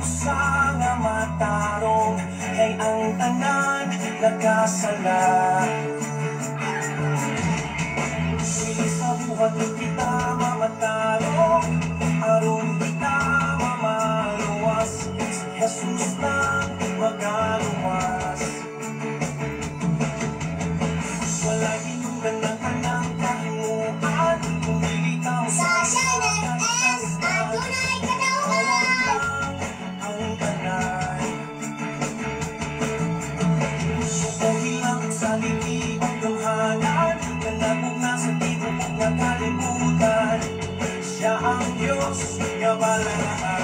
usa nga matarong, kay ang tanan nagkasala. Dili sa buhat kita mamatarong, aron kita mamaluwas, si Jesus lang magaluwas. Walay hinungdan ng tanang kahimuan, kung dili ka mo Sa Shine FM, adunay kadaugan. Ang tanan. Sukuhi lang sa liki ang gamhanan, kanabog na sa tibuok nga kalibutan. Siya ang Diyos nga balaan.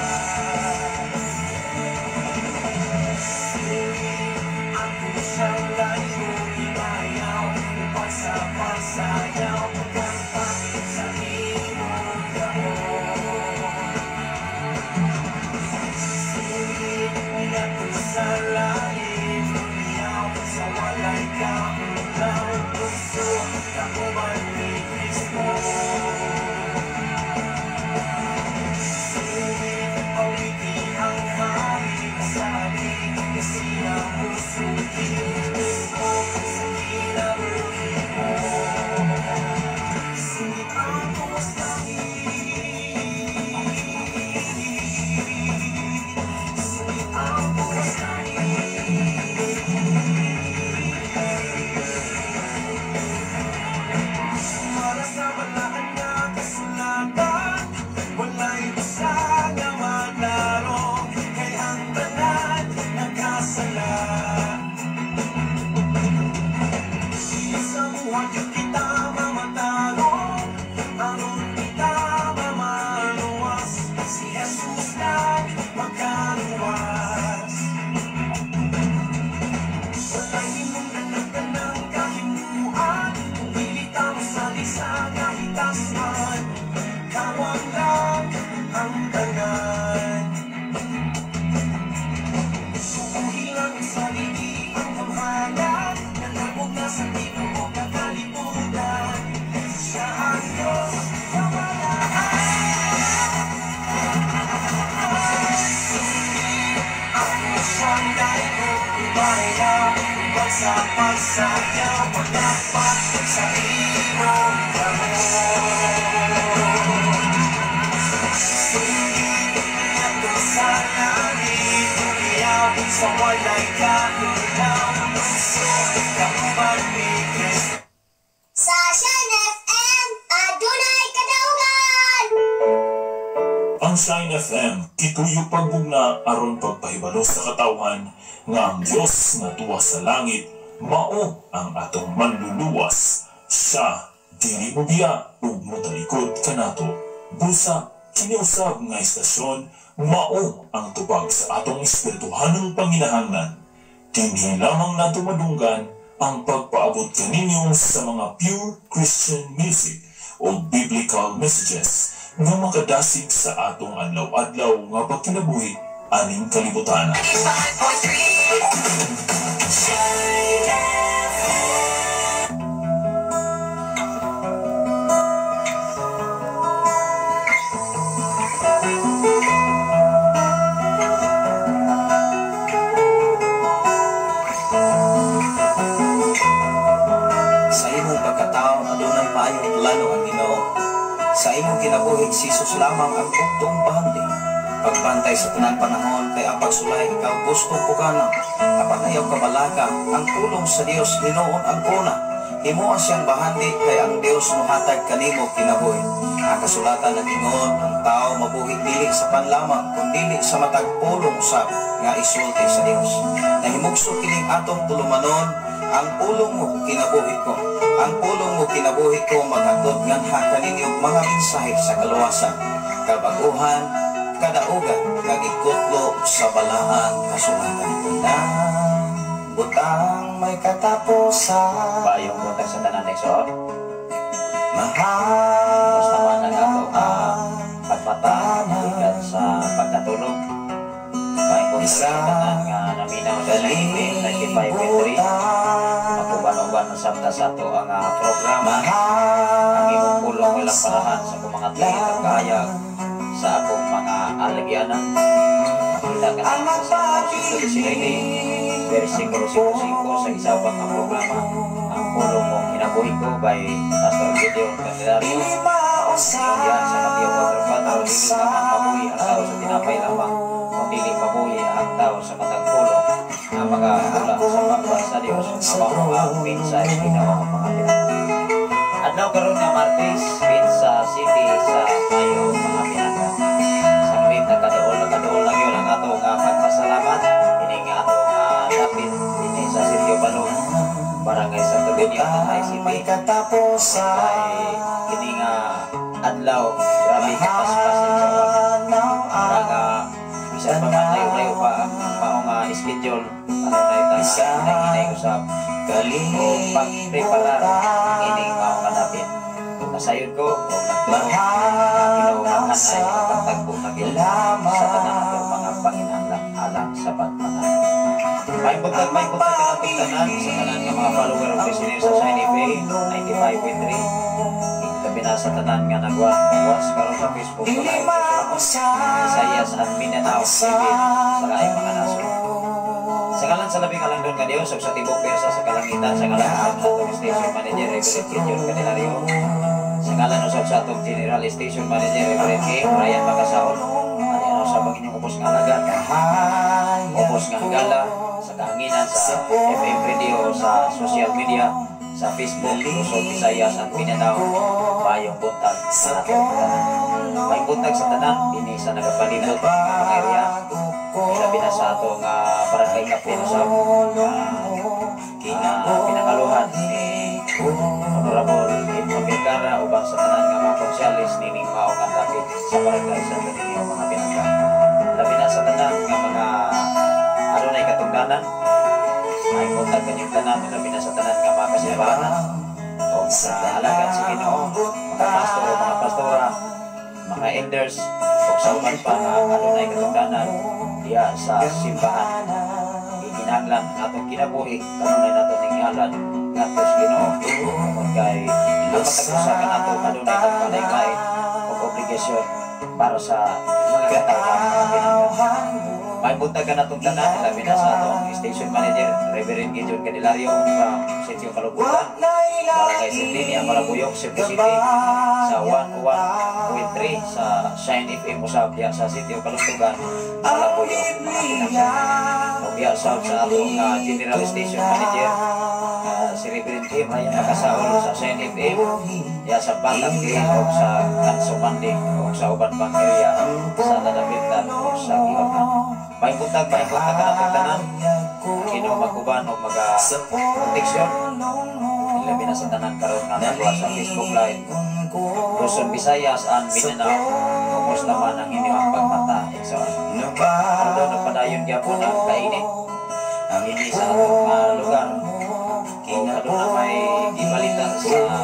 Ako siyang layo, ibayaw, upang sa pagsayaw, pagkanta sa imong kamot. Singit ngadto sa langit, lumiyaw sa walay kaulaw, gusto kauban ni Kristo. Singit awiti ang hari, sabi nga siya musulti, gusto sa kinabuhi mo. Singit ang tuwas langit, singit ang tuwas langit. Para sa balaan nga kasulatan, walay usa nga matarong, kay ang tanan nagkasala. Dili sa buhat yun kita mamatarong, aron kita mamaluwas, si Jesus lang magaluwas. Walay hinungdan ng tanang kahimuan, kung dili ta mosali sa kahitasman, kawang lang ang tanan. Sukuhi lang sa liki ang gamhanan, nanabog na sa tibuok nga kalibutan. Siya ang Diyos nga balaan. Ako siyang daigo, ibayaw, upang sa pagsayaw, pagdapat sa imong kamot. Singit ngadto sa langit, lumiyaw sa walay kaulaw, gusto kauban ni Kristo. Sa Shine FM, adunay kadaugan. Ang Shine FM, gituyo pagbugna aron pagpahibalo sa katawhan nga ang Dios nga tuwa sa langit mao ang atong manluluwas. Siya dili mobiya ug motalikod kanato. Busa kini usab nga istasyon mao ang tubag sa atong espirituhanong panginahanglan. Dinhi lamang nato madunggan ang pagpaabot kaninyo sa mga pure Christian music o biblical messages nga makadasig sa atong adlaw-adlaw nga pagkinabuhi aning kalibutan. 95.3 Shine FM. Sa imong pagkatao, adunay maayong plano ang Ginoo. Sa imong kinabuhi, si Jesus lamang ang bugtong bahandi. Pagbantay sa tanan panahon, kay ang pagsulay ikaw gustong pugana. Apan ayaw kabalaka, ang pulong sa Dios hinuon ang kuna. Himoa siyang bahandi, kay ang Dios mohatag kanimo kinabuhi. Ang kasulatan nag-ingon, ang tao mabuhi dili sa panlamang, kundili sa matag pulong usab nga isulti sa Dios. Nahimugso kining atong tulumanon, ang pulong mo kinabuhi ko. Ang pulong mo kinabuhi ko maghatod nganha kaninyo mga mensahe sa kaluwasan, kabaguhan, kadaugan, nga gikutlo sa balaang kasulatan. Tanang butang may katapusan. Maayong buntag sa tanan, Exor. Mahal Basta man ang atong pagmata gikan sa pagkatulog. Maayong buntag sa tanan nga naminaw sa FM 95.3. Makuban-uban usab ta sa ato ang programa. Ang imong pulong ilang parahan sa akong mga tiit at kahayag sa akong mga alagyanan. Makita Kita ka na sa Salmo 119, versikulo 55 sa isa pa nga programa, Ang Pulong Mong Kinabuhi Ko by Pastor Gideon Candelario. Yan sa Mateo 4:4, dili lamang mabuhi ang tao sa tinapay lamang, kung dili mabuhi ang tao sa matag pulong nga magahula sa baba sa Dios, nga mao ang mensahe Ginoo, mga pinangga. Adlaw karon nga Martes, sa City sa Mayo, mga pinangga. Saglit nakaduol lang yun ang atong pagpasalamat ini nga atong dapit ini sa Sitio Balong, Barangay Santo Niño, Tanay City. Kay kini nga adlaw, grabe kapaspas sa para nga bisan pa man layo-layo pa ang mao nga schedule, ano na ita hinay usab o pagpreparar ining mao nga dapit. Nasayod ko o nagtuo nga Ginoo maghanay o pagtagpo na gyud sa tanan atong mga panginahanglan alang sa pagpanganak. May buntag kanatong tanan sa tanan nga mga follower of listener sa Shine FM 95.3. Labi na sa tanan nga nagwa-watch karon sa Facebook Live, Visayas at Mindanao, TV sa laing mga nasod. Sa ngalan sa Labing Halangdon nga Dios ug sa tibok pwersa sa kalangitan, sa ngalan usab sa atong station manager, Reverend Gideon Candelario, sa ngalan usab sa atong general station manager, Reverend K. Brian Macasaol, ani usab ang inyong ubos nga alagad, ubos nga higala sa kahanginan sa FM radio, sa social media, sa Facebook, Luzon, Visayas at Mindanao. Maayong buntag sa atong tanan. Maayong buntag sa tanan dinhi sa nagapalibot nga mga area. Labi na sa atong barangay captain usab pinangaluhan ni Honorable Edmond Vergara uban sa tanan nga mga konsehalis nining mao nga dapit sa Barangay Santo Niño, mga pinangga. Labi na sa tanan nga mga adunay katungdanan, ay buntag kanyong tanan, labi na sa tanan nga mga kasimbahanan o mga alagad sa Ginoo, mga pastor o mga pastora, mga elders, o sa uban pa nga adunay katungdanan diha sa simbahan. Ikinahanglan ang atong kinabuhi kanunay nato ning ihalad ngadto sa Ginoo tungod kay ang matag usa kanato adunay nagpalain og obligasyon para sa mga katawhan, mga pinangga. May buntag kanatong tanan, labi na sa atong station manager, Reverend Gideon Candelario from Sitio Kalubutan, Barangay Sentini, Malabuyok, Cebu City, sa 101.3 sa Shine FM usab diha sa Sitio Kalugtugan, Malabuyok, mga pinangga. Ug diha sa atong general station manager, si Reverend Kim Ryan Makasaol sa Shine FM diha sa Batang ug sa Kansumandi ug sa uban pang area sa Lalapitan ug sa Gihotan. May buntag kanatong tanan. Ginoo mag-uban og maga proteksyon. Labi na sa tanan karon nga nagawa sa Facebook Live. Luzon, Visayas, and Mindanao. Kumusta man ang inyong pagmata, igsoon? Although nagpadayon gyapon ang kainit dinhi sa atong lugar. O aduna may gibalita sa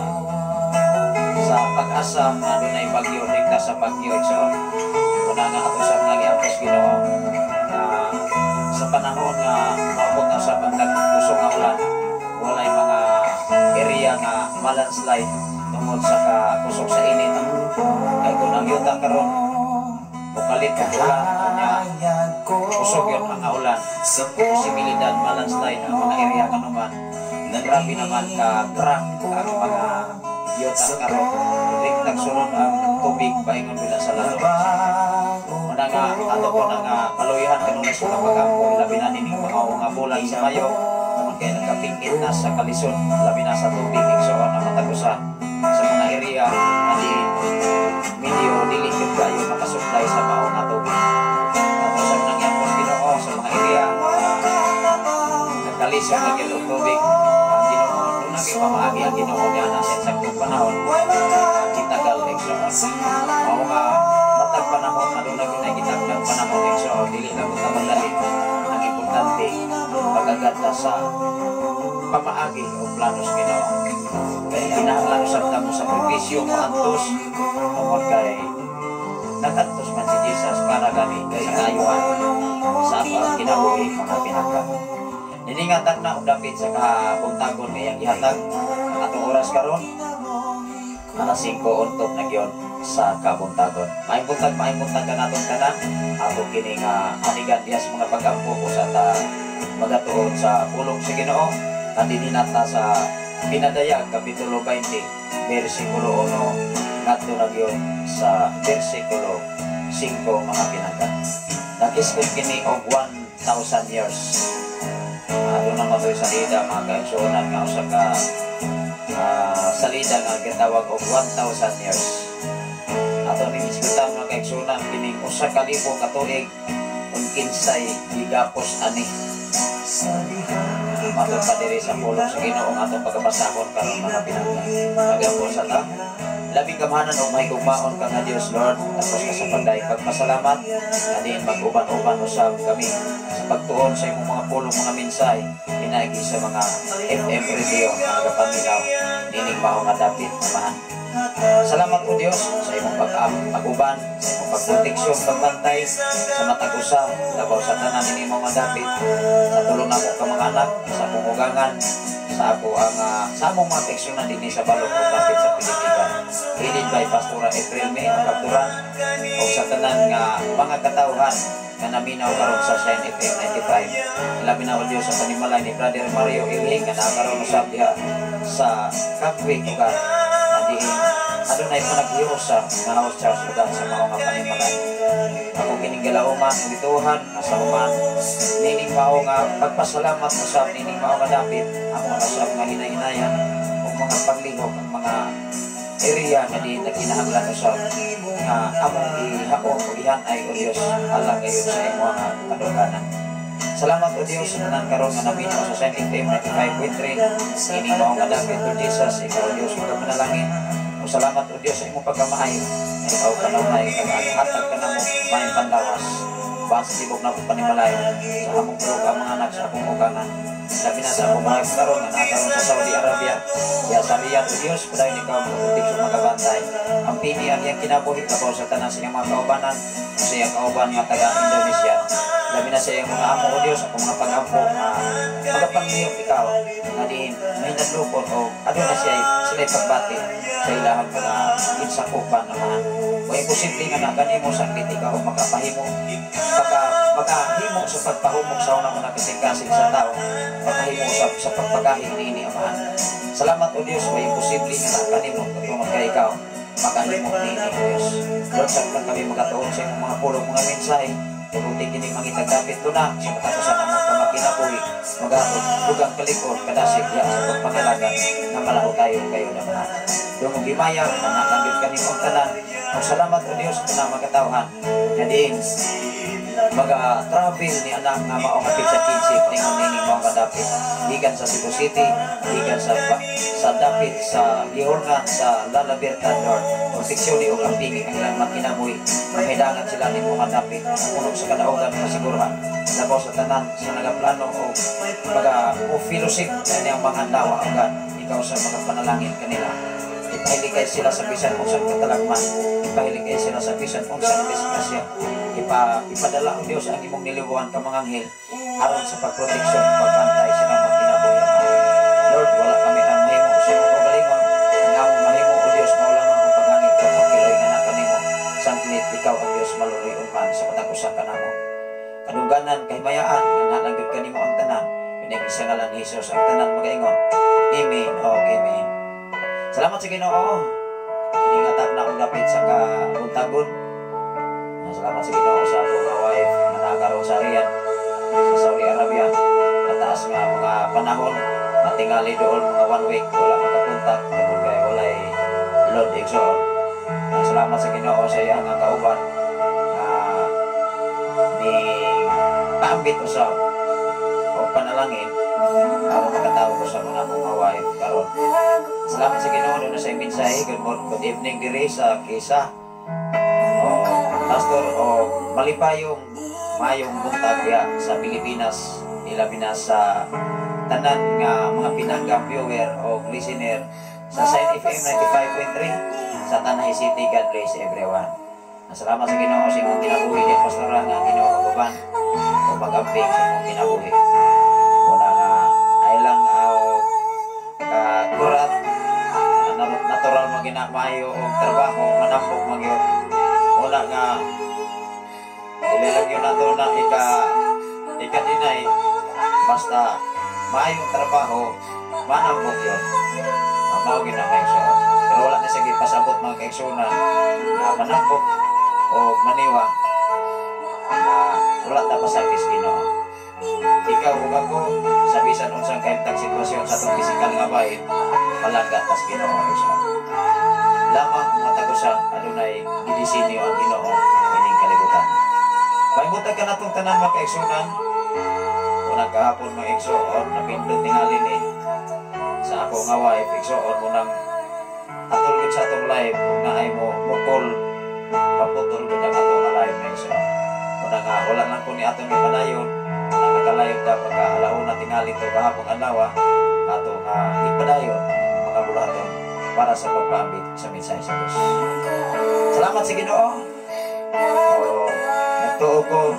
Pag-asa nga adunay bagyo, rekta sa bagyo, igsoon. Una nga ato sa mga giapos Ginoo nga sa panahon nga maabot na sa pagkagusok nga ulan, walay mga area nga malandslide tungod sa kakusog sa init. Kay kung ang yuta karon mukalit og ulan, unya kusog yun ang ulan, posibilidad malandslide ang mga area kanuman. Grabe naman ka crack ang mga yuta karon. Rektag sulod ang tubig paingon bila sa lalong. Una nga ato po na nga kaluyahan kanunay sa pag-ampo, labi na nining mga nga bulan sa Mayo tungod kay nagkapingit na sa kalisod labi na sa tubig, igsoon, ang matag usa sa mga area nga diin medyo dili gyud kayo makasupply sa mao nga tubig. Ato sa nangyapon Ginoo sa mga area nagkalisod na gyud og tubig, ang Ginoo duna gyud pamaagi ang Ginoo niya na sa eksaktong panahon gitagal, igsoon. Mao nga matag panahon aduna gyud ay gitagdang panahon, igsoon, dili lang ta madali. Ang importante, pag-agad sa pamaagi o plano sa Ginoo. Kinahanglan usab ta mo sakripisyo, moantos tungod kay nagantos man si Jesus para gani sa kaayuhan sa ato ang kinabuhi, mga pinangga. Niningatag na og dapit sa kabuntagon nga iyang gihatag ang atong oras karon. Alas 5 untop na gyud sa kabuntagon. Maayong buntag kanatong tanan. Ato kini nga hanigan diha sa mga pag-ampo usa ta magatuon sa pulong sa Ginoo. Dinhi ta sa Pinadayag kapitulo 20 bersikulo 1 ngadto na gyud sa bersikulo 5, mga pinangga. Nagisgot kini og 1,000 years. Aduna man to'y salida, mga kaigsuonan, nga usa ka salida nga gitawag og 1,000 years. Ato ning isgutan, mga kaigsuonan, kining 1,000 ka tuig kung kinsay gigapos ani. Matod pa diri sa pulong sa Ginoo ang atong pagkabasahon karon, mga pinangga. Magampo sa ta. Labing gamhanan og mahigugmaon ka nga Dios, Lord, tapos ka sa pagdayeg pagpasalamat adiin mag-uban-uban usab kami sa pagtuon sa imong mga pulong, mga mensahe pinaagi sa mga FM radio nga nagapaminaw nining mao nga dapit, Amahan. Salamat o Dios sa imong pag-uban, sa imong pagproteksyon, pagbantay sa matag usa, labaw sa tanan ini mga dapit sa tulong namo ka mga anak, sa akong ugangan, sa ako ang sa among mga kaigsuonan dinhi sa balok ug dapit sa Pilipinas. Headed by Pastora April May ang kapturan o sa tanan nga mga katawhan nga naminaw karon sa Shine FM 95. Ilabi na o Dios sa panimalay ni Brother Mario Ilhing nga naa karon usab diha sa Kapwik ugat na diin adunay panaghiusa nga house church ugat sa mao nga panimalay. Ako kining galauman ug ituhan sa human nining mao nga pagpasalamat usab nining mao nga dapit, amo usab nga hinay-hinayan ug mga paglihok ang mga area nga di nagkinahanglan usab nga among ihaon o ihanay o Dios alang gayon sa imong nga kadungganan. Salamat o Dios sa tanan karon nga naminaw sa Shine FM 95.3 ining mao nga dapit. Lord Jesus, ikaw o Dios magapanalangin. O salamat o Dios sa imong pagkamaayo. Ikaw kanunay kag hatag ka namo maayong panlawas. Bahan sa tibok na panimalay sa among tulog ang mga anak, sa akong ugangan. Labi na sa akong mga karon nga naa karon sa Saudi Arabia. Ya sa Riyadh, o Dios, padayon ikaw ang magabantay. Ang pini ang iyang kinabuhi, labaw sa tanan sa iyang mga kaubanan, sa iyang kauban nga taga Indonesia. Labi na sa iyang mga amo, o Dios, akong mga pag-ampo, magapanglihok ikaw, nga diin mahinadlokon o aduna siya sila pagbati sa ilahang mga ginsakupan naman. O imposible nga na kanimo saklit ikaw makapahimo, makahimo sa pagpahumok sa unang-unang kasing-kasing sa tao, makahimo sa pagpagahi niini, Amahan. Salamat o Dios, way imposible nga na kanimo tungod kay ikaw makahimo niini, O Dios. Lord, saktan kami magatuon sa imong mga pulong, mga mensahe. Tuguti kini mangitag dapit tuna sa katapusan namo kamakinabuhi, maghatod dugang kalikod, kadasig diha sa pagpangalaga nga malahutayon kayo naman. Dungog himaya, nanakanggit kanimo ang tanan. Ug salamat o Dios sa tanang mga katawhan nga diin maga-travel ni anak nga mao nga petsa 15 tingon nining mao nga dapit gikan sa Cebu City, gikan sa dapit sa gihulngan sa La Libertad, Lord. Proteksyon ni og ampingi ang ilang makinabuhi. Mahidangan sila nimo nga dapit puno sa kadaugan, kasigurahan, labaw sa tanan sa nagaplano o maga o fellowship na niyang mga adlaw ugan ikaw sa mga panalangin kanila. Ipahilikay sila sa bisan unsang katalagman, ipahilikay sila sa bisan unsang disgrasya. Ipadala o Dios ang imong nilibuan ka mga anghel aron sa pagproteksyon, pagbantay sila mga kinabuhi. Lord, wala kami ang mahimo sa imong kaugalingon. Ang among mahimo o Dios mao lamang ang paghangit o pagkiloy nga naka nimo sangklit ikaw ang Dios maluoy man sa matag usa kanamo. Kadungganan, kahimayaan nga nalanggad kanimo ang tanan. Pinagi sa ngalan ni Jesus ang tanan magaingon, Amen o Amen. Salamat sa Ginoo. Iningatak na akong dapit sa kabuntagon. Salamat sa Ginoo sa akong nga wife nga naa karon sa Riyadh, sa Saudi Arabia. Mataas nga mga panahon, matingali doon mga one week wala makakontak tungod kay walay load, igsoon. Salamat sa Ginoo sa iyang nga kauban nga ni paambit usab o panalangin aron makatawag ko sa mga akong mga wife karon. Salamat sa Ginoo na sa mensahe. Good morning, good evening diri sa Kisa. O Pastor o malipayong mayong buntag diha sa Pilipinas, ilabi na sa tanan nga mga pinangga viewer o listener sa Shine FM 95.3 sa Tanay City. God bless everyone. Salamat sa Ginoo sa imong kinabuhi di pastora nga ang Ginoo maguban o pag-amping sa imong kinabuhi. Una nga ay lang og kakurat natural mo gina. na maayo og trabaho, manambok man gyud. Wala nga dili lang yun nato na ika deny, basta maayong trabaho, manambok yun. Mao gyud na, mga igsoon. Pero wala na siya gipasabot, mga kaigsuonan, na manambok o maniwa na wala ta pasakis Ginoo. Ikaw ug ako, sa bisan unsang kahimtang sitwasyon sa atong pisikal nga bahin, palangga tas Ginoo, igsoon. Lamang matag usa adunay gidisenyo ang Ginoo ining kalibutan. Paimutag ka natong tanan, mga kaigsuonan. Unang kahapon, mga igsoon, napindot tingali ni sa ako nga wife, igsoon, unang atol gud sa atong live kung naay mo mo call, maputol gud ang atong nga live, mga igsoon. Una nga wala lang ko ni atong ipadayon na naka-live ta pagka alauna tingali to kahapon adlaw, ato nga ipadayon mga bulaton para sa pagpaambit sa mensahe sa Diyos. Salamat sa Ginoo. O, nagtuo ko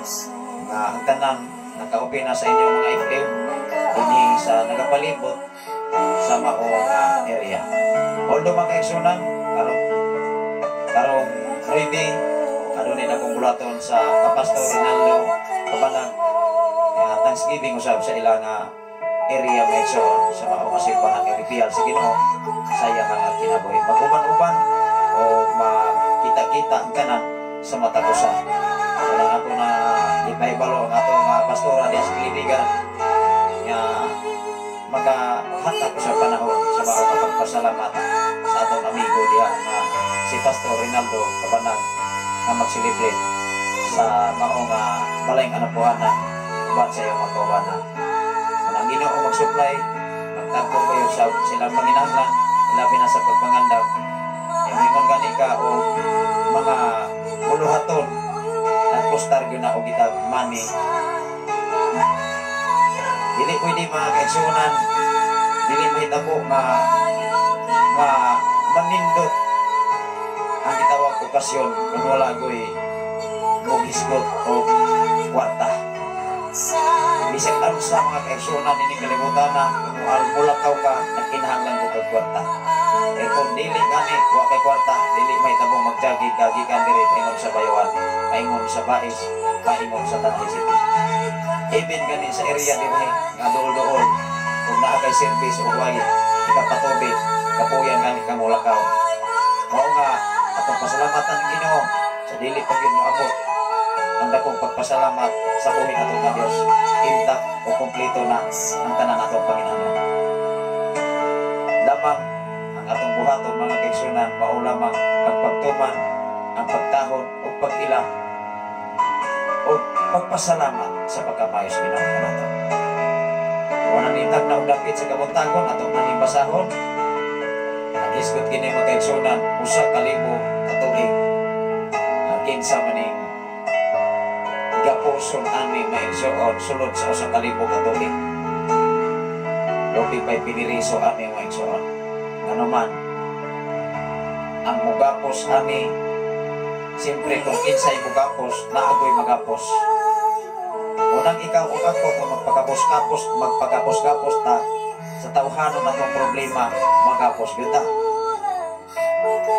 nga ang tanan nakaupi na sa inyong mga FM dinhi sa nagapalibot sa mao nga area. Although, mga kaigsunan, karong karong ready adunay akong bulaton sa Kapastor Rinaldo Kabanag nga Thanksgiving usab sa ilang nga area, mga igsoon, sa mao nga simbahan nga gipiyal sa Ginoo sa iyang nga kinabuhi. Mag-uban-uban o magkita-kita ang tanan sa matag usa. Wala ako na ipahibalo ang atong pastora diya sa Kilibigan nga makahatag sa panahon sa mao nga pagpasalamat sa atong amigo diha nga si Pastor Rinaldo Kabanag nga mag-celebrate sa mao nga balay nga anapuhanan uban sa iyong mga kaubanan. Kung ang Ginoo mag-supply, magtagpo kayo sa silang panginahanglan, labi na sa pagpangandam. E moingon gani ka o mga buluhaton, nagpostar gyud na og gitag money. Dili pwede, mga kaigsuonan, dili mahitabo nga nga manindot ang gitawag okasyon kung wala goy mogisgot o kwarta. Bisag ano sa mga kaigsuonan ini kalibutan na kung mulakaw ka, nagkinahanglan ko og kwarta. Eh kung dili gani, wa kay kwarta, dili mahitabong magjogging ka gikan diri paingon sa Bayawan, paingon sa Bais, paingon sa Tanay City. Even gani sa area dinhi nga duol-duol, kung naa kay service o way ikapatubi, kapuyan gani ka molakaw. Mao nga atong pasalamatan ang Ginoo sa dili pa gyud moabot ang dakong pagpasalamat sa buhi nato nga Dios. Intact o kompleto na ang tanan natong panginahanglan. Lamang ang atong buhaton, mga kaigsunan, mao lamang ang pagtuman, ang pagtahod o pag-ila o pagpasalamat sa pagkamayos Ginoo kanato. Wala nitag na dapit sa kabuntagon atong naning basahon. Ang hisgot kini, mga kaigsunan, 1,000 ka tuig. Ang kinsa maning gapuson ani, maigsoon, sulod sa 1,000 ka tuig? Lupi pa'y piniriso ani, mga igsoon. Ngano man, ang mugapos ani, siyempre kung kinsay mugapos, naagoy magapos. Unang ikaw o ako, kung magpagapos-gapos, magpagapos-gapos ta sa tawhanon natong problema, magapos gyud ta.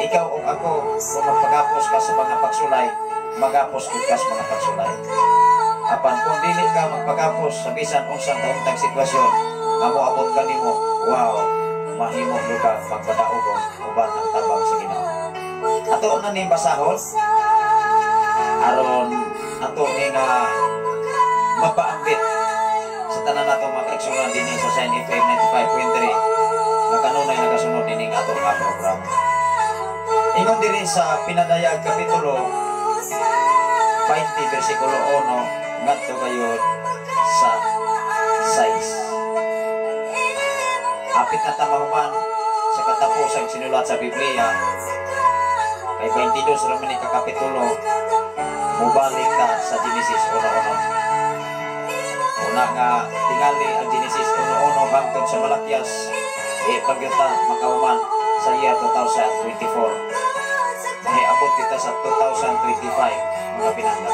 Ikaw o ako, kung magpagapos ka sa mga pagsulay, magapos gyud ka sa mga pagsulay. Apan kung dili ka magpagapos sa bisan unsang kahimtang sitwasyon, amo abot kanimo, wow, mahimo gyud ka magpadaogon uban ang tabang sa Ginoo. Ato na ning basahon aron ato ni nga mapaambit sa tanan nato, mga kaigsuonan, dinhi sa Shine FM 95.3 nga kanunay nagasunod dinhi nga atong nga programa. Ingon diri sa Pinadayag kapitulo 20 bersikulo 1 ngadto gayud sa 6. Hapit na ta mahuman sa katapusang sinulat sa Biblia kay 22 ra man ni ka kapitulo, mubalik ka sa Genesis 1:1. Una nga tingali ang Genesis 1:1 hangtod sa Malakias, eh pagyuta makahuman sa year 2024. Mahiabot kita sa 2025, mga pinangga.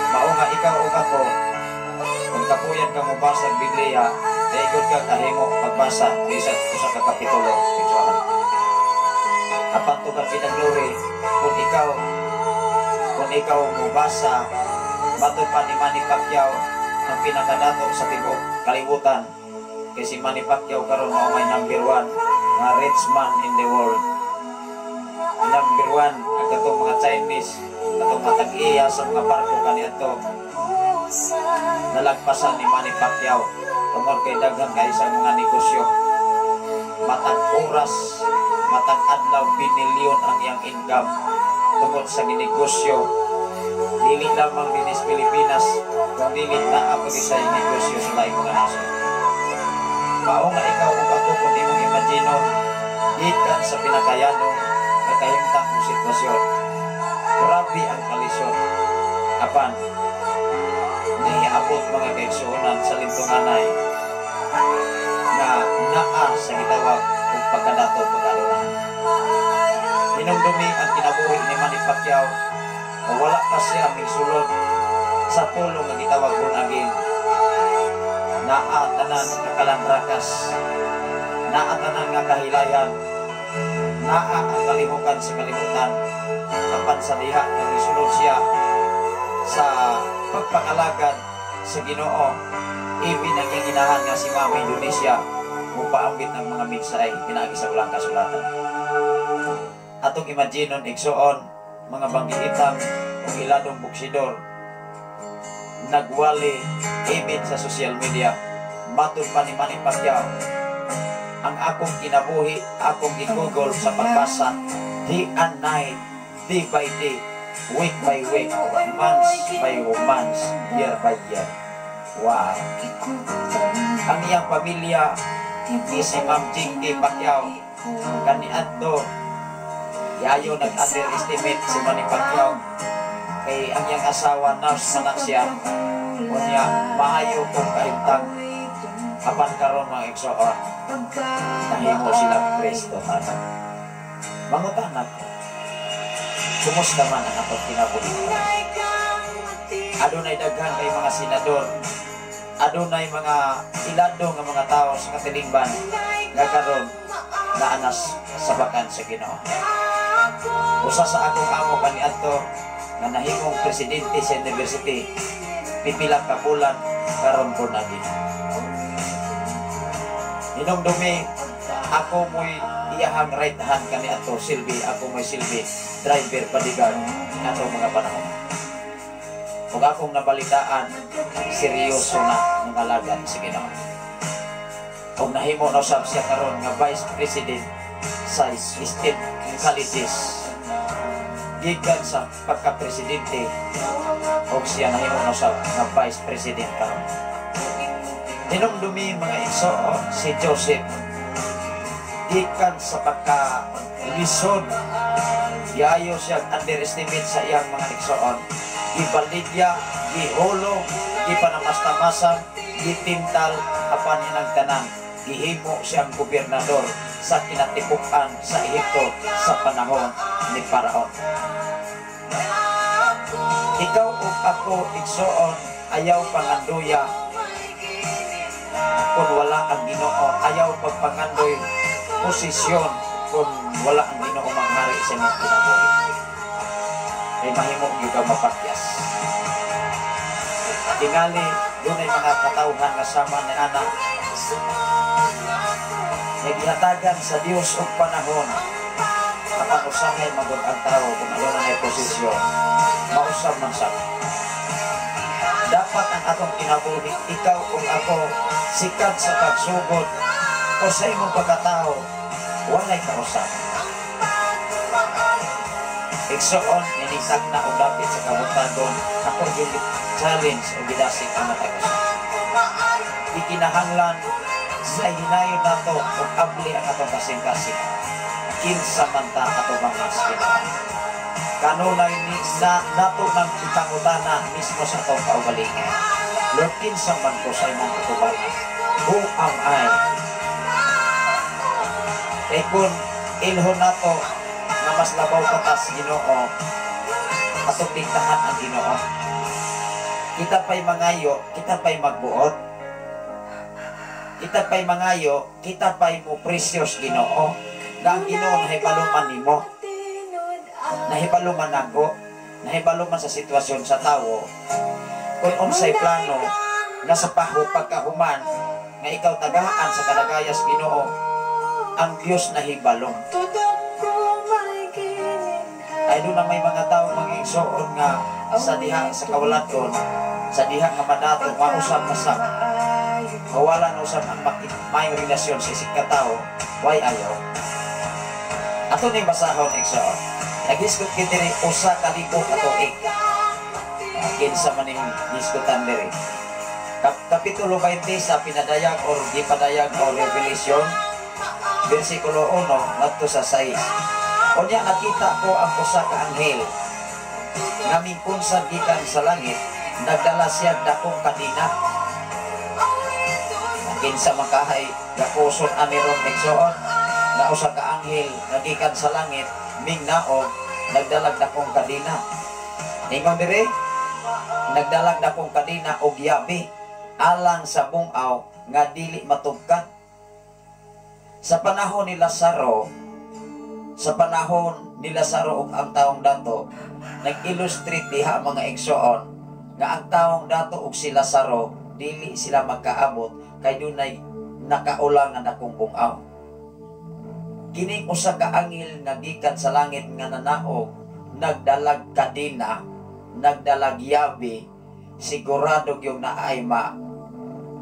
Mao nga ikaw ug ako, kung kapuyan ka mobasa og Biblia, daigod ka kahimo pagbasa bisan usa ka kapitulo, igsoon. Apan to God be the glory, kung ikaw mubasa, matod pa ni Manny Pacquiao, ang pinakadato sa tibuok kalibutan. Kay si Manny Pacquiao karon mao may number 1 nga rich man in the world. Number 1 ang katong mga Chinese, katong mga tag-iya sa mga barko kaniadto, nalagpasan ni Manny Pacquiao tungod kay daghan kay sa mga negosyo. Matag oras, matag adlaw, binilyon ang iyang income tungod sa ginegosyo, dili lamang dinis Pilipinas kung dili naa pud sa negosyo sa laing mga nasod. Mao nga ikaw ug ako, kung imong imagine, gikan sa pinakayanong nga kahimtang o sitwasyon, grabe ang kalisod, apan niabot, mga kaigsuonan, sa lintunganay nga naa sa gitawag og pagkadato, pagkalunahan. Hinumdumi ang kinabuhi ni Manny Pacquiao o wala pa siya misulod sa pulong nga gitawag born again. Naa tanan nga kalandrakas, naa tanan nga kahilayan, naa ang kalihukan sa kalibutan. Apan sa diha nga misulod siya sa pagpangalagad sa Ginoo, even ang iyang inahan nga si Mama Indonesia mupaambit ng mga mensahe pinaagi sa Balaang Kasulatan. Atong imaginon, igsuon, mga banggiitang ug iladong boksidor, nagwali even sa social media. Matod pa ni Manny Pacquiao, "Ang akong kinabuhi, akong gigugol sa pagbasa day and night, day by day, week by week, months by months, year by year." Wow! Ang iyang pamilya ni si Ma'am Jinky Pacquiao, kaniadto yayo nag-underestimate si Manny Pacquiao kay ang iyang asawa nurse man na siya, unya maayo kung kahimtang. Apan karon, mga igsoon, nahimo sila Kristohanon. Mangutana ko, kumusta man ang atong kinabuhi? Adunay daghan kay mga senador, adunay mga ilado nga mga tao sa katilingban nga karon naanas sa bakan sa Ginoo. Usa sa akong amo kaniadto nga nahimong presidente sa university, pipila ka bulan, karon born again. Hinumdumi, ako mo'y iyahang right hand kaniadto, silbi, ako mo'y silbi, driver, bodyguard, ato mga panahon. Ug akong nabalitaan, seryoso na ng alagad sa Ginoo. Ug nahimo na usab siya karon nga vice president sa state colleges. Gikan sa pagka-presidente, ug siya nahimo na usab nga vice president karon. Hinumdumi, mga igsoon, si Joseph, gikan sa pagka lisod, giayo siya underestimate sa iyang mga igsoon, gibaligya, gihulog, gipanamastamasan, gitintal, apan hinang tanan gihimo siyang gobernador sa kinatibukan sa Ehipto sa panahon ni Paraon. Ikaw ug ako, igsoon, ayaw panganduya kung wala ang Ginoo, ayaw pagpangandoy posisyon kung wala ang Ginoo manghari sa imong kinabuhi. Kay mahimo gyud ka mapakyas. Tingali, dunay mga katawhan nga sama ni ana nga gihatagan sa Dios og panahon, apan usahay magod ang tao kung aduna nay posisyon, mausab man sa. Dapat ang atong kinabuhi, ikaw ug ako, sikat sa pagsugod o sa imong pagkatao, walay kausap. Igsoon, ninitag na og dapit sa kabuntagon, ako yung challenge o gidasig ang matag usa. Ikinahanglan sa hinayon nato ug abli ang atong kasing-kasing. Kinsa man ta atubangan sa Ginoo? Kanunay ni na nato nang ipangutana mismo sa atong kaugalingon. Lord, kinsa man ko sa imong atubangan? Who am I? Kay kung ilhon nato nga mas labaw pa ta sa Ginoo, atong diktahan ang Ginoo. Kita pa'y mangayo, kita pa'y magbuot. Kita pa'y mangayo, kita pa'y mo precious Ginoo. Nga ang Ginoo nahibalo man nimo. Nahibalo man nako, nahibalo man sa sitwasyon sa tawo. Kung unsay plano nga sa paho pagkahuman nga ikaw tagaan sa kadagayas Ginoo, ang Dios nahibalo. Ay doon na may mga tao mga igsoon nga sa diha sa kawalaton, sa diha nga madato, mausap na sa mawala na usap ang maayong relasyon sa isig katao, why ayaw? Ato ning basahon, igsoon. Naghisgot gid diri 1,000 ka tuig. Kinsa man ning hisgutan diri? Kapitulo 20 sa pinadayag or gipadayag o Revelation, versikulo 1 ngadto sa 6. Unya nakita ko ang usa ka anghel nga mingkunsad gikan sa langit, nagdala siya dakong kadena. Kinsa man kahay gapuson ani ron, igsoon, nga usa ka anghel nga gikan sa langit mingnaog, nagdalag dakong kadena? Ingon diri, nagdalag dakong kadena og yabi alang sa bungaw nga dili matugkad. Sa panahon ni Lazaro, sa panahon ni Lazaro ug ang taong dato, nag-illustrate diha, mga igsoon, nga ang taong dato ug si Lazaro dili sila magkaabot kay dunay nakaulang nga dakong bungaw. Kining usa ka anghel nga gikan sa langit nga nanaog, nagdalag kadena, nagdalag yabi, sigurado gyud naay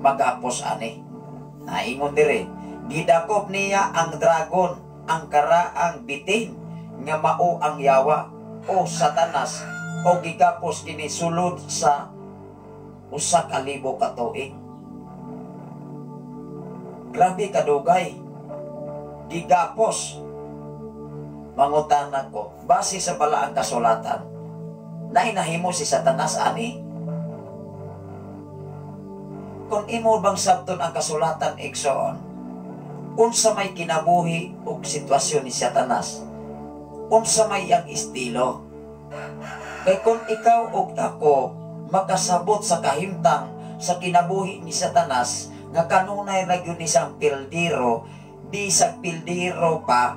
magapos ani. Naingon dire, gidakop niya ang dragon, ang karaang bitin nga mao ang yawa o Satanas, o gigapos kini sulod sa 1,000 ka tuig. Grabe kadugay. Gigapos. Mangutana ko, base sa balaang kasulatan, nainahimo si Satanas ani? Kung imo bang sabton ang kasulatan, igsoon, unsa may kinabuhi ug sitwasyon ni Satanas, unsa may ang estilo? Kay kung ikaw ug ako makasabot sa kahimtang sa kinabuhi ni Satanas, nga kanunay ra gyud ni siyang pildiro, bisag pildiro pa,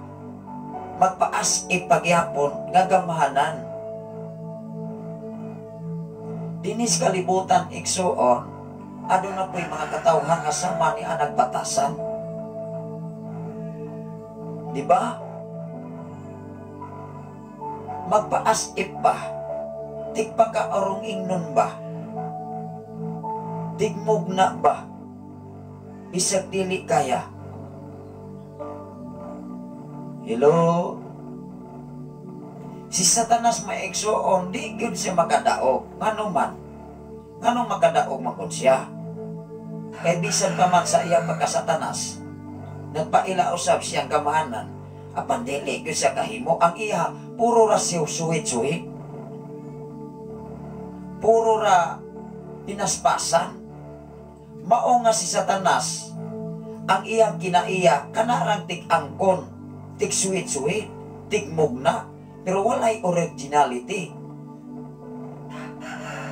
magpaas ipagyapon nga gamhanan. Dinis kalibutan, igsoon, aduna po'y mga katawhan nga sama ni anag batasan. Di ba? Magpaas ba? Tigpakaarong ingnon ba? Tigmugna ba? Bisag dili kaya. Hello? Si Satanas, mga igsoon, di gyud siya makadaog. Ngano man? Nganong makadaog man kun siya? Kay bisan pa man sa iyang pagkasatanas, nagpaila usab siyang gamahanan, apan dili gyud siya kahimo. Ang iya, puro ra siya suhit-suhit. Puro ra pinaspasan. Mao nga si Satanas, ang iyang kinaiya, kanarang tig-angkon, tig-suhit-suhit, tigmugna, pero walay originality.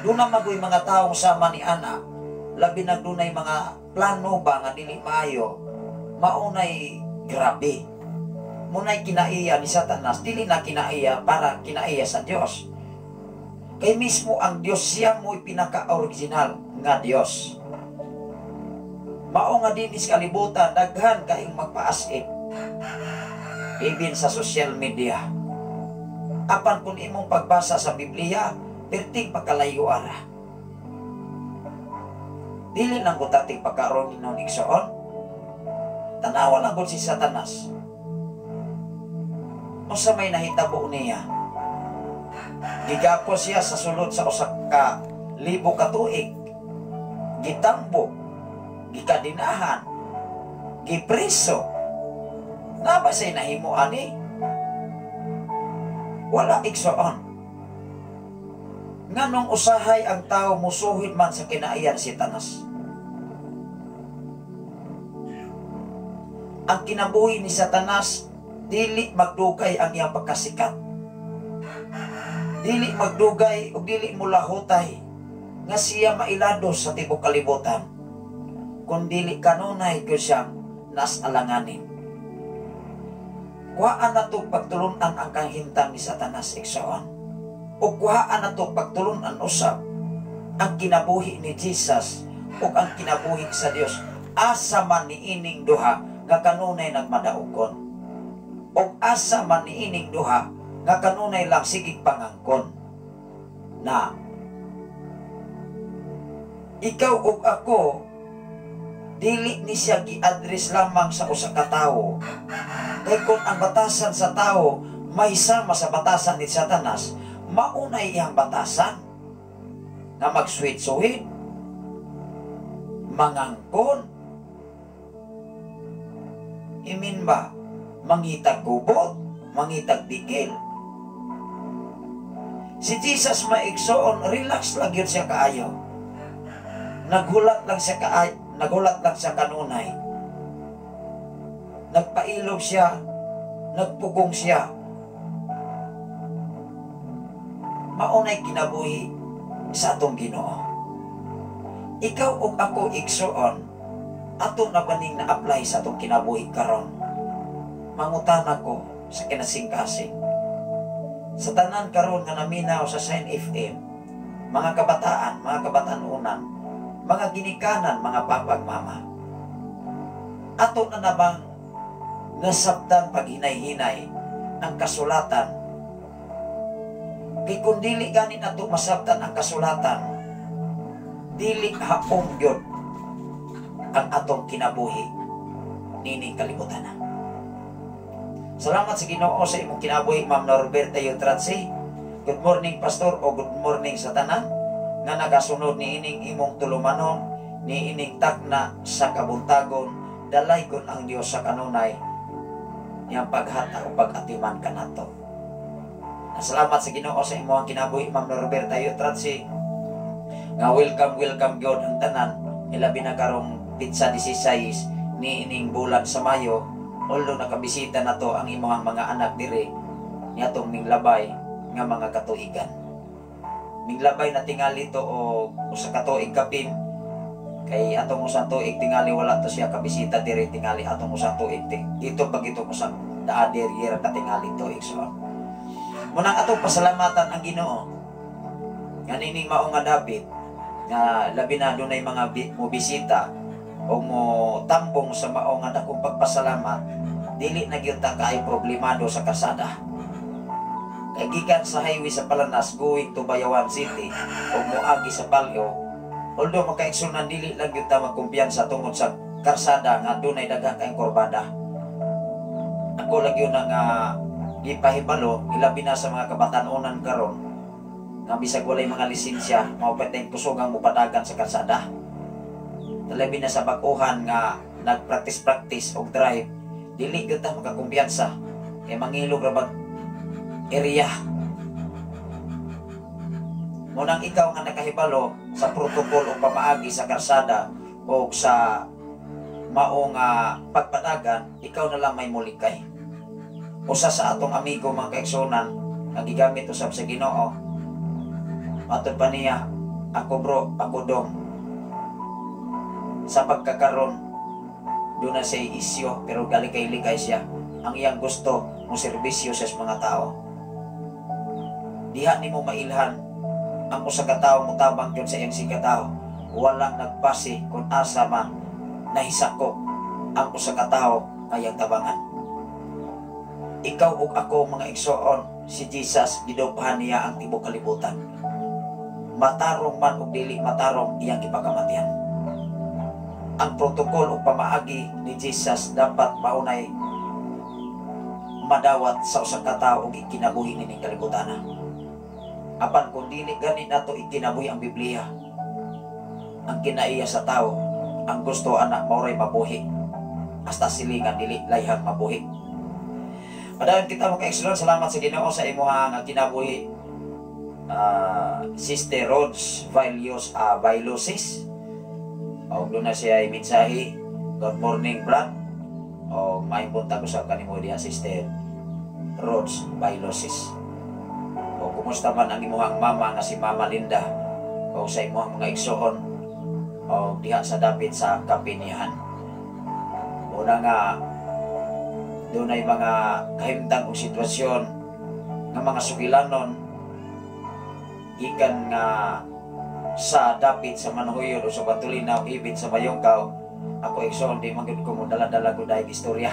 Doon na magoy mga taong sama ni ana, labi na dunay mga plano ba nga dili maayo, maunay grabe. Munay kinaiya ni Satanas, dili na kinaiya para kinaiya sa Dios. Kay mismo ang Dios siya mo'y pinaka-original nga Dios. Mao nga dinis kalibutan, daghan kayong magpaasip. Even sa social media. Apan kung imong pagbasa sa Biblia, perting pagkalayo ara. Dili lang ko tating pagkaroon ni igsoon. Tanawa lang ko si Satanas. Unsa may nahitabo niya? Gigapos siya sa sulod sa 1,000 ka tuig. Gitambo, gikadinahan, gipreso. Naba siya'y nahimo ani? Wala, igsoon. Nganong usahay ang tao musuhid man sa kinaiyan si Satanas? Ang kinabuhi ni Satanas, dili magdugay ang iyang pagkasikat. Dili magdugay o dili mulahutay nga siya mailado sa tibok kalibutan. Kung dili kanunay ko siyang nas alanganin. Kuhaan nato pagtulunan ang kahimtang ni Satanas, igsoon. O kuhaan nato pagtulunan usab ang kinabuhi ni Jesus ug ang kinabuhi sa Dios. Asa man niining duha nga kanunay nagmadaogon? Og asa man niining duha nga kanunay lang sigig pangangkon? Na ikaw ug ako, dili ni siya gi-address lamang sa usa ka tawo. Kay kung ang batasan sa tao may sama sa batasan ni Satanas, maunay iyang batasan nga magsuwid-suwid, mangangkon, imin ba, mangitag gubot, mangitag dikil. Si Jesus, maigsoon, relax lang yun siya kaayo. Naghulat lang siya kaayo, naghulat lang siya kanunay. Nagpailog siya, nagpugong siya. Maunay kinabuhi sa atong Ginoo. Ikaw ug ako, igsoon, ato na baning na-apply sa atong kinabuhi karon? Mangutana ko sa kinasingkasing. Sa tanan karon nga naminaw sa Shine FM, mga kabataan, mga kabatanunan, mga ginikanan, mga papag mama, ato na nabang nasabtan paghinay-hinay ang kasulatan? Kay kung dili gani nato masabtan ang kasulatan, dili haong gyud ang atong kinabuhi nining kalibutan na. Salamat sa Ginoo sa imong kinabuhi, Ma'am Norberta Yutratsi. Good morning, Pastor, o good morning sa tanan nga nagasunod ni ining imong tulumanon, ni ining takna sa kabuntagon. Dalaygon ang Dios sa kanunay niyang paghata o pag-atiman kanato. Salamat sa Ginoo sa imong kinabuhi, Ma'am Norberta Yutratsi. Nga welcome, welcome gyud ang tanan, ilabi na karong pitsa 16 ni ining bulan sa Mayo. Although nakabisita na to ang imong mga anak dire niatong minglabay nga mga katuigan. Minglabay na tingali to og usa ka tuig kapin, kay atong usang tuig tingali wala to siya kabisita dire, tingali atong usang tuig ito pag itong usang daadir year katingali tuig. So munang atong pasalamatan ang Ginoo nga nining mao nga dapit nga labi na dunay mga mo bisita o mo tambong sa mao nga dakong pagpasalamat, dili na gyud ta kaayo problemado sa karsada. Kay gikan sa highway sa Palanas going to Bayawan City o moagi sa Balyo, although makaigsunan, dili lang gyud ta magkumpiyansa tungod sa karsada nga dunay daghang kayong kurbada. Ako lang yun ang gipahibalo, ilabi na sa mga kabatanunan karon nga bisag walay mga lisensya, mao pa tayong kusugang mupadagan sa karsada. Labi na sa bag-ohan nga nagpractice-practice og drive, dili gyud ta makakumpiyansa kay mangilog ra bag area. Munang ikaw nga nakahibalo sa protocol o pamaagi sa karsada o sa mao nga pagpadagan, ikaw na lang may mulikay. Usa sa atong amigo, mga kaigsunan, nga gigamit usab sa Ginoo, matod pa niya, "Ako bro, ako dong, sa pagkakaron doon na siya isyo, pero galikay-likay siya. Ang iyang gusto mo serbisyo sa mga tao." Diha nimo mailhan ang usa ka tawo motabang gyud sa iyang sikatao. Wala nagpasi kung asa man nahisakop ang usa ka tawo nga iyang tabangan. Ikaw ug ako, mga igsoon, si Jesus gidupahan niya ang tibuok kalibutan. Matarong man ug dili matarong, iyang gipakamatian. Ang protocol o pamaagi ni Jesus dapat maunay madawat sa usa ka tawo ug ikinabuhi nining kalibutan. Apan kung dili gani nato ikinabuhi ang Biblia, ang kinaiya sa tao, ang gusto ana maoray mabuhi. Hasta silingan dili layhang mabuhi. Padayon kita, mga kaigsoon. Salamat sa Ginoo sa imuhang kinabuhi. Sister Rods Vilios Vilosis. O doon na siya ay mensahe. "Good morning, Brad." O maayong buntag usab kanimo diha, Sister Rods Vilosis. O kumusta man ang imuhang mama nga si Mama Linda o sa imuhang mga igsoon o diha sa dapit sa Kapinihan. Una nga Dunay mga kahimtang o sitwasyon nga mga sugilanon gikan nga sa dapit sa Manhuyod o sa Batulinaw, ibit sa Mayungkaw. Ako, igsoon, di man gyud ko mo dala-dala ko dahil istorya.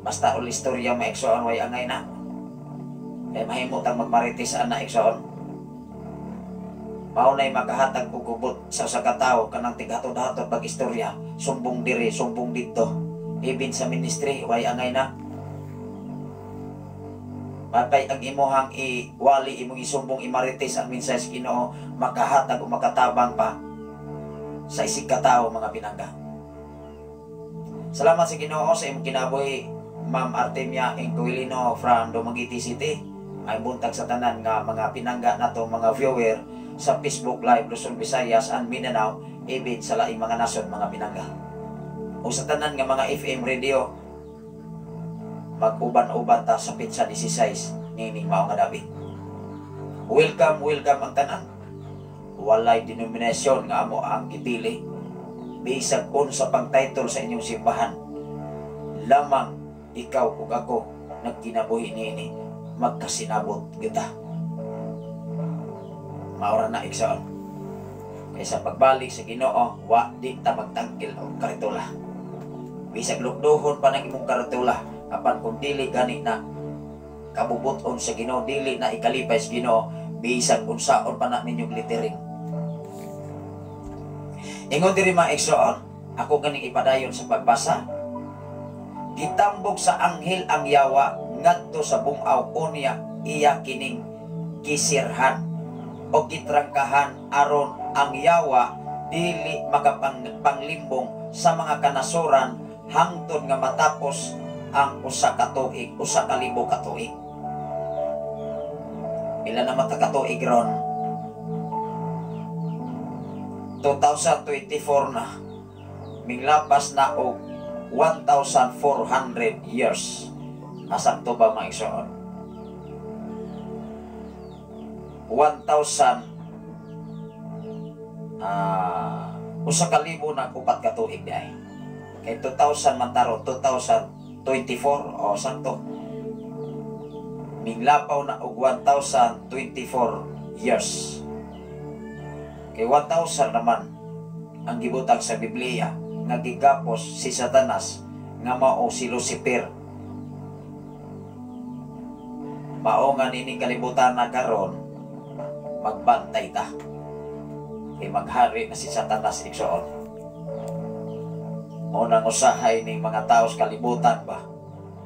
Basta ul istorya, mga igsoon, way angay na. Kay mahimo tang magmarites ana, igsoon. Mao nay makahatag og gubot sa usa ka tawo, kanang tighatod-hatod pag istorya, sumbong diri, sumbong didto. Ibin sa ministry, way angay na. Mapay ang imuhang iwali, imong isumbong, imarites ang mensahe sa Ginoo, makahatag o makatabang pa sa isig katao, mga pinangga. Salamat sa Ginoo sa imong kinabuhi, Ma'am Artemia Inquilino from Dumaguete City. Ay buntag sa tanan nga mga pinangga nato, mga viewer sa Facebook Live, Luzon, Visayas and Mindanao, ibin sa laing mga nasod, mga pinangga. O sa tanan nga mga FM radio, mag-uban-uban ta sa petsa 16 nining mao nga dapit. Welcome, welcome ang tanan. Walay denominasyon nga amo ang gipili. Bisag unsa pang title sa inyong simbahan, lamang ikaw ug ako nagkinabuhi niini, magkasinabot kita. Maura na, igsoon. Kaysa pagbalik sa Ginoo, wa di ta magtangkil og karitula. Bisag lukduhon pa ng imong karitula, apan kung dili gani na kabubuton sa Ginoo, dili na ikalipay sa Ginoo, bisag unsaon pa na ninyong lettering. Ingon diri, mga igsoon, ako ganing ipadayon sa pagbasa. Gitambog sa anghel ang yawa ngadto sa bungaw, unya iya kining gisirhan o gitrangkahan aron ang yawa dili makapanglimbong sa mga kanasoran hangtod nga matapos ang 1 ka tuig, 1,000 ka tuig. Pila na mata ka tuig ron? 2024 na. Minglapas na og 1,400 years. Asakto ba, mga igsoon? 1,000 1,004 ka tuig di ay. Kay 2,000 man taro, 2024 o sakto. Minglapaw na og 1,024 years. Kay 1,000 naman ang gibutang sa Biblia nga gigapos si Satanas nga mao si Lucifer. Mao nga nining kalibutan na karon, magbantay ta. Kay maghari na si Satanas, igsoon. Mao nang usahay ning mga tao sa kalibutan ba.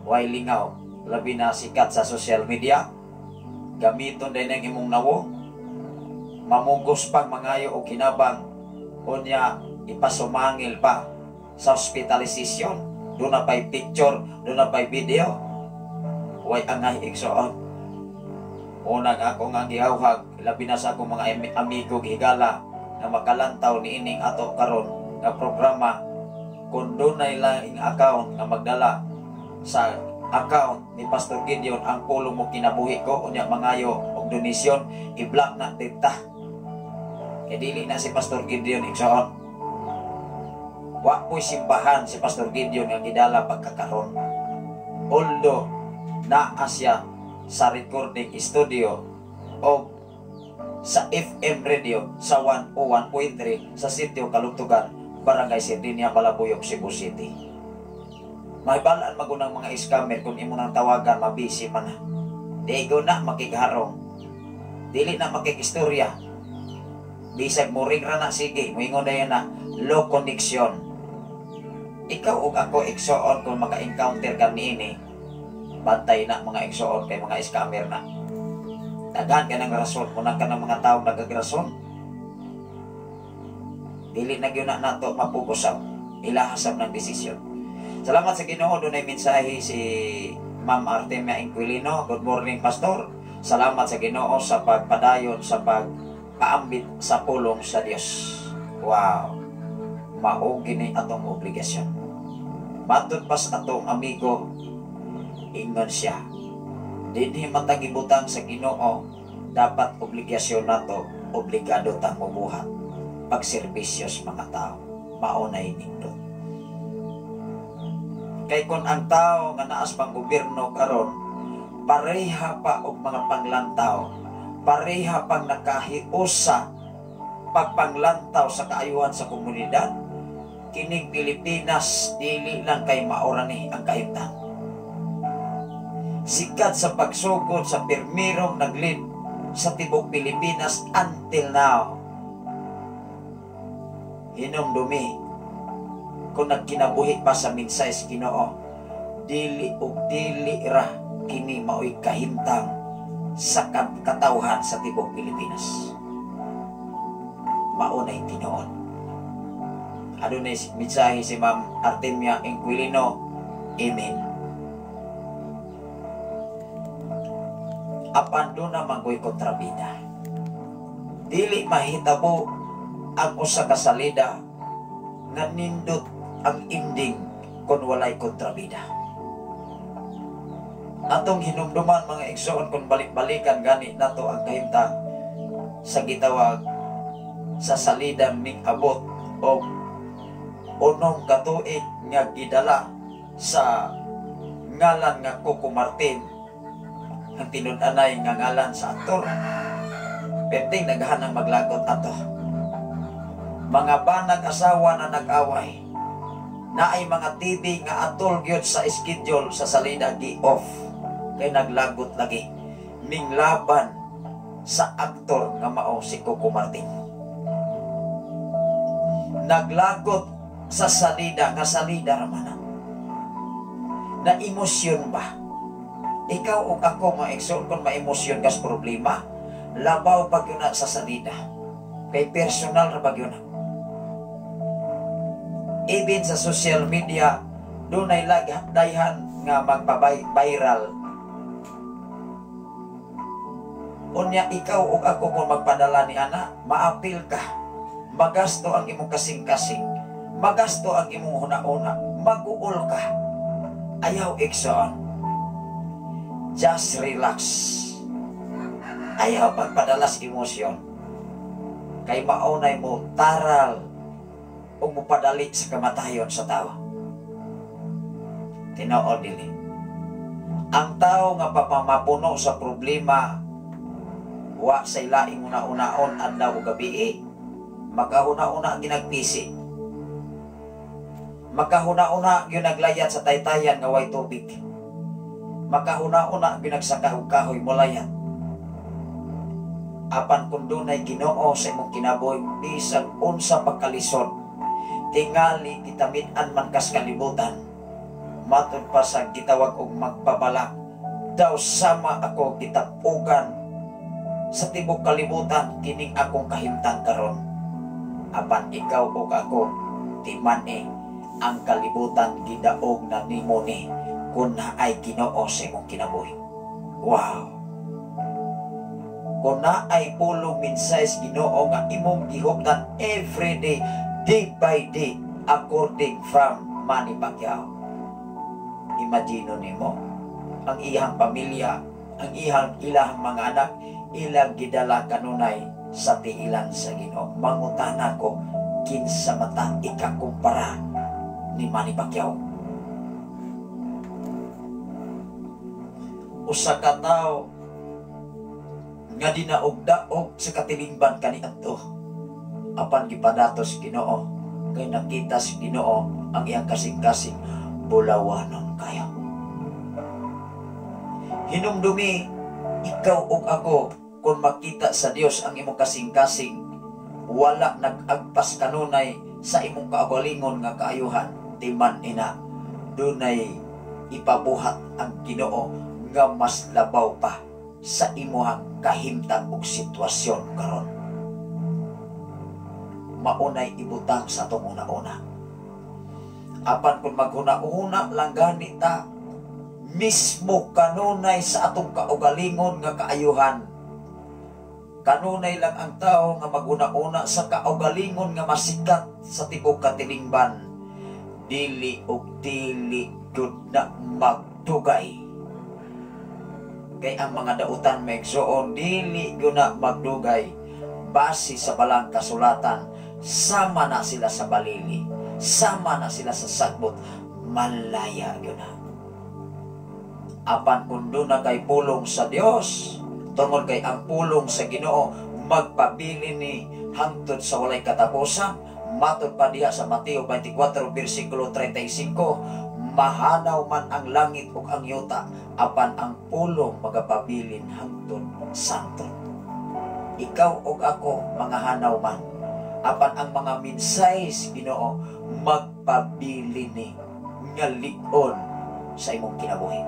Way lingaw, labi na sikat sa social media. Gamiton din ang imong nawong. Mamugos pang mangayo og kinabang, unya ipasumangil pa sa hospitalisasyon. Doon na pa'y picture, doon na pa'y video. Way angay, igsoon. Unang ako nga gihawhag, labi na sa akong mga amigo gihigala nga makalantaw ni ining ato karon nga programa, kung dunay laing account nga magdala sa account ni Pastor Gideon ang pulong mo kinabuhi ko, unya mangayo og donasyon, i-block na dita. Kay dili na si Pastor Gideon, igsoon. Wa po'y simbahan si Pastor Gideon nga gidala pagkakaron. Although naa siya sa recording studio o sa FM radio sa 101.3 sa sitio Kalugtugan, Barangay Sardinia, Malabuyok, Cebu City. Mahibalaan magunang mga scammer kung imo nang tawagan, mabisi man na. Digo na makigharong. Dili na makikistorya. Bisag muring ra na sige, moingon dayon na low connection. Ikaw ug ako, igsoon, kung maka-encounter ka niini, bantay na, mga igsoon, kay mga scammer na. Daghan ka ng rason, munang ka ng mga tao nagagrason. Dili na gyud na nato mapugosab ilahasab ng desisyon. Salamat sa Ginoo, dunay mensahe si Ma'am Artemia Inquilino. "Good morning, Pastor. Salamat sa Ginoo sa pagpadayon sa pagpaambit sa pulong sa Dios." Wow. Mao gini atong obligasyon. Matod pas atong amigo, ingon siya, dinhi matag ibutang sa Ginoo, dapat obligasyon nato, obligado tang mubuhat pagserbisyo sa mga tao. Mao na nindot. Kay kung ang tao nga naas pang gobyerno karon pareha pa og mga panglantaw, pareha pang nakahiusa pagpanglantaw sa kaayuhan sa komunidad, kining Pilipinas dili lang kay maura ni ang kahimtang. Sikat sa pagsugod sa pirmirong naglid sa tibok Pilipinas until now. Hinumdumi kung nagkinabuhi pa sa minsay sa Ginoo, dili ug dili ra kini maoy kahimtang sa katawhan sa tibok Pilipinas. Maunay tinuod. Adunay mensahe si Ma'am Artemia Inquilino. Amen. Apan doon na manggoy kontrabida. Dili mahitabo ang usa ka salida nga nindot ang ending kung walay kontrabida. Atong hinumduman, mga igsoon, kung balik-balikan gani nato ang kahimtang sa gitawag sa salidang ming abot og 6 ka tuig nga gidala sa ngalan nga Coco Martin, ang tinud-anay nga ngalan sa aktor. Perting naghanang maglagot ato. Mga banag asawa na nag-away. Naay mga TV nga atol gyud sa schedule sa salida gi-off kay naglagot lagi. Minglaban sa aktor nga mao si Coco Martin. Naglagot sa salida nga salida ra man. Na emosyon ba? Ikaw ug ako, mga igsoon, kung maemosyon kas problema, labaw pag yun na sa salida. Kay personal ra pag yun na. Even sa social media, dunay dayhan nga magpa-viral. Unya ikaw ug ako kung magpadala ni ana, maapil ka. Magasto ang imong kasing-kasing. Magasto ang imong huna-huna. Maguol ka. Ayaw, igsoon. Just relax. Ayaw pagpadalas emosyon. Kay maunay mo taral o mupadali sa kamatayon sa tao. Tinuod dili. Ang tao nga papamapuno sa problema, wa sa ilaing una-unaon adlaw o gabi, makahuna-una ang ginagpisi. Makahuna-una gyud naglayat sa taytayan nga way tubig. Makahuna-una gyud nagsakahog-kahoy molayat. Apan kung dunay Ginoo sa imong kinabuhi, bisan unsa pagkalisod, tingali gitamid-an man kas kalibutan, matud pa sa gitawag og magbabalak, daw sama ako gitapugan sa tibok kalibutan kining akong kahimtang karon. Apan ikaw ug ako, timan-i ang kalibutan gidaog na nimo ni kung naay Ginoo sa imong kinabuhi. Wow! Kung naay pulong mensahe sa Ginoo nga imong gihuptan every day, day by day, according from Manny Pacquiao. Imagine nimo ang iyang pamilya, ang iyang ilahang mga anak, ilang gidala kanunay sa tiilan sa Ginoo. Mangutana ko, kinsa mata ikakumpara ni Manny Pacquiao? Usa ka tawo nga dinaog-daog sa katilingban kaniadto, apan gipadatos Ginoo kay nakita sa Ginoo ang iyang kasing-kasing bulawanon kayo. Hinumdumi ikaw ug ako kung makita sa Dios ang imong kasing-kasing, wala nag-agpas kanunay sa imong kaugalingon nga kaayuhan, timan ina dunay ipabuhat ang Ginoo nga mas labaw pa sa imuhang kahimtang ug sitwasyon karon. Maunay ibutang sa atong una-una. Apan kung maghuna-una lang gani ta mismo kanunay sa atong kaugalingon nga kaayuhan, kanunay lang ang tao nga maghuna-una sa kaugalingon nga masikat sa tibok katilingban, dili og dili gud na magdugay. Kay ang mga dautan maigsoon dili gyud na magdugay base sa balang kasulatan. Sama na sila sa balili, sama na sila sa sagbot, Malaya gyud na. Apan kung duna kay pulong sa Dios, tungod kay ang pulong sa Ginoo magpabilin ni hangtod sa walay katapusan. Matod pa diha sa Mateo 24 bersikulo 35, mahanaw man ang langit ug ang yuta, apan ang pulong magapabilin hangtod santod. Ikaw ug ako mga hanaw man, apan ang mga mensahe sa Ginoo magpabilin ni nga lig-on sa imong kinabuhi.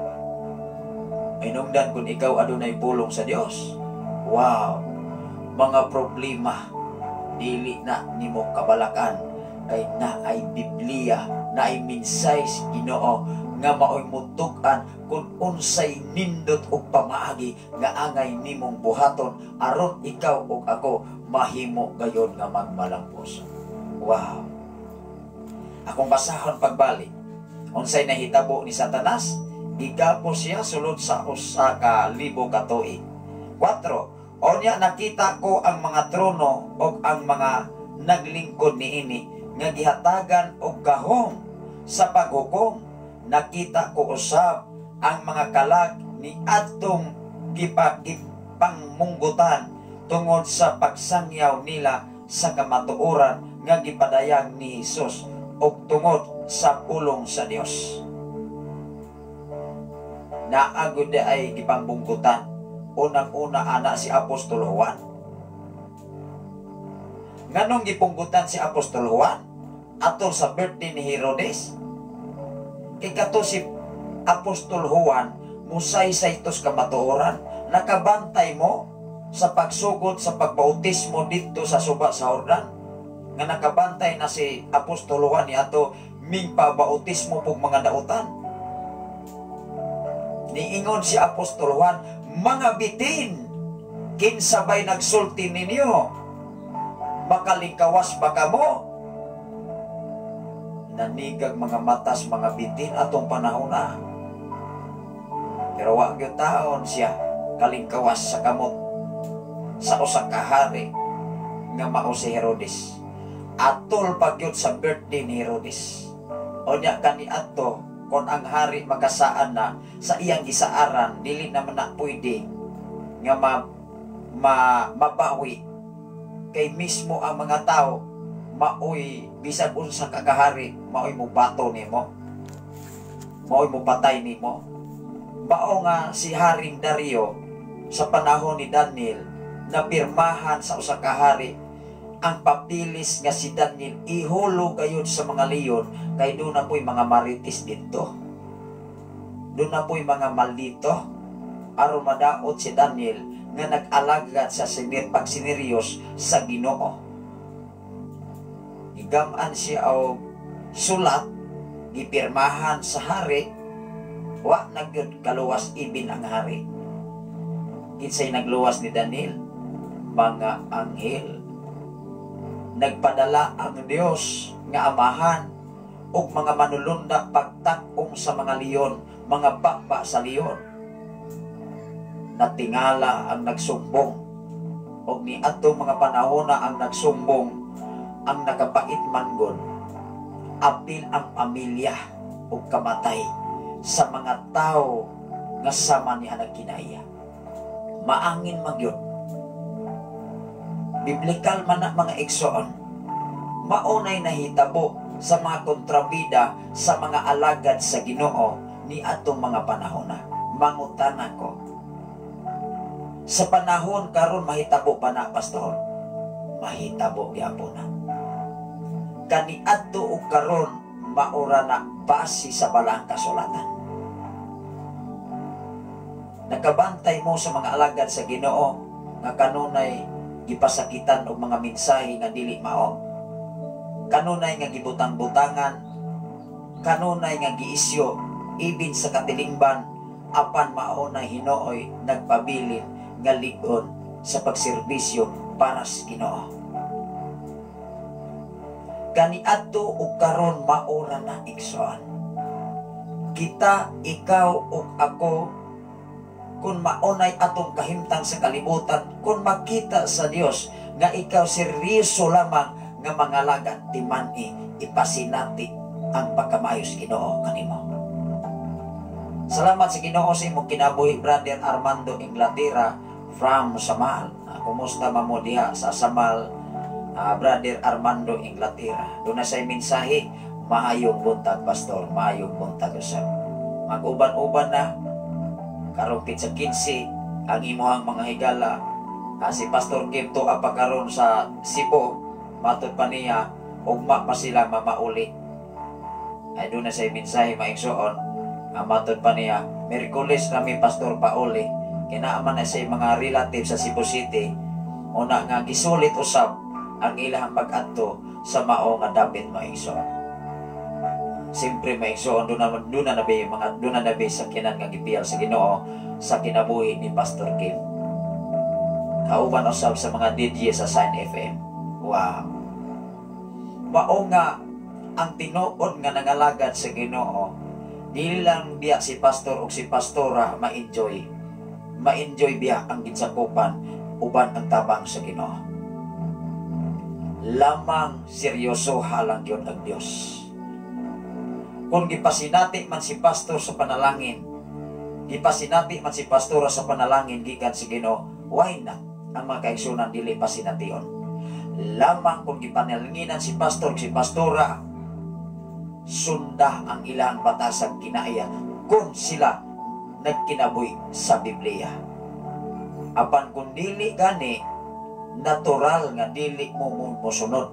Hinungdan kung ikaw adunay pulong sa Dios, wow, mga problema dili na nimo kabalakan kay naay Biblia, naay mensahe sa Ginoo nga maoy mutug-an kung unsay nindot og pamaagi nga angay nimong buhaton aron ikaw ug ako mahimo gayon nga magmalampuson. Wow. Akong basahon pagbalik. Unsay nahitabo ni Satanas? Gigapos siya sulod sa 1,000 ka tuig. 4. Onya nakita ko ang mga trono og ang mga naglingkod niini nga gihatagan og gahom sa paghukom. Nakita ko usab ang mga kalag ni adtong gipangmunggutan tungod sa pagsangyaw nila sa kamatuoran nga gipadayag ni Hesus ug tungod sa pulong sa Dios. Naagod ay gipangbunggutan. Unang-una ana si Apostol Juan. Nganong gipunggutan si Apostol Juan? Atol sa birthday ni Herodes. Kay kato si Apostol Juan musaysay tos kamatuoran, nakabantay mo sa pagsugod sa pagbautismo didto sa suba sa Jordan, nga nakabantay na si Apostol Juan ni ato mingpabautismo pug mga dautan. Niingon si Apostol Juan, mga bitin, kinsa bay nagsulti ninyo? Makalingkawas ba kamo? Nanigag mga matas mga bitin atong panahon na. Pero wa gyud taon siya kalingkawas sa kamot sa usa ka hari nga mao si Herodes. Atol pa gyud sa birthday ni Herodes. Unya kani adto kon ang hari makasaan na sa iyang gisaaran, dili naman na pwede nga mabawi kay mismo ang mga tao maoy bisag unsa ka kahari, maoy mobato nimo, maoy mopatay nimo. Mao nga si Haring Dario sa panahon ni Daniel napirmahan sa usa ka hari ang papilis nga si Daniel ihulog gayud sa mga leon kay doon na po'y mga marites didto. Doon na po'y mga maldito aron madaot si Daniel nga nag-alagad sa pagsineryos sa Ginoo. Gigaman siya og sulat, gipirmahan sa hari, wa na gyud kaluwas ibin ang hari. Kinsay nagluwas ni Daniel? Mga anghel. Nagpadala ang Dios nga amahan og mga manulunda pagtak-ong sa mga leon, mga baba sa leon. Natingala ang nagsumbong og niadtong mga panahona ang nagsumbong ang nakapait man gud, apil ang pamilya ug kamatay sa mga tao nga sama ni anang kinaiya. Maangin magyud. Biblikal man na mga igsoon, maunay nahitabo sa mga kontrabida sa mga alagad sa Ginoo ni atong mga panahona. Mangutana ko, sa panahon karon mahitabo pa na, pastor? Mahitabo gyapon na. Kaniadto og karon maura na base sa balaang kasulatan. Nakabantay mo sa mga alagad sa Ginoo nga kanunay gipasakitan og mga mensahe nga dili mao. Kanunay nga gibutang-butangan, kanunay nga giisyo ibin sa katilingban, apan mao na hinooy nagpabilin nga lig-on sa pagserbisyo para sa Ginoo. Kaniadto ug karon maura na, igsoon. Kita, ikaw ug ako, kung maunay atong kahimtang sa kalibutan, kung makita sa Dios nga ikaw seryoso lamang nga mangalagad, timani ipasinati Ang pagkamayo sa Ginoo kanimo. Salamat sa Ginoo sa imong kinabuhi, Brother Armando Inglaterra from Samal. Kumusta man mo diha sa Samal, Brother Armando Inglaterra? Duna say mensahe, "Maayong buntag, Pastor, maayong buntag usab." Mag-uban-uban na karong pitsa 15 ang imuhang mga higala. Si Pastor Kim to pa karon sa Cebu, matod pa niya ugma pa sila mamauli. Ay, duna say mensahe, mga igsoon. Ang matod pa niya, "Miyerkules kami, Pastor, pauli." Kinaaman na sa mga relative sa Cebu City. Una nga gisulit usab ang ilahang pag-adto sa mao nga dapit, mga igsoon. Siyempre, mga igsoon, doon na nabi, mga doon na nabi sa kinan nga gipiyal sa Ginoo sa kinabuhi ni Pastor Kim. Kauban usab sa mga DJ sa Sign FM. Wow. Mao nga ang tinuod nga nangalagad sa Ginoo, dili lang biya si pastor o si pastora ma-enjoy. Ma-enjoy biya ang ginsakupan uban ang tabang sa Ginoo. Lamang seryoso halang yun ang Dios. Kung gipasinati man si pastor sa panalangin, gipasinati man si pastora sa panalangin gikan sa Ginoo, why not ang mga kaigsunan dili pasination? Lamang kung gipanalanginan si pastor, si pastora, sunda ang ilang batasag kinaya kung sila nagkinabuhi sa Biblia. Apan kung dili gani, natural nga dili mo mosunod.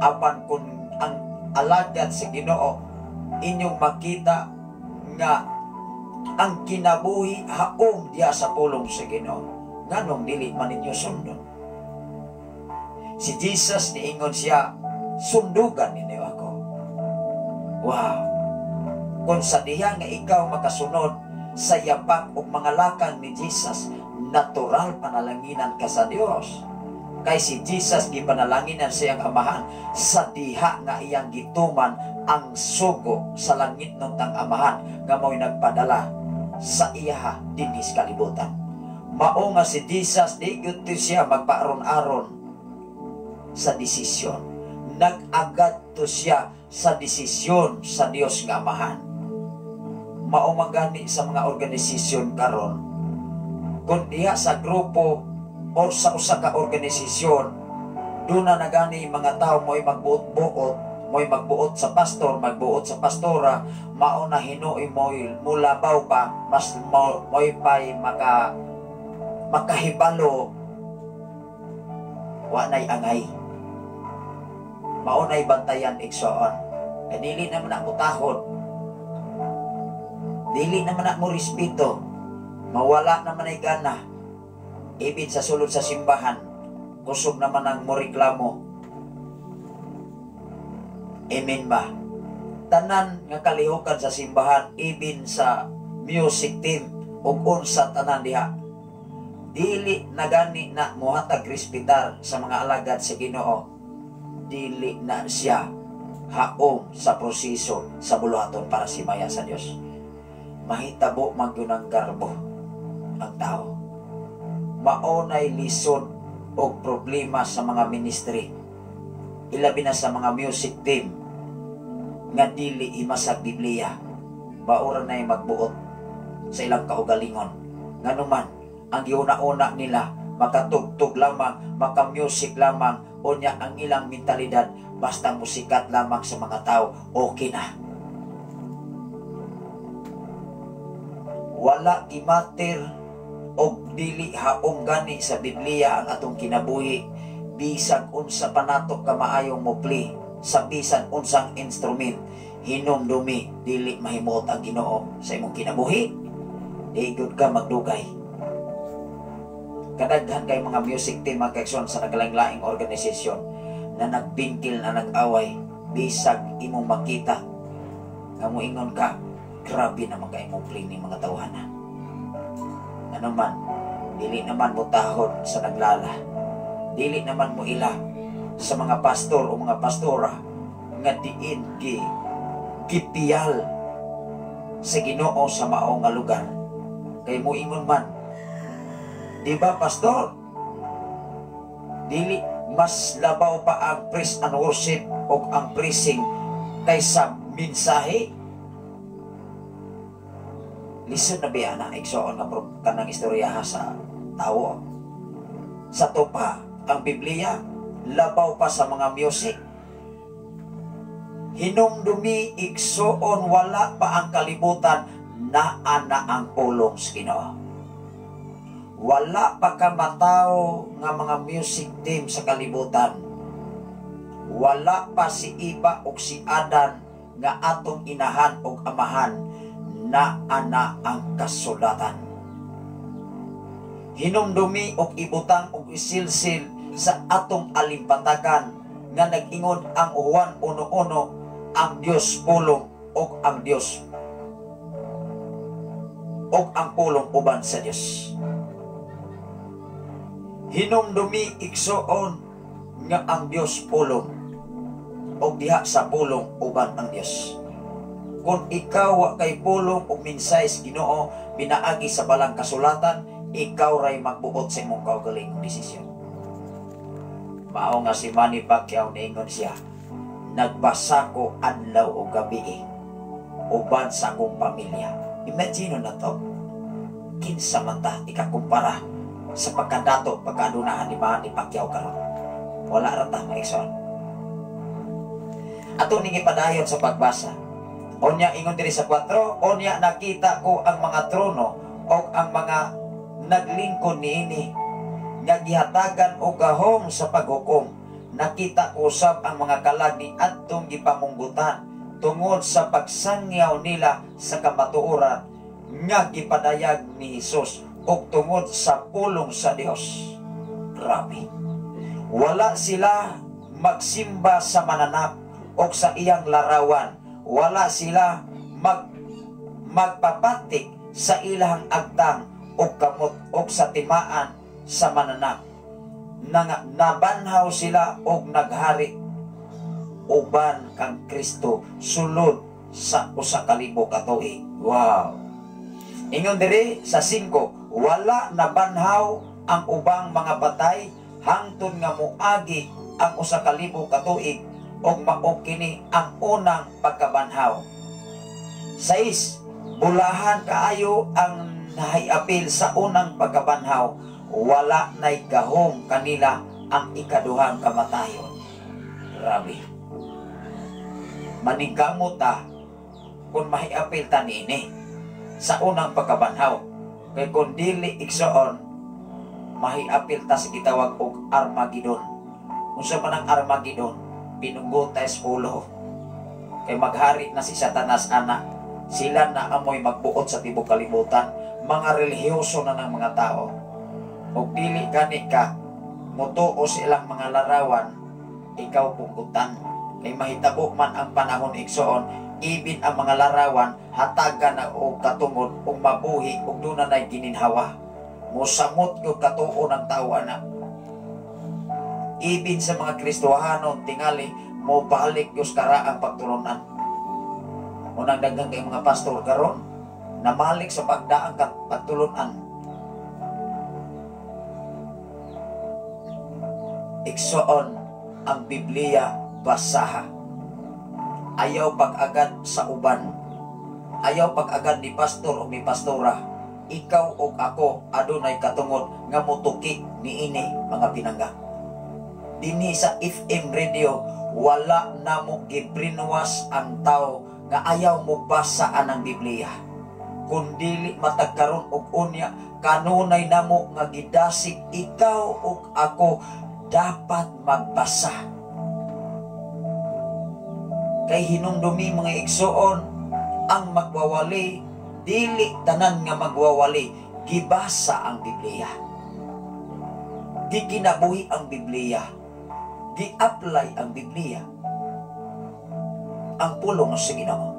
Apan kung ang alagad sa Ginoo inyong makita nga ang kinabuhi haom diya sa pulong sa Ginoo, nganong dili man ninyo sundon? Si Jesus, niingon siya, "Sundugan ninyo ako." Wow. Kung sa diha nga ikaw makasunod sa yapak ug mga lakang ni Jesus, natural panalanginan ka sa Dios. Kay si Jesus, gipanalanginan siyang Amahan sa diha nga iyang gituman ang sugo sa langit ng tang Amahan nga mo'y nagpadala sa iyaha dinhi sa kalibutan. Mao nga si Jesus, di gyud siya magpaaron-aron sa desisyon. Nag-agad to siya sa desisyon sa Dios nga Amahan. Mao man gani sa mga organisasyon karon, kung diha sa grupo or sa usa ka organisasyon, duna na gani mga tao mo'y magbuot-buot, mo'y magbuot sa pastor, magbuot sa pastora, mao na hinuoy mo'y mulabaw pa, mas mo'y pay makahibalo, wa na'y angay. Mao na'y bantayan, igsoon. Kay dili naman na mo tahod. Dili naman na mo respeto. Mawala naman ay gana. Ibig sa sulod sa simbahan, kusog naman ang mo reklamo. Amen ba? Tanan nga kalihukan sa simbahan, ibin sa music team, ug unsa tanan diha. Dili na gani na muhatag respetar sa mga alagad sa Ginoo. Dili na siya haom sa proseso sa buluhaton para simaya sa Dios. Mahitabo man gyud ang garbo ang tao. Mao nay lisod og problema sa mga ministry. Ilabi na sa mga music team nga dili imasag Biblia. Baora na'y magbuot sa ilang kaugalingon. Nganuman, ang giuna-una nila, makatugtog lamang, maka-music lamang, unya ang ilang mentalidad, basta musikat lamang sa mga tao, okay na. Wala gimater og dili haom gani sa Biblia ang atong kinabuhi, bisag unsa panato ka maayong mopli sa bisan unsang instrument, hinumdumi dili mahimuot ang Ginoo sa imong kinabuhi, di gud ka magdugay. Kadaghan kay mga music team, mga kaigsoon, sa naglaing-laing organisasyon na nagbingkil, na nag-away, bisag imong makita nga moingon ka, "Grabe naman kay imong play ni mga tawhana." Ano man, dili naman mo tahod sa naglala, dili naman mo ila sa mga pastor o mga pastora nga diin gipiyal sa Ginoo sa mao nga lugar. Kay moingon man, "Di ba, pastor? Dili mas labaw pa ang praise and worship o ang praising kaysa mensahe. Lisod na biya na, igsoon, nga kanang istorya sa tawo. Sa topa, ang Biblia labaw pa sa mga music. Hinumdumi, igsoon, wala pa ang kalibutan, naa na ang pulong sa Ginoo. Wala pa ka matawo nga mga music team sa kalibutan. Wala pa si Eva o si Adan nga atong inahan og amahan, naa na ang kasulatan. Hinumdumi og ibutang og isilsil sa atong alimpatagan nga nag-ingon ang Juan 1:1, ang Dios pulong og ang Dios og ang pulong uban sa Dios. Hinumdumi, igsoon, nga ang Dios pulong og diha sa pulong uban ang Dios. Kung ikaw wa kay pulong og mensahe sa Ginoo pinaagi sa balang kasulatan, ikaw ray magbuot sa imong kaugalingong desisyon. Mao nga si Manny Pacquiao, niingon siya, "Nagbasa ko adlaw o gabi uban sa akong pamilya." Imagine na to. Kinsa man ta ikakumpara sa pagkadato, pagkadunahan ni Manny Pacquiao karon? Wala ra ta, mga igsoon. Ato ning ipadayon sa pagbasa. Unya ingon diri sa 4, "Unya nakita ko ang mga trono og ang mga naglingkod niini nga gihatagan og gahom sa paghukom. Nakita ko usab ang mga kalag ni adtong gipamunggutan tungod sa pagsangyaw nila sa kamatuoran nga gipadayag ni Hesus ug tungod sa pulong sa Dios." Grabe. "Wala sila magsimba sa mananap o sa iyang larawan. Wala sila magpapatik sa ilang agtang o kamot o sa timaan sa mananap. Nabanhaw sila og naghari uban kang Kristo sulod sa 1,000 ka tuig." Wow. Ingon diri sa 5, "Wala nabanhaw ang ubang mga patay hangtod nga moagi ang 1,000 ka tuig ug mao kini ang unang pagkabanhaw." 6, "Bulahan kaayo ang nahiapil sa unang pagkabanhaw. Wala nay gahom kanila ang ikaduhang kamatayon." Grabe. Maningkamot ta kung mahiapil ta niini sa unang pagkabanhaw. Kay kung dili, igsoon, mahiapil ta sa gitawag og Armageddon. Unsa man ang Armageddon? Pinunggo sa ulo. Kay maghari na si Satanas ana. Sila na amoy magbuot sa tibok kalibutan. Mga relihiyoso na ng mga tao. Og dili gani ka mutuo sa ilang mga larawan, ikaw punggutan. Kay mahitabo man ang panahon, igsoon, ibin ang mga larawan hatagan na og katungod ug mabuhi ug duna nay gininhawa. Mosamot gyud katuo ng tao ana. Ibin sa mga Kristohanon, tingali mo balik gyud karaang pagtulunan. Unang daghan kay mga pastor karon namalik sa pagdaang pagtulunan. Igsoon, ang Biblia basaha. Ayaw pag-agad sa uban. Ayaw pag-agad ni pastor o ni pastora. Ikaw og ako adunay katungod nga motuki niini, mga pinangga. Dinhi sa FM radio, wala namo gibrainwash ang tao nga ayaw mo basa anang Biblia. Kung dili matag karon og unya, kanunay namo nga gidasig ikaw ug ako dapat magbasa. Kay hinumdumi, mga igsoon, ang magwawali, dili tanan nga magwawali gibasa ang Biblia. Gikinabuhi ang Biblia. Gi-apply ang Biblia. Ang pulong sa Ginoo.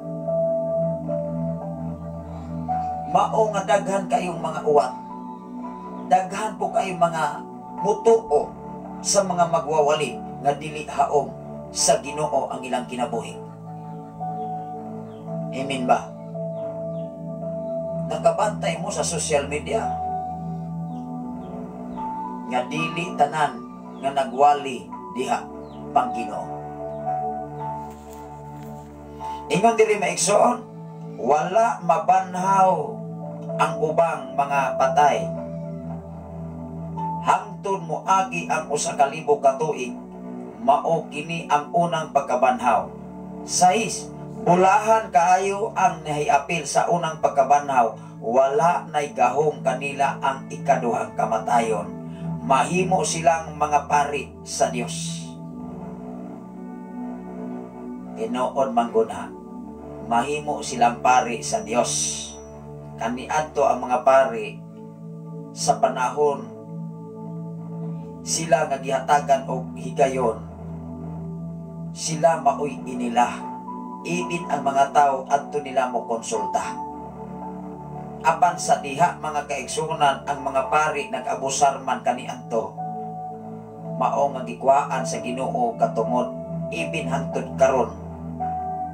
Mao nga daghan kayong mga uwat. Daghan po kayong mga mutuo sa mga magwawali nga dili haom sa Ginoo ang ilang kinabuhi. Amen ba? Nakabantay mo sa social media nga dili tanan nga nagwali diha pang Ginoo. Ingon diri, maigsoon, wala mabanhaw ang ubang mga patay hangtod moagi ang 1,000 ka tuig. Mao kini ang unang pagkabanhaw. 6. Bulahan kaayo ang nahiapil sa unang pagkabanhaw. Wala nay gahom kanila ang ikaduhang kamatayon. Mahimo silang mga pari sa Dios. Tinuod man guna, mahimo silang pari sa Dios. Kaniadto ang mga pari sa panahon sila nga gihatagan og higayon, sila maoy inila. Ibin ang mga tao adto nila mo konsulta. Apan sa diha, mga kaigsunan, ang mga pari nag-abusar man kaniadto. Mao nga gikuhaan sa Ginoo katungod ibin hangtod karon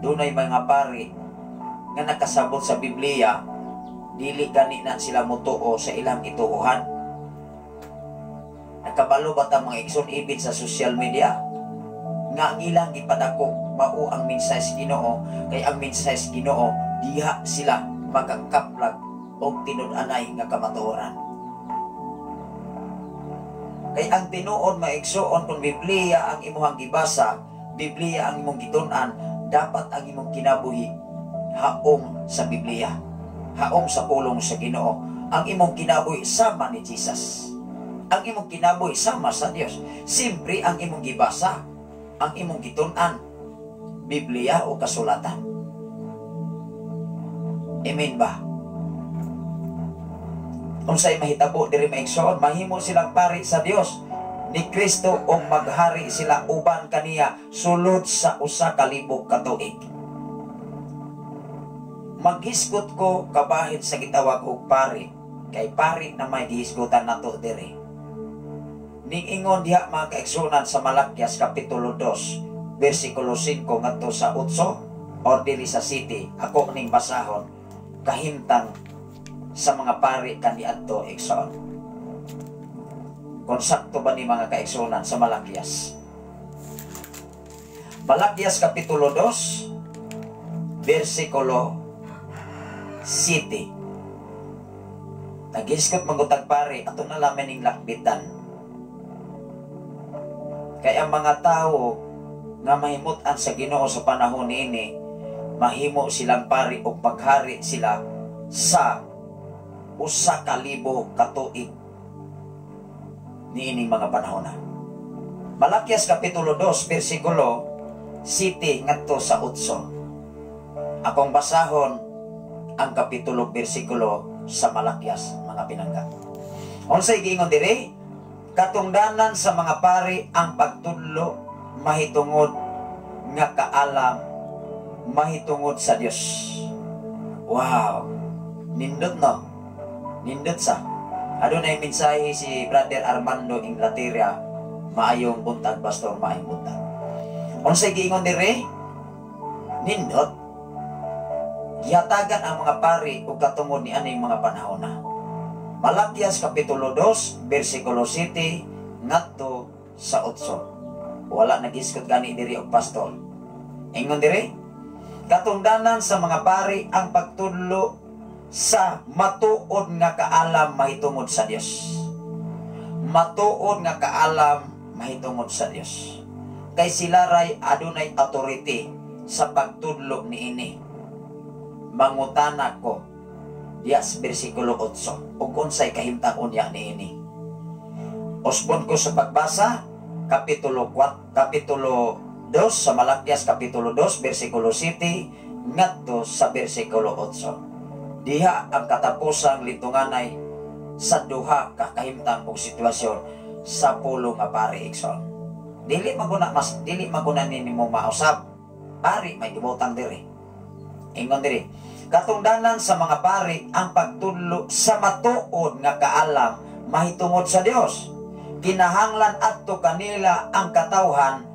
dunay mga pari nga nakasabot sa Biblia, dili gani na sila motuo sa ilang ituohan. Nakabalo ba ta, mga igsoon, ibin sa social media nga ang ilang gipadako mao ang mensahe sa Ginoo, kay ang mensahe sa Ginoo diha sila makakaplag og tinud-anay nga kamatuoran? Kay ang tinuod, maigsuon, kung Biblia ang imuhang gibasa, Biblia ang imong gitun-an, dapat ang imong kinabuhi haom sa Biblia, haom sa pulong sa Ginoo. Ang imong kinabuhi sama ni Jesus. Ang imong kinabuhi sama sa Dios. Siyempre, ang imong gibasa, ang imong gitun-an, Biblia o kasulatan. Amen ba? Unsay mahitabo diri, maigsoon? Mahimo silang pari sa Dios ni Kristo o maghari sila uban kaniya sulod sa 1,000 ka tuig. Maghisgot ko kabahin sa gitawag og pari, kay pari na may gihisgutan nato diri. Ning-ingon diha, mga kaigsunan, sa Malakias kapitulo 2 bersikulo 5 ngadto sa 8 or diri sa city, ako ning basahon kahimtang sa mga pari kaniadto, igsoon. Kung sakto ba ni, mga kaigsunan, sa Malakias. Malakias kapitulo 2 bersikulo 7. Naghisgot magutag pare, ato na lamin ning lakbitan. Kay ang mga tao nga mahimut-an sa Ginoo sa panahon niini, mahimo silang pari o paghari sila sa 1,000 ka tuig niining mga panahon na. Malakias kapitulo 2 bersikulo 7 ngadto sa 8. Akong basahon ang kapitulo bersikulo sa Malakias, mga pinangga. Unsay giingon diri? Katungdanan sa mga pari ang pagtudlo mahitungod nga kaalam mahitungod sa Dios. Wow. Nindot, no? Nindot sa. Adunay mensahe si Brother Armando Inglaterra. Maayong buntag, pastor, maayong buntag. Unsay giingon diri? Nindot. Gihatagan ang mga pari og katungod ni aning mga panahon na. Malakias kapitulo 2 bersikulo 7 ngadto sa 8. Wala naghisgot gani diri og pastor. Ingon diri, katungdanan sa mga pari ang pagtudlo sa matuod nga kaalam mahitungod sa Dios. Matuod nga kaalam mahitungod sa Dios. Kay sila ray adunay authority sa pagtudlo niini. Mangutana ko diya sa bersikulo 8 ug unsay kahimtang unya niini. Usbon ko sa pagbasa, kapitulo 4, kapitulo 2 sa Malakias kapitulo 2 bersikulo 7 ngadto sa bersikulo 8. Diha ang katapusang litunganay sa duha ka kahimtang og sitwasyon sa pulo nga pari, igsoon. Dili maguna mas dili maguna nimo mausab. Pari may gibutang diri. Ingon diri, katungdanan sa mga pari ang pagtudlo sa matuod nga kaalam mahitungod sa Dios. Kinahanglan adto kanila ang katawhan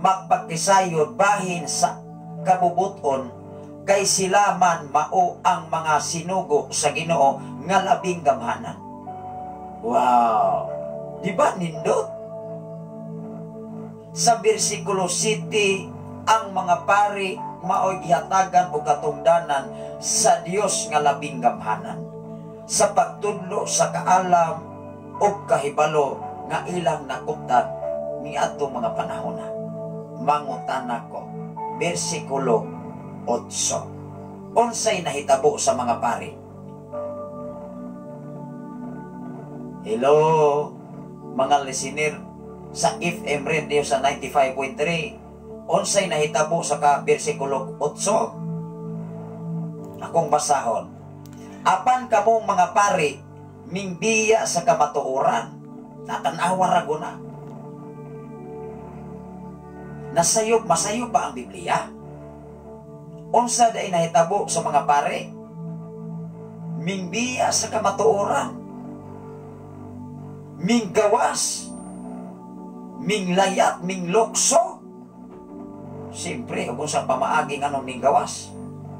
magpakisayod bahin sa kabubuton, kay sila man mao ang mga sinugo sa Ginoo nga labing gamhanan. Wow! Di ba nindot? Sa bersikulo 7 Ang mga pari maoy gihatagan og katungdanan sa Dios nga labing gamhanan sa pagtudlo sa kaalam ug kahibalo nga ilang nakuptan niadtong mga panahona. Mangutana ko, bersikulo 8. Unsay nahitabo sa mga pari? Hello, mga listener sa FM Radio sa 95.3. Unsay nahitabo sa ka bersikulo 8? Akong basahon. Apan kamong mga pari, mingbiya sa kamatuoran. Natanawa ra guna. Nasayop, masayop ba ang Biblia? Unsa day nahitabo sa mga pare? Mingbiya sa kamatuoran. Minggawas. Minglayat, minglokso. Siyempre, ug sa pamaagi nganong minggawas,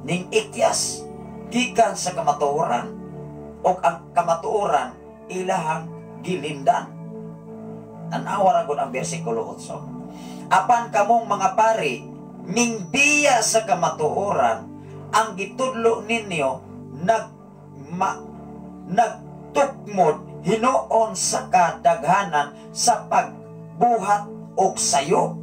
ning ikyas gikan sa kamatuoran, og ang kamatuoran ilahang gilindan. Tan-awa ra gud ang bersikulo 8. Apan kamong mga pari, mingbiya sa kamatuoran, ang gitudlo ninyo nagtukmod hinuon sa kadaghanan sa pagbuhat og sayo.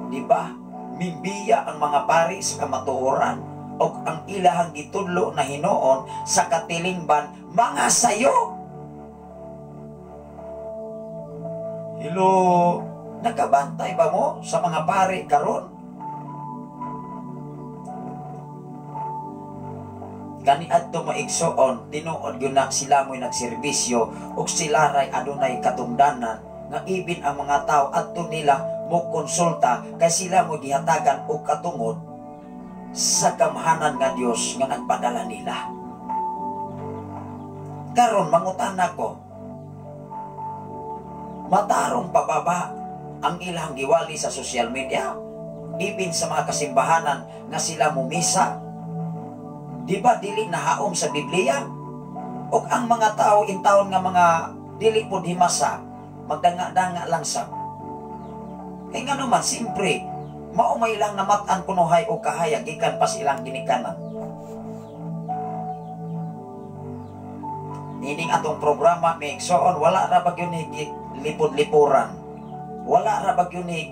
Di ba? Mimbiya ang mga pari sa kamatuoran og ang ilahang gitudlo na hinuon sa katilingban mga sayo. Hello, nakabantay ba mo sa mga pari karon? Kaniadto maigsoon, tinuod gyud na sila mo'y nagserbisyo ug sila ray adunay katungdanan nga ibin ang mga tao adto nila mo konsulta kay sila mo gihatagan og katungod sa gamhanan nga Dios nga nagpadala nila. Karon mangutana ko, matarong pababa ang ilang giwali sa social media, ibin sa mga kasimbahanan nga sila mumisa? Di ba dili nahaom sa Biblia? Og ang mga tao intawon nga mga dili pod himasa, magdanga-danga lang sa. Kay nga naman, siyempre, maumay lang namat-an kunuhay o kahayag gikan pa silang ginikanan. Nining atong programa may igsoon, wala ra ba gyud ni lipod-lipuran. Wala ra ba gyud ni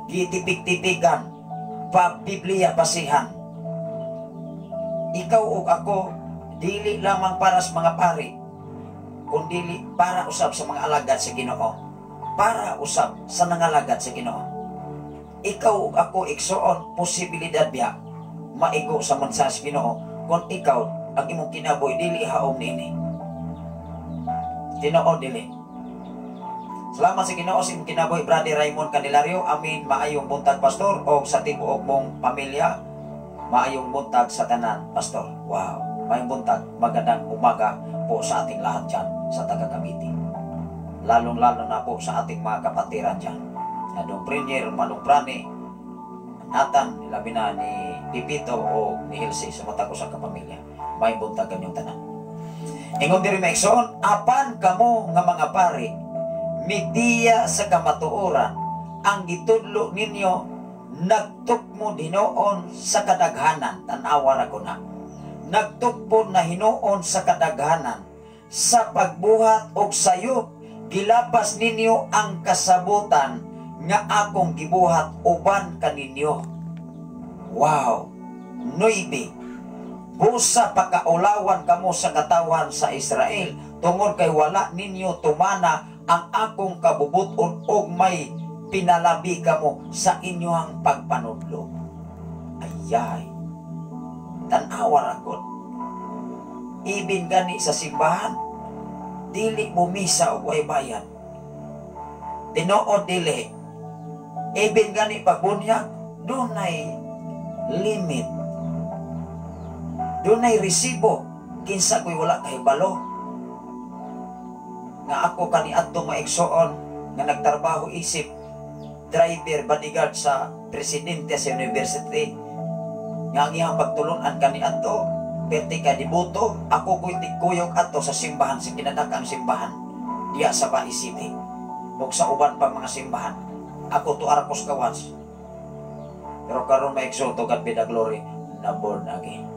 gitipig-tipigan pa Biblia basihan. Ikaw ug ako dili lamang para sa mga pari, kundi para usab sa mga alagad sa Ginoo, para usab sa nangalagad sa Ginoo. Ikaw ug ako igsoon, posibilidad biya maigo sa mensahe sa Ginoo kung ikaw ang imong kinabuhi dili haom nini. Tinuod dili. Salamat sa Ginoo sa imong kinabuhi, Brother Raymond Candelario. Amin. Maayong buntag, pastor, og sa tibuok mong pamilya. Maayong buntag sa tanan, pastor. Wow, maayong buntag, magandang umaga po sa ating lahat dyan sa taga Cavite. Lalong-lalo na po sa ating mga kapatiran dyan. Anong Premier, Manong Prani, Nathan, labi na ni Pipito o ni Hilsi sa mata ko sa kapamilya. Maayong buntag kanyong tanan. Ingon diri maigsoon, apan kamo nga mga pari, midiya sa kamatuoran, ang gitudlo ninyo nagtukmo hinuon sa kadaghanan. Tan-awa ra ko na. Nagtukmo na hinuon sa kadaghanan sa pagbuhat og sayop, gilapas ninyo ang kasabutan nga akong gibuhat uban kaninyo. Wow! 9. Busa pakaulawan kamo sa katawhan sa Israel tungod kay wala ninyo tumana ang akong kabubuton og may pinalabi kamo sa inyong pagpanudlo. Ayay, tan-awa ra gud. Ibin gani sa simbahan, dili mumisa og way bayad. Tinuod dili. Ibin gani pagbunyag, dunay limit. Dunay resibo kinsa ko'y wala kahibalo. Nga ako kaniadto maigsoon nga nagtrabaho isip driver bodyguard sa presidente sa university nga ang iyang pagtulunan kaniadto perti ka dibuto, ako ko'y tigkuyog ato sa simbahan, sa kinadakang simbahan diya sa Bais City. Ug sa uban pang mga simbahan. Ako to Arcos Gawas. Pero karon, mga igsoon, to God be the glory, na born again.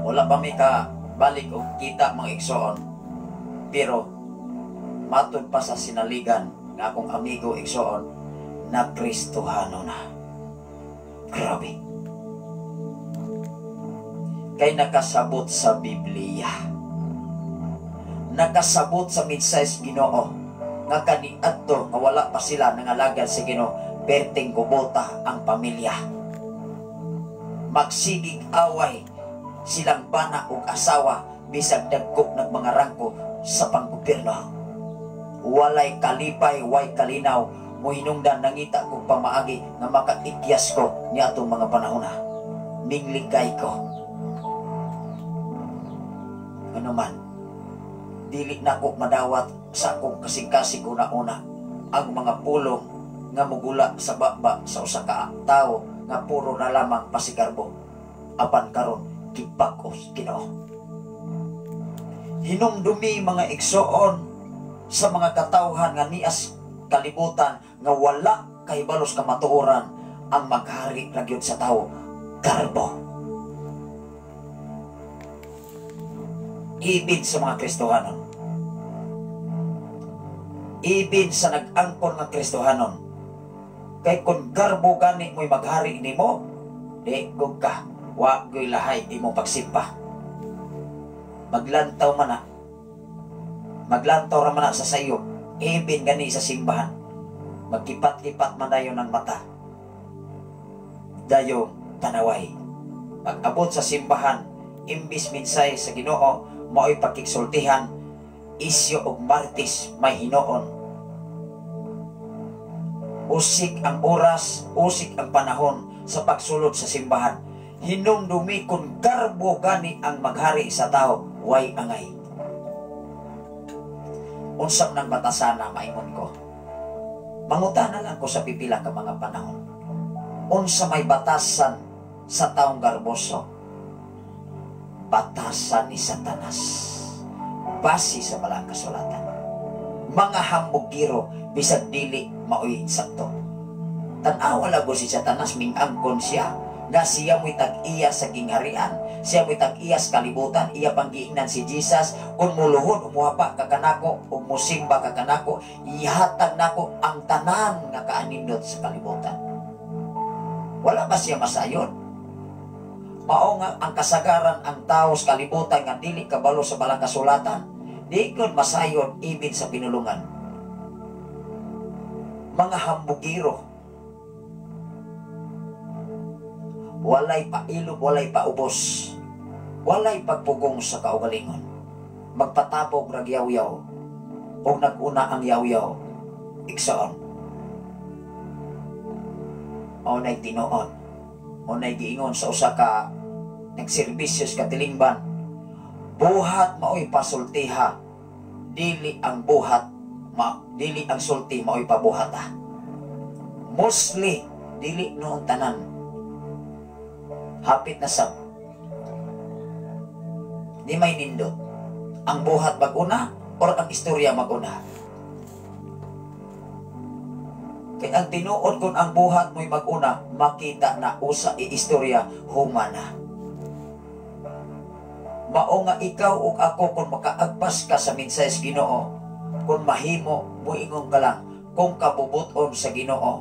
Wala pa mi ka balik og kita, mga igsoon. Pero matud pa sa sinaligan nga akong amigo, igsoon, na Kristohano na. Grabe. Kay nakasabot sa Biblia. Nakasabot sa mensahe sa Ginoo nga kaniadto nga wala pa sila nangalagad sa Ginoo, perting kubota ang pamilya. Magsigig away silang bana ug asawa bisag dagko nag mga rangko sa panggobyerno. Walay kalipay, way kalinaw. Muhinungdan nangita kog pamaagi nga makaikyas ko ni atong mga panahona. Minglikay ko. Ano man, dili nako madawat sa akong kasing-kasing una-una ang mga pulong nga mugula sa baba sa usa ka tawo nga puro na lamang pasigarbo. Apan karon gibag-os Ginoo. Hinumdumi, mga igsoon, sa mga katawhan nga nias kalibutan nga wala kahibalos kamatuoran, ang maghari ra gyud sa tawo, garbo. Ibig sa mga Kristohanon. Ibig sa nag-angkon nga Kristohanon. Kay kung garbo gani mo'y maghari nimo, di gug ka, wa gyud lahay imong pagsimba. Maglantaw man na. Maglantaw ra man na sa sayo, ibin gani sa simbahan. Magkipat-kipat man dayon ang mata. Dayong tanaway. Pag-abot sa simbahan, imbis minsay sa Ginoo mao'y pagkiksultihan, isyo og Martes may hinuon. Usik ang oras, usik ang panahon sa pagsulod sa simbahan. Hinumdumi kung garbo gani ang maghari sa tao, way angay. Unsam ng batasana, maingon ko. Mangutana lang ko sa pipila ka mga panahon. Unsa may batasan sa taong garboso? Batasan ni Satanas. Base sa balang kasulatan. Mga hambugiro, bisag dili maoy sakto. Tan-awa lago si Satanas, mingangkon siya nga siya mo'y tag-iya sa gingharian, siya mo'y tag-iya sa kalibutan. Iya pang giingnan si Jesus, kung muluhod umuhapa ka kanako ug musimba ka kanako, ihatag nako ang tanan nga kaanindot sa kalibutan. Wala ba siya masayon? Mao nga ang kasagaran ang tao sa kalibutan nga dili kabalo sa balang kasulatan, di gyud masayon ibin sa pinulungan. Mga hambugiro, walay pailob, walay paubos, walay pagpugong sa kaugalingon. Magpatabog rag yaw-yaw, o nag-una ang yaw-yaw, igsoon. O na'y tinuod, o na'y giingon sa usa ka nagserbisyo sa katilingban, buhat maoy pasultiha, dili ang buhat, ma, dili ang sulti maoy pabuhata. Mostly, dili noon tanan. Hapit na sab. Di may nindot. Ang buhat maguna or ang istorya maguna? Kay ang tinuod kung ang buhat mo'y maguna, makita na usa i-istorya humana. Mao nga ikaw ug ako, kung makaagpas ka sa mensahe sa Ginoo, kung mahimo, muingon ka lang, kung kabubuton sa Ginoo,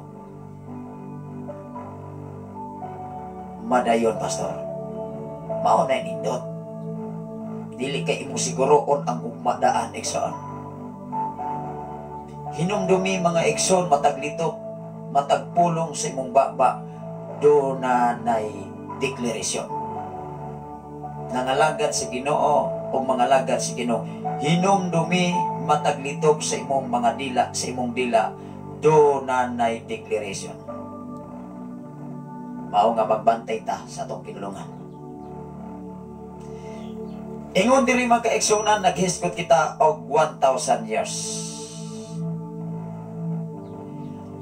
madayon, pastor. Mao na nindot. Dili kay imong siguroon ang ugmadaan, igsoon. Hinumdumi, mga igsoon, matag litok, matag pulong sa imong baba, do na nay deklarasyon. Nangalagad sa Ginoo o mangalagad sa Ginoo. Hinumdumi matag litok sa imong mga dila, sa imong dila, do na nay declaration. Mao nga magbantay ta sa atong pinulungan. Ingon diri, mga kaigsuonan, naghisgot kita og 1,000 years.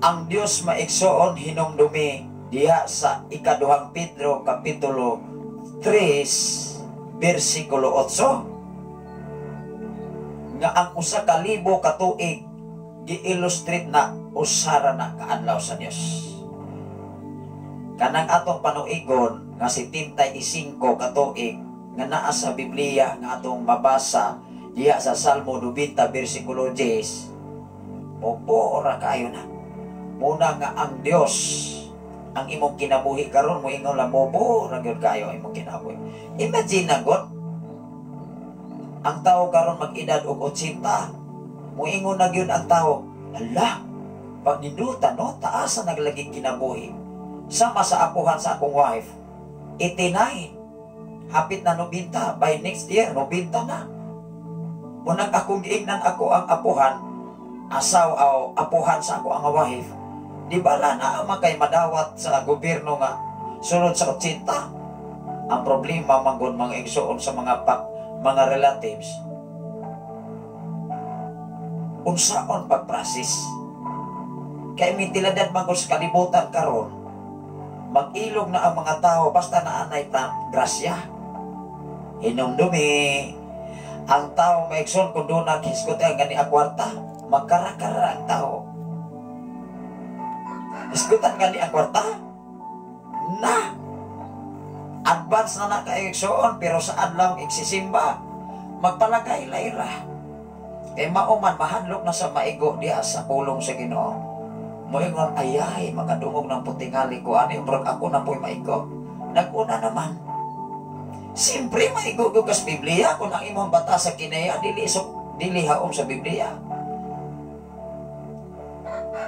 Ang Dios, maigsoon, hinumdumi diha sa Ikaduhang Pedro kapitulo 3 bersikulo 8. Nga ang 1,000 ka tuig gi-illustrate na usara na kaadlaw sa Dios. Kanang atong panuigon nga 75 ka tuig nga naa sa Biblia nga atong mabasa diha sa Salmo 90 versikulo 10, mobuo ra kaayo na. Muna nga ang Dios ang imong kinabuhi karon, moingon lang, mobuo ra gyud kaayo ang imong kinabuhi. Imagine na god, ang tao karon mag-edad og 80, moingon na gyud ang tao, "Hala, pagnindutan no, taas na naglaging kinabuhi." Sama sa apuhan sa akong wife, 89, hapit na 90, by next year, 90 na. Munang akong giingnan ako ang apuhan, asaw aw apuhan sa ako ang wife, di bala na ama kay madawat sa gobyerno nga sunod sa 80. Ang problema manggod, mga igsoon, sa mga mga relatives, unsaon pag-process? Kay mitiladad man sa kalibutan karon, mag-ilog na ang mga tao basta na anay grasya. Hinumdumi, ang tao, maigsoon, kung doon naghisgot ang gani ang kwarta, magkarakara ang tao. Hisgutan gani ang kwarta? Na! Advance na na kayo, igsoon, pero sa adlaw igsisimba, magpalagay layra. Kay mauman, mahadlok na sa maigo diha sa pulong sa Ginoo. Moingon, "Ayay, makadungog ng putingali ko, ani, murag ako na po'y maigo." Naguna naman. Siyempre, maigo ko kas Biblia kung ang imong bata sa kinaya, dili, so, dili haom sa Biblia.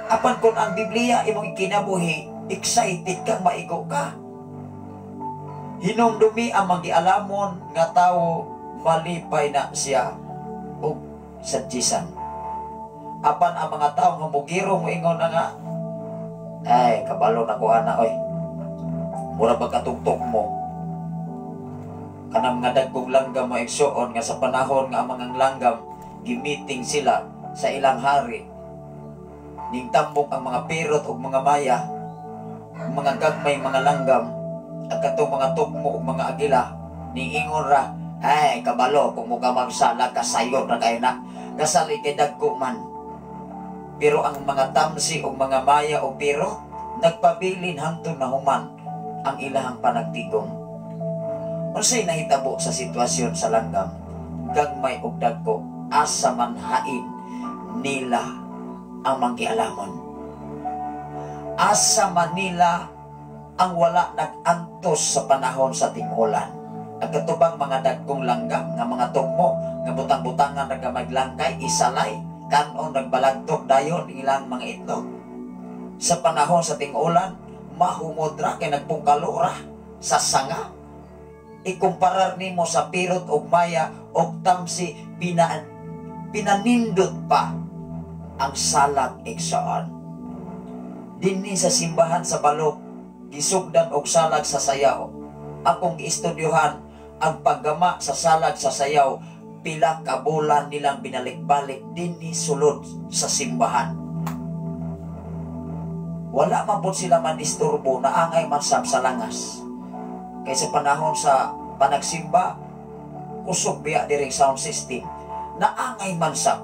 Apan kung ang Biblia imong ikinabuhi, excited kang maigo ka. Hinumdumi, ang magialamon nga tawo, malipay na siya og sadyisan. Apan ang mga tao nga mugiro, moingon na nga, "Ay, kabalo na ko ana oy. Mura ba katugtok mo?" Kanang nga dagkong langgam mo, igsuon, nga sa panahon nga ang mga langgam gimiting sila sa ilang hari, ning tambok ang mga pirot ug mga maya, mga gagmay mga langgam at katong mga tukmo ug mga agila, ning ingon ra, "Ay, kabalo kung mo ka magsala, kasayon ra kayo na kasali kay dagko man." Pero ang mga tamsi ug mga maya o pirot nagpabilin hangtod na human ang ilahang panagtigom. Unsay nahitabo sa sitwasyon sa langgam, gagmay ug dagko? Asa man hain nila ang manggialamon? Asa man nila ang wala nag-antos sa panahon sa tingulan? Ang katubang mga dagkong langgam nga mga tukmo nga butang-butangan nagamaglangkay, isalay kanon, nagbalagtok dayon ilang mga itlog. Sa panahon sa tingulan, mahumod ra kay nagpungkalo ra sa sanga. Ikumparar nimo sa pirot og maya og tamsi, pinanindot pa ang salag, igsoon. Dinhi sa simbahan sa Balok, gisugdan og salag sa sayaw. Akong giistudyuhan ang paggama sa salag sa sayaw, pila ka bulan nilang binalik-balik dinhi sulod sa simbahan. Wala man po sila man disturbo, naangay man sab sa langas. Kay sa panahon sa panagsimba, kusog biya diring sound system, naangay man sab.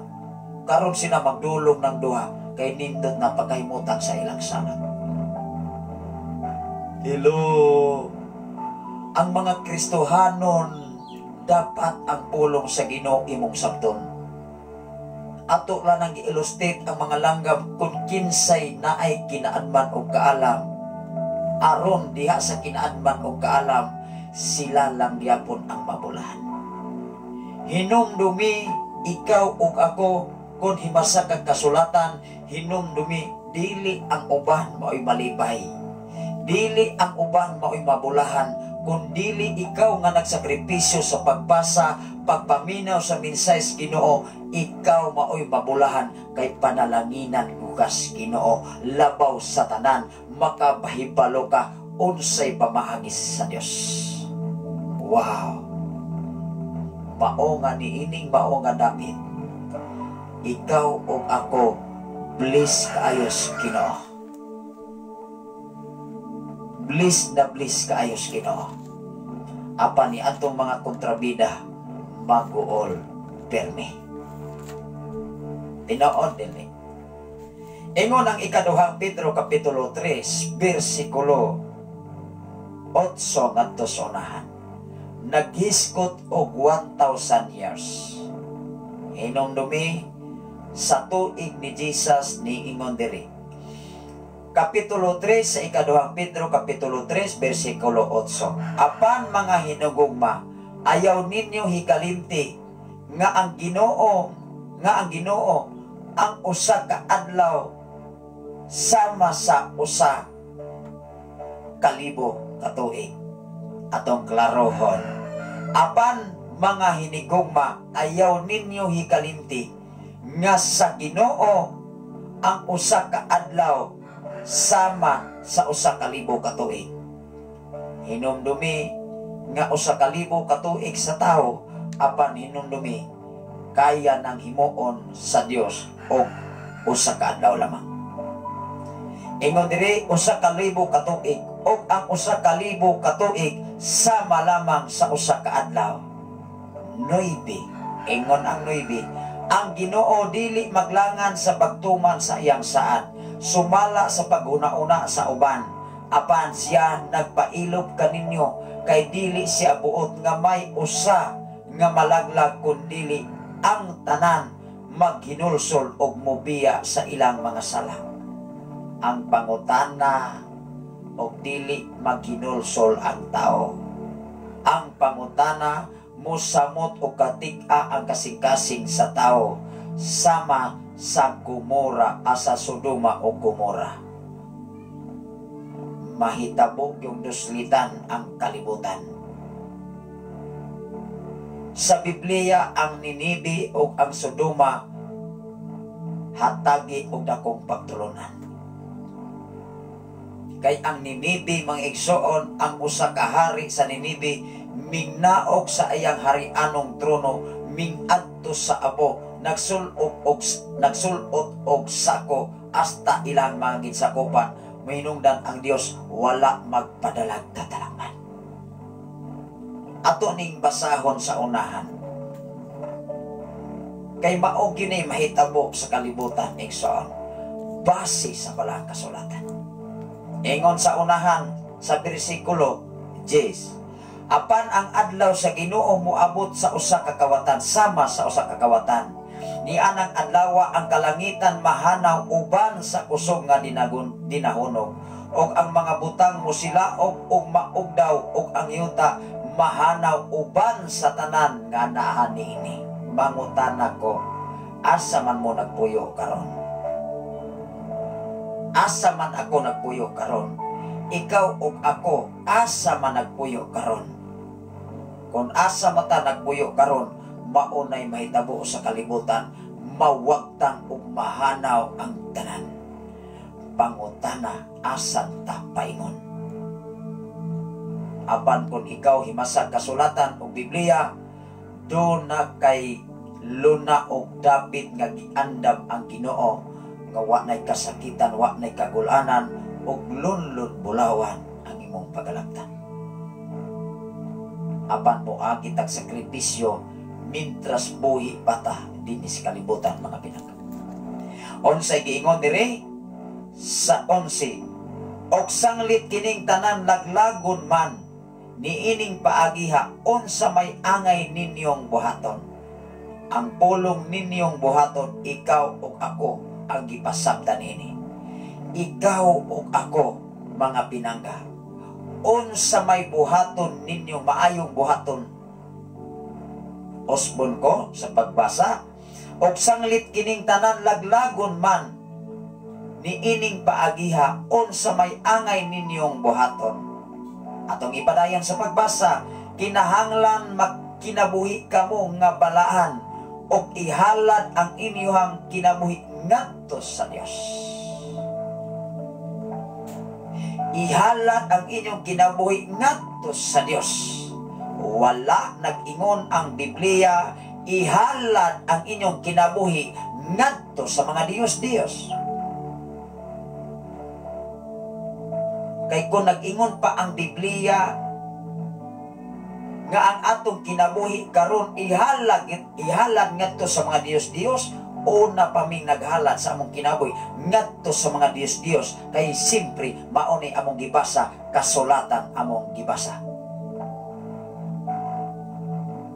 Karon sila magdulong ng duha kay nindot na pagkahimutan sa ilang salag. Hello! Ang mga Kristohanon, dapat ang pulong sa Ginoo imong sabton. Ato lang ang gi-illustrate ang mga langgam kung kinsay naay kinaadman og kaalam. Aron diha sa kinaadman og kaalam, sila lang gyapon ang mabulahan. Hinumdumi, ikaw ug ako, kung himasa kag kasulatan, hinumdumi, dili ang uban mao'y malibay. Dili ang uban mao'y mabulahan, kung dili ikaw nga nagsakripisyo sa pagbasa, pagpaminaw sa mensahe sa Ginoo, ikaw mao'y mabulahan kay panalanginan gugas Ginoo, labaw sa tanan, makabahibalo ka unsay pamaagi sa Dios. Wow. Mao nga niining mao nga dapit. Ikaw ug ako, bless kaayos Ginoo. Bliss na bliss kaayos Ginoo. Apan ni atong mga kontrabida, mag-uol permi. Tinuod dili. Ingon ang ikaduhang Pedro kapitulo 3 bersikulo 8 ngadto sa unahan. Naghiskot og 1,000 years. Hinumdumi sa tuig ni Jesus niingon diri. Kapitulo 3 sa ikaduhang Pedro, kapitulo 3, bersikulo 8. Apan mga hinugugma, ayaw ninyo hikalimti nga ang Ginoo ang usa ka adlaw sama sa 1,000 ka tuig. Atong klarohon. Apan mga hinigugma, ayaw ninyo hikalimti nga sa Ginoo ang usa ka adlaw sama sa 1,000 ka tuig. Hinumdumi nga 1,000 ka tuig sa tao, apan hinumdumi kaya nang himuon sa Dios og usa ka adlaw lamang. Ingon diri 1,000 ka tuig ug ang 1,000 ka tuig sama lamang sa usa ka adlaw. Nuibe, ingon ang nuibe, ang Ginoo dili maglangan sa pagtuman sa iyang saad, sumala sa paghuna-una sa uban. Apan siya nagpailob kaninyo kay dili siya buot nga may usa nga malaglag kun dili ang tanan maghinulsol og mobiya sa ilang mga sala. Ang pangutana og dili maghinulsol ang tao. Ang pangutana mosamot og katig-a ang kasing-kasing sa tao sama sa Gomora asa Sodoma o Gomora. Mahitabo yung duslitan ang kalibutan. Sa Biblia ang Ninibe o ang Sodoma hatagi og dakong pagtulunan. Kay ang Ninibe, mga igsoon, ang usa ka hari sa Ninibe mingnaog sa iyang harianong trono, mingadto sa abo, nagsulot og sako hasta ilang mga ginsakupan. Mahinungdan ang Dios wala magpadalag tatalakman. Ato ning basahon sa unahan. Kay mao gini mahitabo sa kalibutan, igsoon, base sa balang kasulatan. Ingon sa unahan sa bersikulo 10. Apan ang adlaw sa Ginoo moabot sa usa ka kawatan sama sa usa ka kawatan. Nianang adlaw ang kalangitan mahanaw uban sa kusog nga dinahunog, ug ang mga butang mosilaog ug maugdaw, ug ang yuta mahanaw uban sa tanan nga naa niini. Mangutana ko, asa man mo nagpuyo karon? Asa man ako nagpuyo karon? Ikaw ug ako, asa man nagpuyo karon? Kung asa mata nagpuyo karon, maunay mahitabo sa kalibutan, mawagtang ug mahanaw ang tanan. Pangutana, asa ta paingon? Apan kung ikaw himasag kasulatan og Biblia, do na kay luna og dapit nga giandam ang Ginoo nga wa nay kasakitan, wa nay kagulanan, ug lunlun bulawan ang imong pagalaptan. Apan moagi tag sakripisyo mintras buhi pa ta dinhi sa kalibutan, mga pinangga. Unsay giingon dire sa 11? Og sanglit kining tanan laglagon man niining paagiha, unsa may angay ninyong buhaton? Ang pulong ninyong buhaton, ikaw ug ako ang gipasabtan ini. Ikaw ug ako, mga pinangga, unsa may buhaton ninyo maayong buhaton? Usbon ko sa pagbasa. Og sanglit kining tanan laglagon man niining paagiha, unsa may angay ninyong buhaton? Atong ipadayon sa pagbasa. Kinahanglan magkinabuhi kamo nga balaan ug ihalad ang inyong kinabuhi ngadto sa Dios. Ihalad ang inyong kinabuhi ngadto sa Dios. Wala nag-ingon ang Biblia ihalad ang inyong kinabuhi ngadto sa mga Diyos-Diyos. Kay kung nag-ingon pa ang Biblia nga ang atong kinabuhi karon ihalad ngadto sa mga Diyos-Diyos, Una pa ming naghalat sa among kinabuhi ngadto sa mga Diyos-Diyos, kay simpre mao ni among gibasa, kasulatan among gibasa.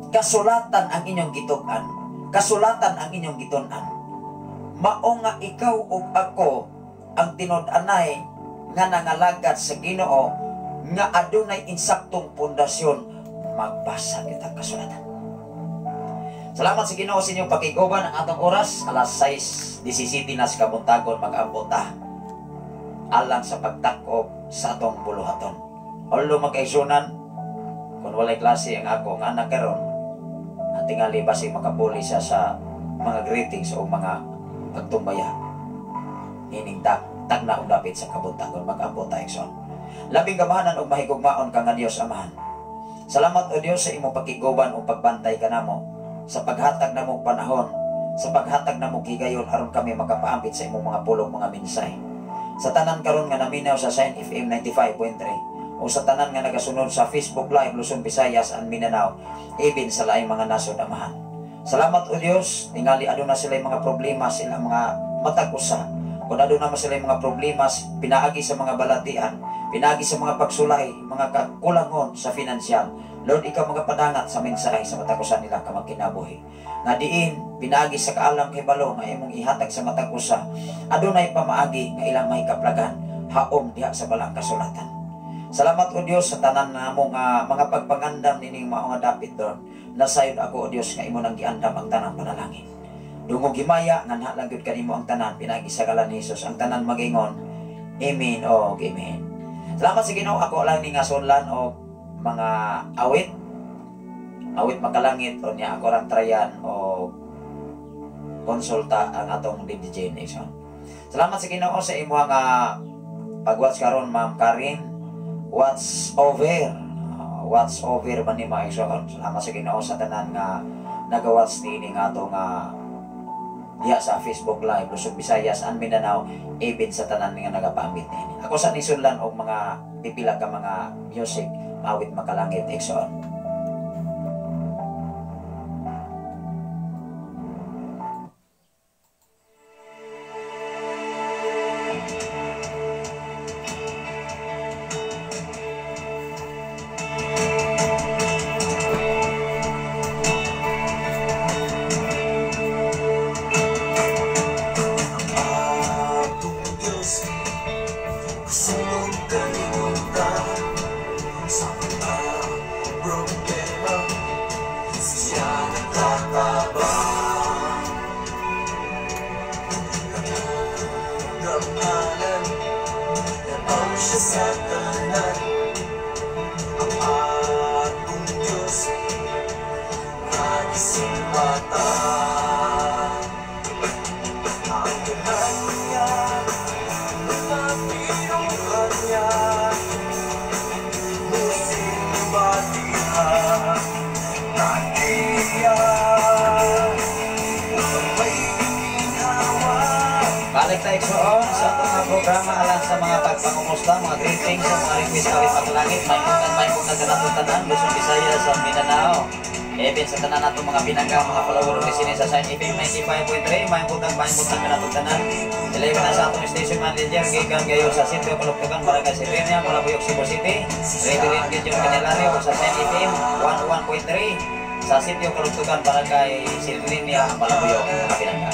Kasulatan ang inyong gitug-an, kasulatan ang inyong gitun-an. Mao nga ikaw ug ako ang tinud-anay nga nangalagad sa Ginoo nga adunay insaktong pundasyon, magbasa kita kasulatan. Salamat sa Ginoo sa inyong pakiguban. Ang atong oras alas 6:17 na sa kabuntagon, mag-ambot ta alang sa pagtakop sa atong buluhaton. Although magkaisunan, kung walay klase ang ako nga anak karon, at tingali basig makapuli siya sa mga greetings o mga pagtumbaya. Ining tagna og dapit sa kabuntagon, mag-ambot ta, igsoon. Labing gamahanan og mahigugmaon ka nga Dios Amahan. Salamat o Dios sa imong pakiguban o pagbantay kanamo, sa paghatag namong panahon, sa paghatag namong higayon aron kami makapaambit sa imong mga pulong, mga mensahe. Sa tanan karon nga naminaw sa Shine FM 95.3 o sa tanan nga nagasunod sa Facebook Live Luzon, Visayas and Mindanao, even sa laing mga nasod, Amahan. Salamat o Dios, tingali aduna sila mga problema, sila mga matag usa. Kung aduna man sila mga problema, pinaagi sa mga balatian, pinaagi sa mga pagsulay, mga kakulangon sa finansyal, Lord, ikaw mga padangat sa mensahe sa matag usa nila ka magkinabuhi. Nga diin, pinaagi sa kaalam kay balo nga imong ihatag sa matag usa, adunay pamaagi nga ilang mahikaplagan, haom diha sa balang kasulatan. Salamat o Dios sa tanan namo nga mga pagpangandam nining mao nga dapit, Lord. Nasayod ako o Dios nga imo nang giandam ang tanang panalangin. Dungog himaya nga nalang gyud kanimo ang tanan pinaagi sa ngalan ni Hesus, ang tanan magingon. Amen o amen. Salamat sa Ginoo. Ako lang ni nga sunlan og mga awit. Awit makalangit o niya ako rang trayan o konsulta ang atong DJ Nation. Salamat sa Ginoo sa imo nga pag-watch karon, Ma'am Karin. What's over? What's over man ni mga igsoon. Salamat sa Ginoo sa tanan nga nagawatch niini nga ato nga diha sa Facebook Live Luzon, Visayas and Mindanao, even sa tanan nga nagapaambit niini. Ako sa nisunlan og mga pipila ka mga music, awit makalangit, igsoon. Balik tayo sa atong programa alang sa mga pagpangumusta, mga greetings, sa mga request awit makalangit, may buntag kanatong tanan, Luzon, Visayas, sa Mindanao. Even sa tanan natong mga pinangga, mga follower og sini sa Shine FM 95.3, may buntag kanatong tanan. 11 na sa atong station manager, gikan gayon sa Sitio Kalugtugan, Barangay Sirenia, Malabuyok, Cebu City. Reverend Gideon Candelario sa Shine FM 101.3 sa Sitio Kalugtugan, Barangay Sirenia, Malabuyok, mga pinangga.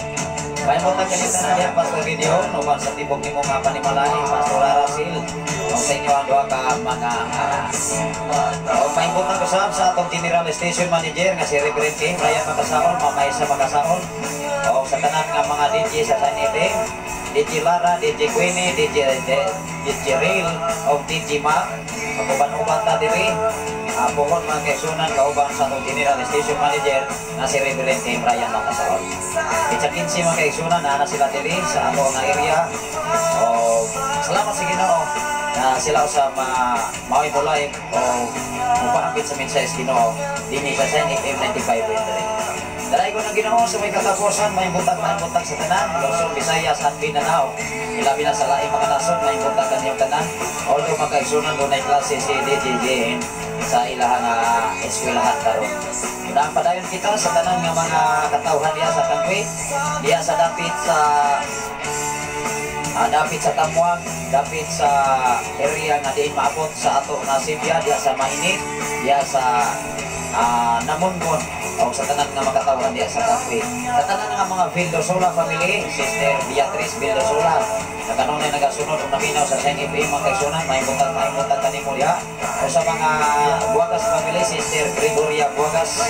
May buntag kanita na diha, Pastor Gideon, uban sa tibok nimo nga panimalay, Pastor Arasil, o sa inyo ang duha ka mga anak. O may buntag usab sa atong General Station Manager nga si Reverend King Brian Makasaon, Mama Isa Makasaon, o sa tanan nga mga DJ sa Shine FM, DJ Lara, DJ Queenie, DJ Rail, o DJ Mac, pag-uban-uban ta diri. Puhon mga kaisunan kauban sa atong General Station Manager na si Reverend King Brian Makasaon. Pitsa 15 mga kaisunan na sila diri sa atong area. O salamat sa Ginoo na sila sa maoy mo live o mupaambit sa mensahe sa Ginoo dinhi sa Shine FM 95.3. Dalaygon ang Ginoo sa may katapusan, maayong buntag sa tanan, Luzon, Visayas at Mindanao. Ilabi na sa laing mga nasod, maayong buntag kaniyong tanan. Although, mga kaigsunan, dunay klase si DJ Jane sa ilahang eskwelahan karon. Unang padayon kita sa tanan nga mga katawhan diya sa Tangwi, diya sa dapit sa Tamuang, dapit sa area nga diin maabot sa ato nga Sibya, diya sa Mainit, diya sa Namungon, o sa tanan nga makatawhan diya sa Tangwi. Sa tanan nga mga Vildosola family, Sister Beatrice Vildosola, na kanunay nagasunod og naminaw sa Shine FM, mga kaigsunan, maayong buntag kanimo diha. O sa mga Buagas family, Sister Gregoria Buagas,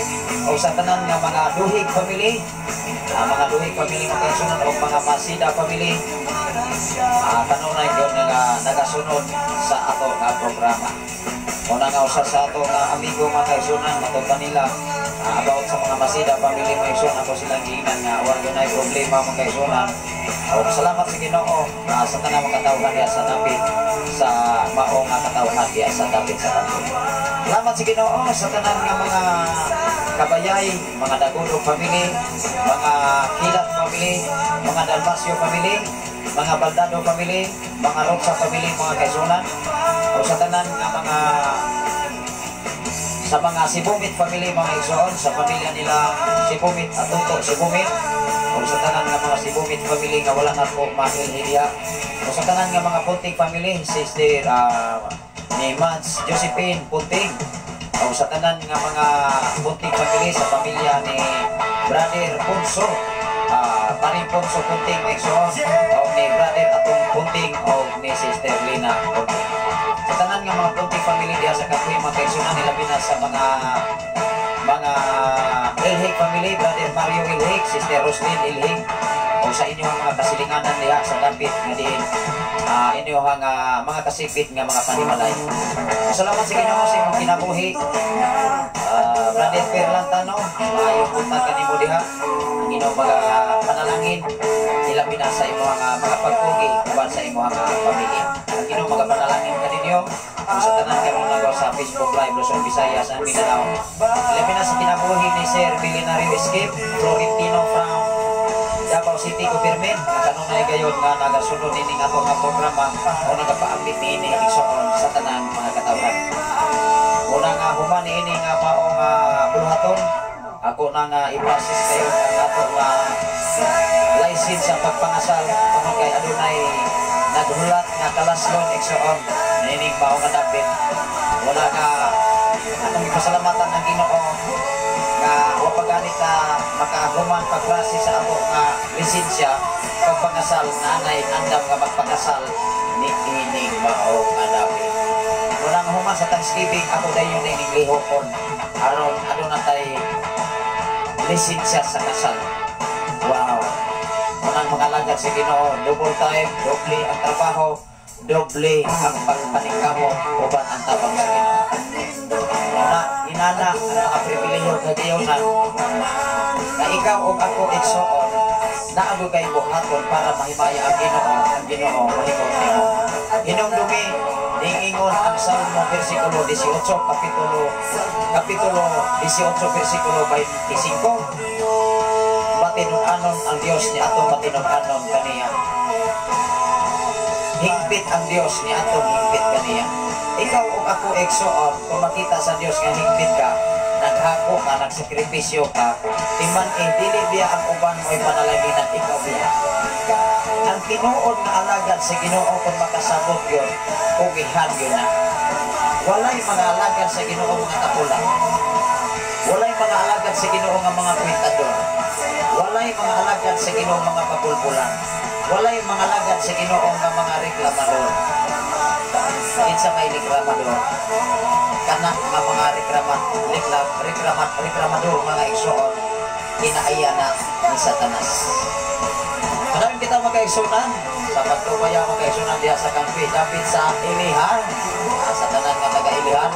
o sa tanan nga mga Duhig family, mga Duhig family, mga kaigsunan, o mga Masida family, kanunay gyud nagasunod sa ato nga programa. Una nga usa sa ato nga amigo, mga kaigsunan, matod pa nila about sa mga Masida family, mga kaigsunan, ako silang giingnan nga wa gyud nay problema, mga kaigsunan. O salamat sa Ginoo sa tanang mga katawhan diha sa dapit sa mao nga katawhan diha sa dapit sa kanto. Salamat sa Ginoo sa tanan nga mga kabayay, mga Dagodog family, mga Kilat family, mga Dalmasio family, mga Baldado family, mga Roxa family, mga kaigsunan, o sa tanan nga mga sa mga Sibumit family, mga igsoon, sa pamilya nila Sibumit at Tuto Sibumit, o sa tanan nga mga Sibumit family nga wala na po mailhi diha, o sa tanan nga mga Punting family, Sister ni Mads Josephine Punting, o sa tanan nga mga Punting family, sa pamilya ni Brother Punso, Paring Punso Punting, mga igsoon, o ni Brother Atong Punting o ni Sister Lina Punting. Sa tanan nga mga Punting family diha sa Kapoy, mga kaigsunan, ilabi na sa mga Ilhig family, Brother Mario Ilhig, Sister Roslyn Ilhig, o sa inyong mga kasilinganan diha sa dapit nga diin inyong mga kasipit nga mga panimalay. Salamat sa Ginoo sa imong kinabuhi. Brother Perlantano, maayong buntag kanimo diha. Ang inyong mga panalangin ilabi na sa imong mga pagpugi uban sa imong pamilya. Ang inyong mga panalangin kaninyo kung sa tanan karon nagaw sa Facebook Live, Luzon, Visayas and Mindanao. Ilabi na sa kinabuhi ni Sir Billionaire Escape Florentino from Davao City Government nga kanunay gayon nga nagasunod nining ato nga programa o nagapaambit niini, igsoon, sa tanan mga katawhan. Una nga human niini nga mao nga buluhaton, ako na nga i-process kayo ang ato nga license sa pagpangasal tungod kay adunay naghulat nga kalaslon, igsoon, niining mao nga dapit. Wala nga atong ipasalamatan ang Ginoo nga wa pa gani ta makahuman pag-process sa ato nga lisensya pagpangasal na anay andam nga magpakasal ni ining mao nga dapit. Muna nga human sa Thanksgiving, ako dayon ining lihokon aron aduna tay lisensya sa kasal. Wow! Unang mga alagad sa Ginoo, double time, doble ang trabaho, doble ang pagpaningkamot uban ang tabang sa Ginoo. Na inana ang mga pribilehiyo kagayonan na ikaw o ako, igsoon, naa kay buhaton para mahimaya ang Ginoo, ang Ginoo mahimong nimo. Hinumdumi, niingon ang Salmo versikulo 18, kapitulo 18 versikulo 25, "Matinud-anon ang Dios ni atong matinud-anon kaniya. Hingpit ang Dios ni atong hingpit kaniya." Ikaw ug ako, igsoon, kung makita sa Dios nga hingpit ka, naghako ka, nagsakripisyo ka, timan eh, dili biya ang uban mo'y panalaginan, ikaw biya. Ang tinuod nga alagad sa Ginoo, kung makasabot yun, ugihan yun na. Walay mga alagad sa Ginoo mga tapula. Walay mga alagad sa Ginoo nga mga kwentador. Walay mga alagad sa Ginoo mga pabulbulan. Walay mga alagad sa Ginoo nga mga reklamador. Kinsa may reklamador? Kana nga mga reklamador, mga igsoon, kinaaya na ni Satanas. Maraming kita, mga kaigsunan, sa pagtubaya, mga kaigsunan, diha sa Kampi, dapit sa Ilihan, sa tanan nga taga Ilihan,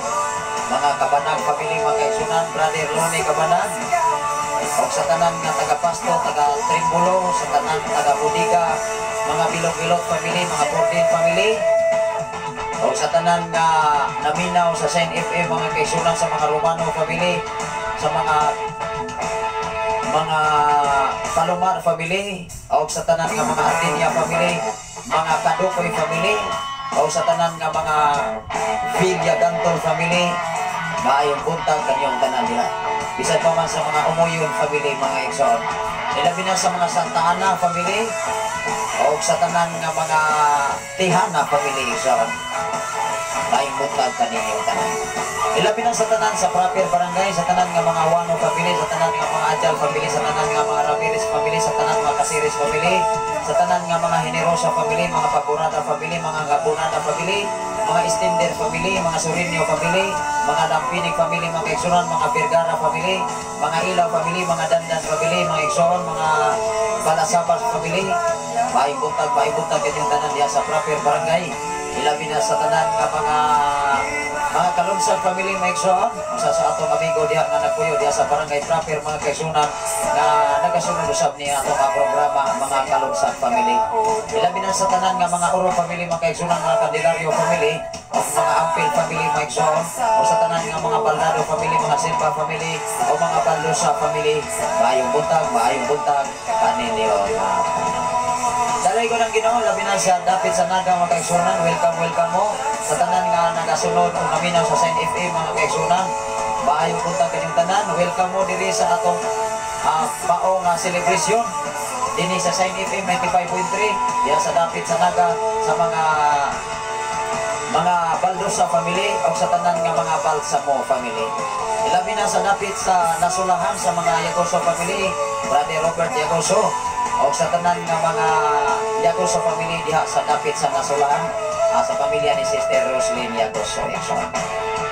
mga Kabanag family, mga kaigsunan, Brother Loni Kabanag, o sa tanan nga taga Pasto, taga Trimbulo, sa tanan taga Budiga, mga Bilog-Bilog family, mga Borden family, o sa tanan nga naminaw sa Shine FM, mga kaigsunan, sa mga Romano family, sa mga mga Palomar family, o sa tanan nga mga Artinia family, mga Kadukoy family, o sa tanan nga mga Villa Gantol family, maayong buntag kanyong tanan diha. Bisan pa man sa mga Umuyon family, mga igsoon. Ilabi na sa mga Santa Ana family, o sa tanan nga mga Tihana family, igsoon. Maayong buntag kaninyong tanan. Ilabi na sa tanan sa proper barangay, sa tanan nga mga Wano family, sa tanan nga mga Ajal family, sa tanan nga mga Ramirez family, sa tanan mga Casiris family, sa tanan nga mga Generosa family, mga Paborada family, mga Gabunada family, mga Istender family, mga Surinio family, mga Lampinig family, mga Igsunan, mga Vergara family, mga Ilaw family, mga Dandan family, mga Igsoon, mga Balasabas family. Maayong buntag kanyong tanan diha sa proper barangay. Ilabi na sa tanan nga mga Kalunsag family, mga igsoon, usa sa atong amigo diha nga nagpuyo diha sa barangay proper, mga kaigsunan, nga nagasunod usab niya atong nga programa, mga Kalunsag family. Ilabi na sa tanan nga mga Oro family, mga kaigsunan, mga Candelario family o mga Ampil family, mga igsoon, o sa tanan nga mga Baldado family, mga Silva family o mga Baldosa family, maayong buntag kaninyo. Dalay ko ng Ginoo, labi na sa dapit sa Naga, mga kaigsunan, welcome, welcome mo sa tanan nga nagasunod o naminaw sa Sign FM, mga kaigsunan. Maayong buntag kanyong tanan, welcome mo diri sa atong pao nga celebration dinhi sa Sign FM 95.3 diha sa dapit sa Naga, sa mga Baldosa family o sa tanan nga mga Balsamo family. Ilabi na sa dapit sa Nasulahan, sa mga Yagoso family, Brother Robert Yagoso, o sa tanan nga mga Yagoso family diha sa dapit sa Nasulahan, sa pamilya ni Sister Roslyn Yagoso.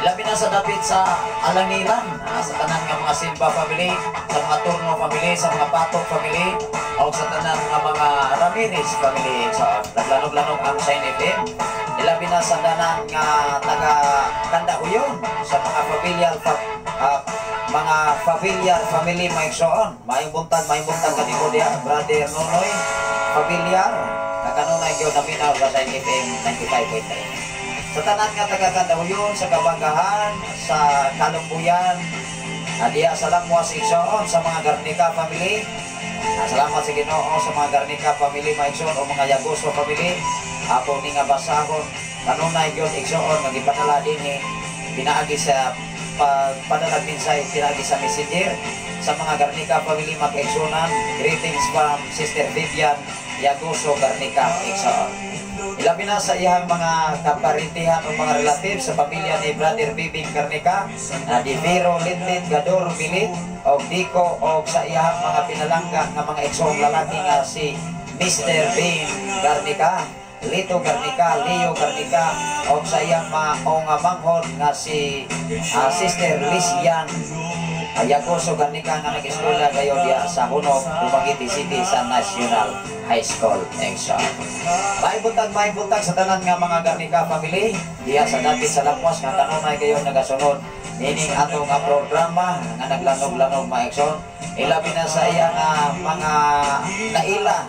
Labi na sa dapit sa Alangilan, sa tanan nga mga Silva family, sa mga Turno family, sa mga Patok family, o sa tanan nga mga Ramirez family. So, naglanog-lanog ang Shine FM. Ilabi na sa tanan nga taga Kandahuyon, sa mga familial mga familiar family, mga igsoon. Maayong buntag kanimo diha, Brother Nonoy Familiar. Kakanunay gyud naminaw sa Shine FM 95.3. Sa tanan nga taga Kandahuyon, sa Kabanggahan, sa Kalumbuyan, diha sa Lamwas, igsoon, sa mga Garnica family. Salamat sa Ginoo sa mga Garnica family, mga igsoon, o mga Yagoso family. Apo ni nga basahon kanunay gyud, igsoon, nga gipadala dinhi pinaagi sa pagpadala mensahe pinaagi sa Messenger sa mga Garnica family, mga kaigsunan. Greetings from Sister Vivian Yagoso Garnica, igsoon. Ilabi na sa iyang mga kaparintihan o mga relative sa pamilya ni Brother Bibing Garnica, na di Vero Linlin Gador Bilit o Dico, o sa iyang mga pinalangga nga mga igsoong lalaki nga si Mr. Bean Garnica, Lito Garnica, Leo Garnica, o sa iyang maong manghod nga si Sister Liz Yan Ayagoso Garnica nga nag-eskwela gayon diha sa Hunog, Dumaguete City sa National High School. Exo. Maayong buntag sa tanan nga mga Garnica family diha sa dapit sa Lamwas nga kanunay gayon nagasunod nining ato nga programa nga naglanog-lanog, mga igsoon. Ilabi na sa iya nga mga kaila,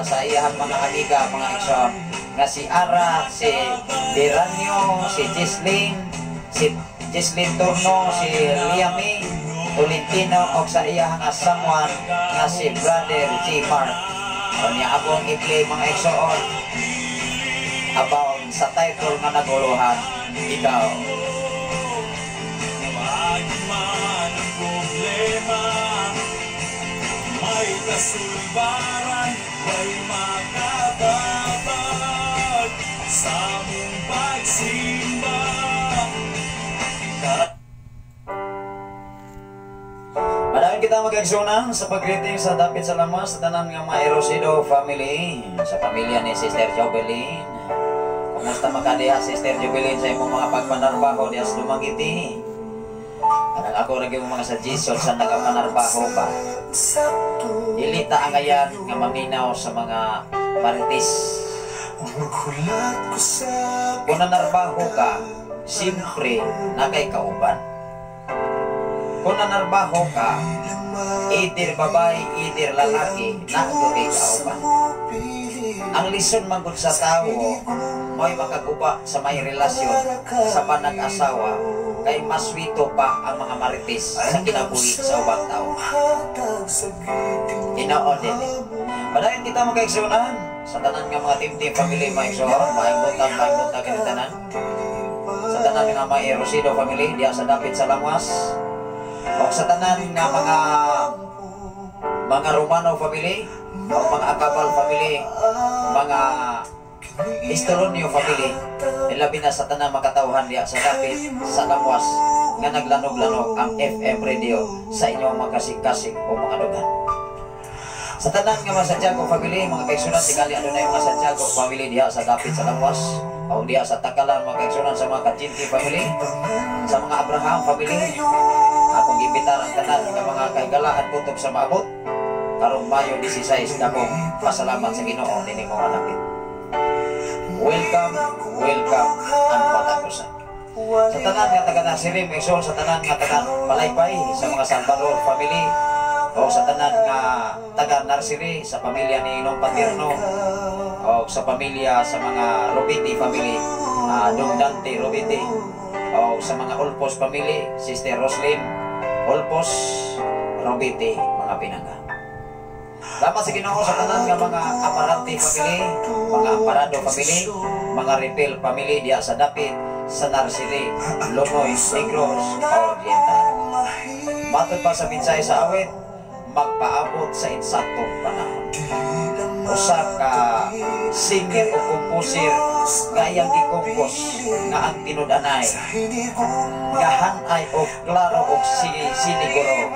sa iyang mga amiga, mga igsoon, nga si Ara, si Deranyo, si Jesslyn, si Jesslyn Turno, si Liami Tolentino, o sa iyang nga someone nga si Brother G. Mark. O niya akong i-play, mga igsoon, about sa title nga naguluhan, Ikaw. Man ang problema, may kasulbaran, may makatabag sa mong pagsimba. Madami kita mag-igsunan sa pag-greeting sa dapit sa lamas sa tanan nga mga Erosido family, sa pamilya ni Sister Jobelyn. Kumusta makadiha, Sister Jobelyn, sa imong mga pagpanarbaho diha sa Dumaguete? Kanang ako ra gyud mga suggestion sa nagapanarbaho ba. Dili ta angayan nga maminaw sa mga marites. Kung nanarbaho ka, siyempre nakay kauban. Kung nanarbaho ka, either babae, either lalaki, nago kay kauban. Ang lison manggod sa tawo, mo'y makaguba sa may relasyon sa panag-asawa. Kay maswito pa ang mga marites sa kinabuhi sa ubang tao. Ginoo din. Padayon kita, mga kaigsuonan, sa tanan nga mga team family, mga igsoon, maayong buntag kini tanan. Sa tanan nga mga Rosido family diha sa dapit sa Lamwas. O sa tanan nga mga Romano family, o mga Acabal family, mga Estolonio family, ilabi na sa tanang makatawhan diha sa dapit sa Lamwas nga naglanog-lanog ang FM radio sa inyong mga kasing-kasing o mga dugan. Sa tanan nga mga Santiago family, mga kaigsunan, tingali adunay mga Santiago family diha sa dapit sa Lamwas o diha sa Takalan, mga kaigsunan, sa mga Kajinti family, sa mga Abraham family, akong imbitar ang tanan nga mga kahigalaan kutob sa maabot karong Mayo 16. Dakong pasalamat sa Ginoo nini mga dapit. Welcome, welcome ang patagusan. Sa tanan nga taga Nasirim, igsoon, sa tanan nga taga Palaypay, sa mga Salvador family, o sa tanan nga taga Narsiri, sa pamilya ni Nong Paterno, o sa pamilya sa mga Robiti family, Dong Dante Robiti, o sa mga Ulpos family, Sister Roslyn Ulpos Robiti, mga pinangga. Salamat sa Ginoo sa tanan nga mga Amarante family, mga Amparado family, mga Repel family diha sa dapit sa Narsiri, Lonoy, Negros Oriental. Matod pa sa mensahe sa awit, magpaabot sa insaktong panahon. Usa ka singer o composer nga iyang gi-compose nga ang tinud-anay nga hanay og klaro og siniguro,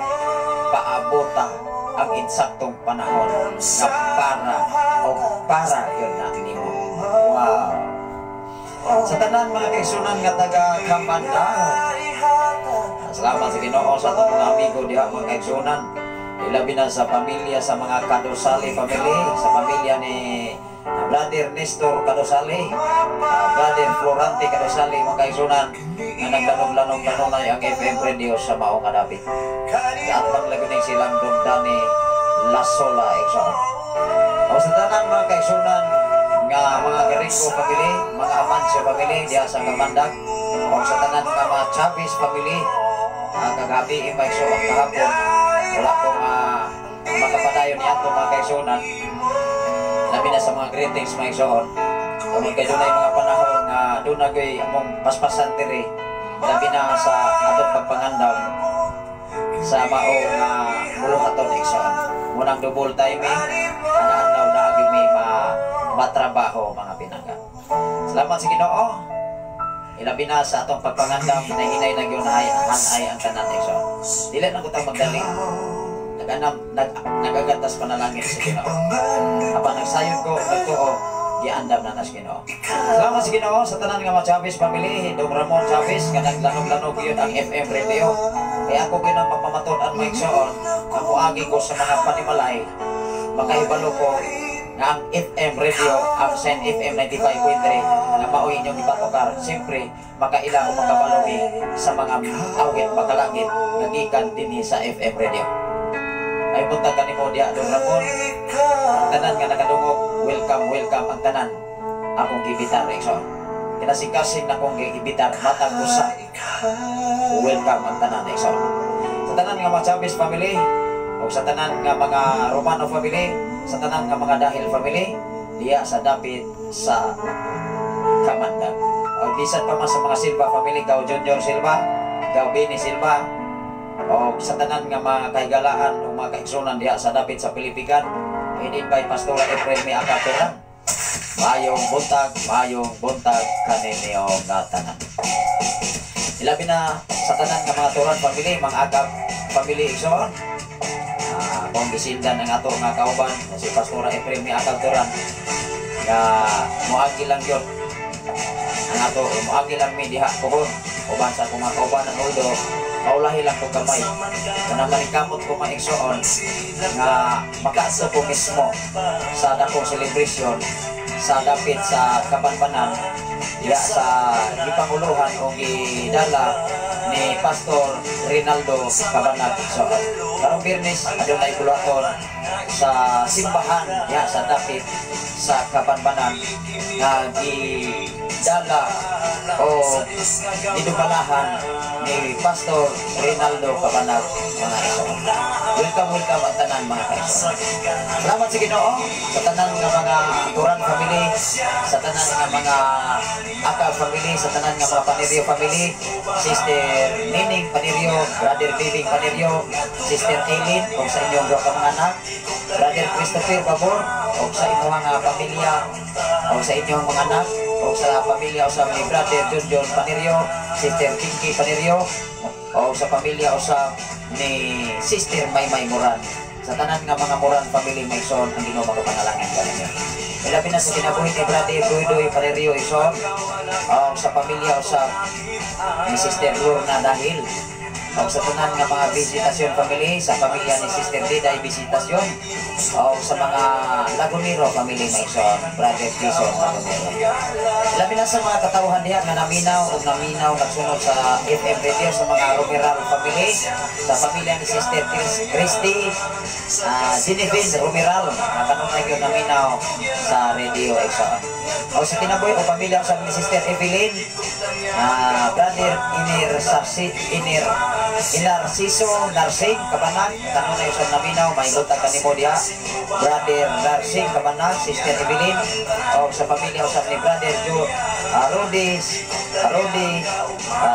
paabota ang insaktong panahon nga para o para yun na nimo. Wow. Sa tanan mga kaigsunan nga taga Kamanda, salamat sa Ginoo sa atong mga amigo diha, mga kaigsunan. Ilabi na sa pamilya sa mga Kadosali family, sa pamilya ni Brother Nestor Kadosali, Brother Florante Kadosali, mga kaigsunan, nga naglanog-lanog kanunay ang FM radio sa maong nga dapit. Kaatbang lagi ning silang Don Dani Lasola, igsoon. O sa tanan mga kaigsunan nga mga Garingo family, mga Amancio family diha sa Kamandag, o sa tanan nga mga Chavez family, kagabi mga igsoon, kahapon, wala ko makapadayon ni ato, mga kaigsunan. Labi na sa mga greetings, mga igsoon. Kung kay dunay mga panahon nga doon na among paspasan diri, labi na sa atong pagpangandam sa mao nga buluhaton, igsoon. Munang double timing, ana adlaw na may matrabaho, mga pinangga. Salamat sa Ginoo. Ilabi na sa atong pagpangandam, hinay na gyud ay hanay ang tanan, igsoon. Dili na ko tang magdali. Naganam nagagatas panalangin sa Ginoo. Apan nagsayod ko nagtuo, giandam na nas Ginoo. Salamat sa Ginoo sa tanan nga mga Chavez family, Dong Ramon Chavez nga naglanog-lanog yun ang FM radio. Kaya ako gyud ang mapamatud-an, mga igsoon, ang muagi ko sa mga panimalay, makahibalo ko nga ang FM radio, ang Sen FM 95.3 nga maoy inyong ipatukar. Siyempre, makaila o makabalo mi sa mga awit makalangit nga gikan dinhi sa FM radio. Ay buntag kanimo diha, Don Ramon. Ang tanan nga nakadungog, welcome, welcome ang tanan. Akong gibitar, igsoon. Kinasing-kasing na kong gibitar matag usa. Welcome ang tanan, igsoon. Sa tanan nga mga Chavez family, o sa tanan nga mga Romano family, sa tanan nga mga Dahil family, diya sa dapit sa Kamandag. O bisan pa man sa mga Silva family, Gaw Junior Silva, Gaw Bini Silva, o sa tanan nga mga kahigalaan o mga kaigsunan diha sa dapit sa Pilipigan, headed by Pastora Efrem May Akaturan. Maayong buntag kaninyo nga tanan. Ilabi na sa tanan nga mga Turan family, mga Agap family, igsoon. Kung gisindan ang ato nga kauban si Pastora Efrem May Akaturan nga moagi lang yun ang ato, moagi lang mi diha pohon uban sa akong mga kauban ang although maulahi lang ko gamay kung maningkamot ko, mga igsoon, nga makaadto ko mismo sa dakong celebration sa dapit sa Kabanbanan diha sa gipanguluhan o gidala ni Pastor Rinaldo Cabanag. So, karong Biyernes adunay buluhaton sa simbahan diha sa dapit sa Kabanbanan nga gidala o gidumalahan ni Pastor Rinaldo Cabanag, mga igsoon. Welcome, welcome ang tanan, mga kaigsoon. Salamat sa Ginoo sa tanan nga mga Turan family, sa tanan nga mga Akal family, sa tanan nga mga Panirio family, Sister Nining Panirio, Brother Bibing Panirio, Sister Aileen, o sa inyong duha ka mga anak, Brother Christopher Babor, o sa inyong nga pamilya, o sa inyong mga anak, o sa pamilya o sa ni Brother Junjun Panirio, Sister Pinky Panirio, o sa pamilya o sa ni Sister Maymay Moran. Sa tanan nga mga Moran family, may son ang Ginoo magapanalangin kaninyo. Ilabi na sa kinabuhi ni Brother Duidoy Panirio Ison, o sa pamilya o sa ni Sister Lorna Dahil, o sa tanan nga mga Visitasyon family, sa pamilya ni Sister Diday Visitasyon, o sa mga Lagunero family, may son, Brother Jason Lagunero. Labi na sa mga katawhan diha nga naminaw o naminaw nagsunod sa FM radio, sa mga Romeral family, sa pamilya ni Sister Christy, Genevieve Romeral, nga kanunay gyud naminaw sa radio, igsoon. O sa kinabuhi o pamilya sa ni Sister Evelyn, Brother Inir Sarsi, Inir Inarsiso Narsing Kabanag, kanunay sa naminaw, may buntag kanimo diha. Brother Narsing Kabanag, Sister Evelyn, o sa pamilya usab ni Brother Joe, Rudy, Rudy,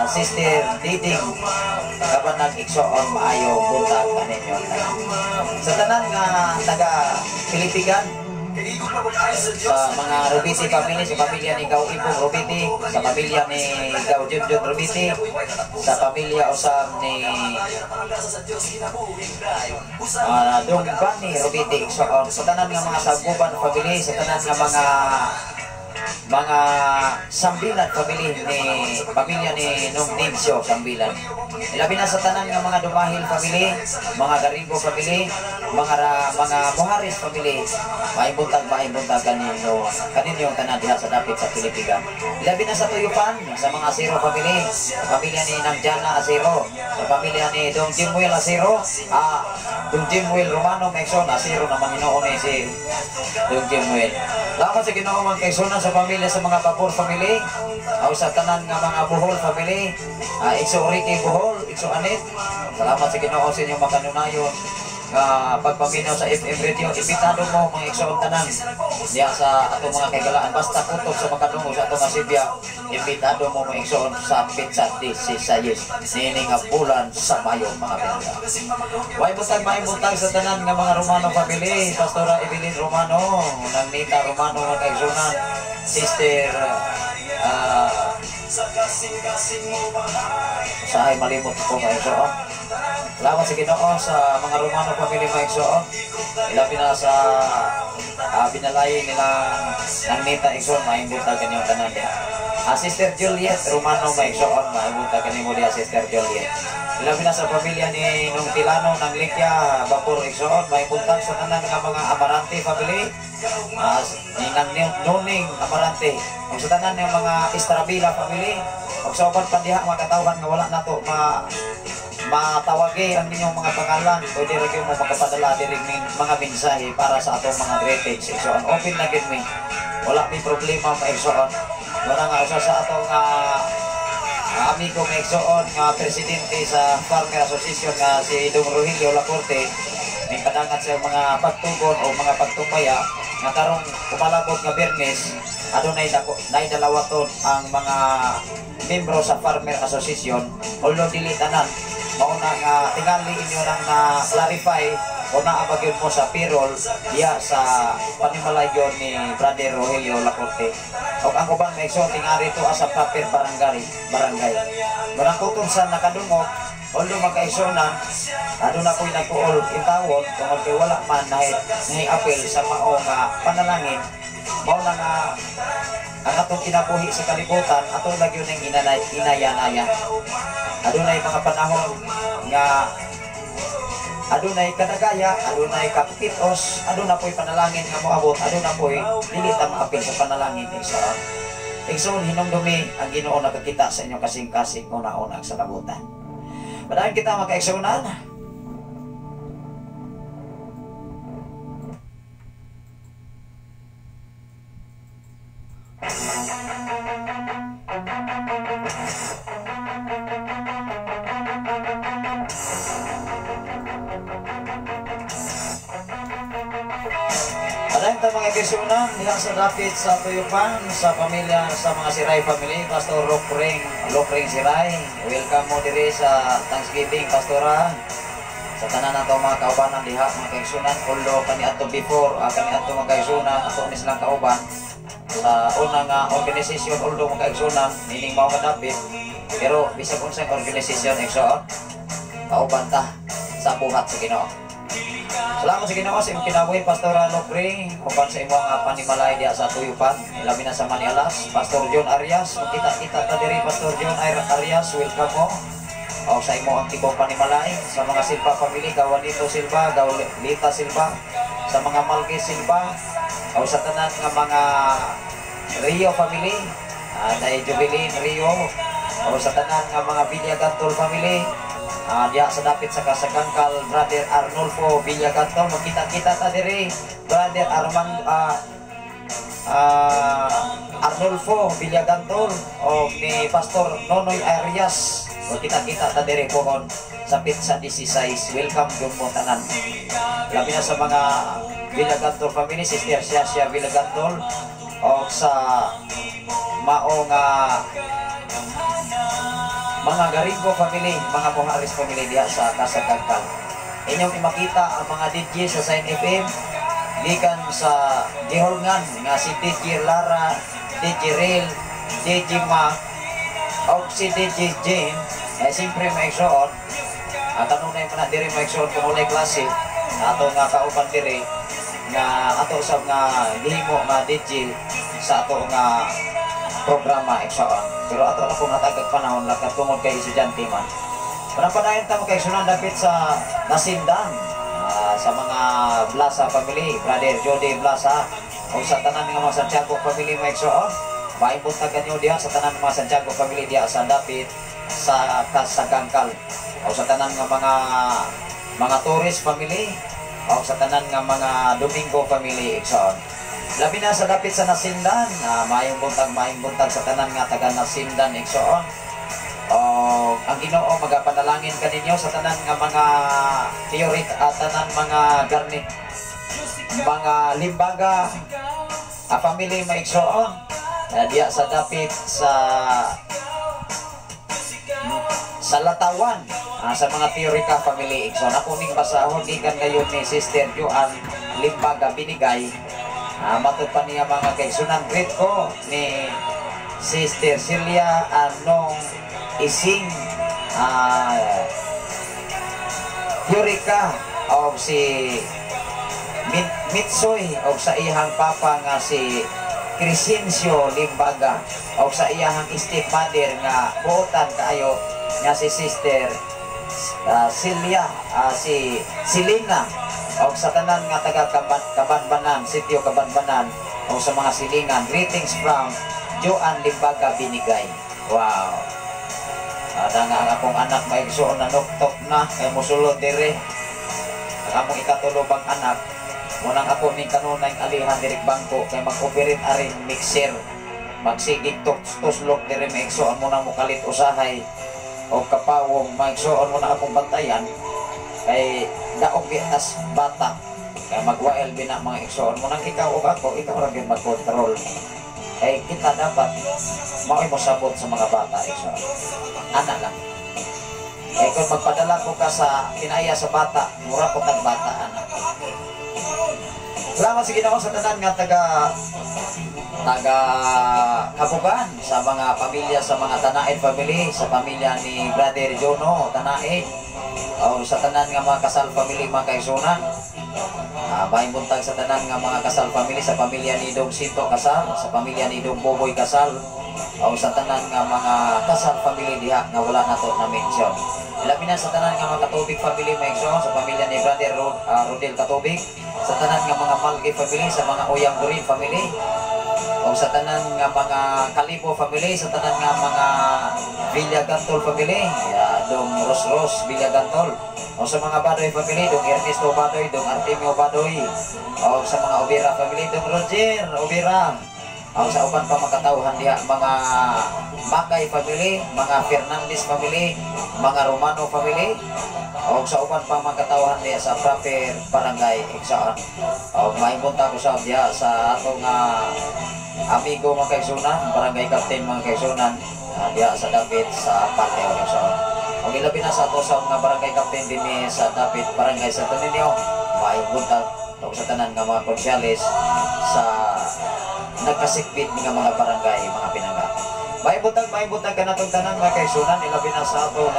Sister Diding Kabanag, igsoon, maayo buntag kaninyo. Sa tanan nga taga Pilipigan, sa mga Rubiti family, sa pamilya ni Gao Ibong Rubiti, sa pamilya ni Gao Junjun Rubiti, sa pamilya usab ni Dong Bani Rubiti, igsoon. Sa tanan nga mga Saguban family, sa tanan nga mga Sambilan family ni pamilya ni Nung Nincio Sambilan. Ilabi na sa tanan nga mga Dumahil family, mga Garibo family, mga Muharis family, maibuntag kaninyo ang tanan diha sa dapit sa Pilipigan. Ilabi na sa Tuyupan, sa mga Asero family, sa pamilya ni Nang Jana Asero, sa pamilya ni Dong Jimuel Asero, Dong Jimuel Romano Mexon, Asero naman hinuon ni si Dong Jimuel. Salamat sa Ginoo mga kaigsoon sa pamilya sa mga Babor family, o sa tanan nga mga Bohol family, Igso Ricky Bohol, Igso Anit. Salamat sa Ginoo sa inyong makanunayon nga pagpaminaw sa FM radio. Imbitado mo mga igsoon tanan diha sa atong mga kaigalaan, basta kutob sa makadungog sa atong Sibya, imbitado mo mga igsoon sa petsa 16 niini nga bulan sa Mayo, mga pinangga. Way buntag, may buntag sa tanan nga mga Romano family, Pastora Evelyn Romano, nang Nita Romano mga kaigsunan, Sister usahay malimot ko mga igsoon. Salamat sa Ginoo sa mga Romano family mga igsoon. Ilabi na sa binalay nila ng Nita igsoon, maimbuntag kanyang tanan diha. Sister Juliet Romano mga igsoon, maimbuntag kanimo diha, Sister Juliet. Ilabi na sa pamilya ni Nung Tilano ng Likya Bapor igsoon, maimbuntag sa tanan nga mga Amarante family, ni Nang Nuning Amarante, ug sa tanan nga mga Estrabila family, ug sa uban pa diha mga katawhan nga wala nato matawagi ang inyong mga pangalan, pwede rin mo makapadala diri mga mensahe para sa atong mga greetings igsoon. Open na gid mi, wala mi problema mga igsoon. Wala nga usa sa atong amigo mga igsoon nga presidente sa Farmer Association nga si Dong Rogelio Lacorte, may padangat sa mga pagtugon o mga pagtumbaya nga karong umalabot nga Biyernes adunay nay dalawaton ang mga membro sa Farmer Association, although dili tanan. Mauna nga tingali inyo nang na-clarify o naabag yun mo sa payroll diya sa panimalay yun ni Brother Rogelio Lacorte. O ang uban may igsoon tingali to as a proper barangay. Barang kutob sa nakadungog, although magkaigsunan, aduna ko'y nagkuol intawon tungod kay wala man nahi-apil sa mao nga panalangin. Mao na nga ang atong kinabuhi sa kalibutan, atong lagi yun ang inayanaya. Adunay mga panahon nga adunay kadagaya, adunay kapitos, aduna po'y panalangin nga moabot, aduna po'y dili ta maapil sa panalangin. Igsoon, igsoon, hinumdumi ang Ginoo nakakita sa inyong kasing-kasing una-una sa labutan. Padayon kita mga kaigsuonan. Padayon ta, mga kaigsuonan, diha sa dapit sa Tuyupan, sa pamilya sa mga Siray family, Pastor Lokring, Lokring Siray. Welcome mo diri sa Thanksgiving, Pastora. Sa tanan nato mga kaubanan diha, mga kaigsuonan, although kani ato before, kani ato mga kaigsuonan, ato ni silang kauban sa una nga organization, although, mga kaigsuonan, nining mao kadapit, pero bisag unsang organization, igsoon, kauban ta sa buhat sa Ginoo. Salamat sa Ginoo sa imong kinabuhi, Pastora Lokring, uban sa imong panimalay diha sa Tuyupan, labi na sa Manialas, Pastor John Arias, magkita-kita ta diri, Pastor John Arias, welcome mo. O sa imo ang tibok panimalay, sa mga Silva family, Gawanito Silva, Gawlita Silva, sa mga Malgi Silva, o sa tanan nga mga Rio family, Day Jubilin Rio, o sa tanan nga mga Villagantol family, diha sa dapit sa Kasagangkal, Brother Arnulfo Villagantol, magkita-kita ta diri, Brother Armand Arnulfo Villagantol o ni Pastor Nonoy Arias, magkita-kita ta diri pohon sa Pizza 16. Welcome gyud mo tanan, labi na sa mga Villagantol family, Sister Siasia Villagantol, o sa mao nga mga Garingo family, mga Moharis family diha sa Kasagangkal. Inyong imakita ang mga DJ sa Sign FM gikan sa Gihulngan nga si DJ Lara, DJ Rail, DJ Ma, o si DJ Jane, eh siyempre maigsoon, at kanunay man na diri, maigsoon, kung walay klase, ato nga kauban diri, nga ato sa nga gihimo nga DJ sa ato nga programa, igsoon. Pero ato na kung natagag panahon lakat tungod kay estudyante man. Panapadayon ta, mga kaigsuonan, dapit sa Nasindan, sa mga Blasa family, Brother Jody Blasa, o sa tanan nga mga Santiago family, mga igsoon. Maayong buntag kanyo diha sa tanan mga Santiago family diha sa dapit sa Kasagangkal. O sa tanan nga mga Torres family, o sa tanan nga mga Domingo family, igsoon. Labi na sa dapit sa Nasindan, maayong buntag sa tanan nga taga Nasindan, igsoon. O ang Ginoo magapanalangin kaninyo sa tanan nga mga theory at tanan mga garnit, mga Limbaga a family, maigsoon, diya sa dapit sa Latawan, sa mga Theorica family, igsoon. Ako ning basahon gikan gayon ni Sister Joan Limbaga Binigay. Matud pa niya, mga kaigsunan, greet ko ni Sister Celia Anong Ising Theorica o si Mitsoy o sa iyang papa nga si Crescencio Limbaga o sa iyang stepmother nga buotan kaayo nga si Sister Celia, si Selena, o sa tanan nga taga Kabanbanan, Sitio Kabanbanan, o sa mga silingan. Greetings from Joan Limbaga Binigay. Wow. Ana nga ang akong anak, maigsoon, na nuktok na kay mosulod dire. Ang among ikatulobang anak, munang ako ning kanunay alihan diri bangko kay mag-operate aring mixer. Magsigig tuslok dire, maigsoon, mo nang mukalit usahay o kapawong, maigsoon, mo na akong bantayan kay daog as bata kay magwael bina, mga igsoon. Mo nang ikaw ug ako, ikaw ra gyud mag-control kay kita dapat mao'y mosabot sa mga bata, igsoon, ana lang. Kay kung magpadala ko ka sa kinaya sa bata, mura ko tag bata ana. Salamat sa Ginoo sa tanan nga taga taga Kabugan, sa mga pamilya, sa mga Tanaid family, sa pamilya ni Brother Jono Tanaid, o sa tanan nga mga Kasal family, mga kaigsunan. Maayong buntag sa tanan nga mga Kasal family, sa pamilya ni Dong Sito Kasal, sa pamilya ni Dong Boboy Kasal, o sa tanan nga mga Kasal family diha nga wala nato na mention. Labi na sa tanan nga mga Katubig family, mga igsoon, sa pamilya ni Brother Rodel Katubig, sa tanan nga mga Malgi family, sa mga Oyang Gurin family, o sa tanan nga mga Kalibo family, sa tanan nga mga Villagantol family, Dong Ros Ros Villagantol, o sa mga Badoy family, Dong Ernesto Badoy, Dong Artemio Badoy, o sa mga Obira family, Dong Roger Obira, Ang sa uban pa makatawhan diha, mga Makay family, mga Fernandez family, mga Romano family, o sa uban pa makatawhan diha sa proper barangay, igsoon. O maayong buntag usab diha sa atong amigo, mga kaigsunan, barangay captain, mga kaigsunan, diha sa dapit sa Pateo, igsoon. O gilabi na sa ato sa mga barangay captain dinhi sa dapit barangay Santo Niño, maayong buntag o sa tanan nga mga konsyales sa nagkasikbit nga mga barangay, mga pinangga. Maayong buntag kanatong tanan, mga kaigsunan, ilabi na sa atong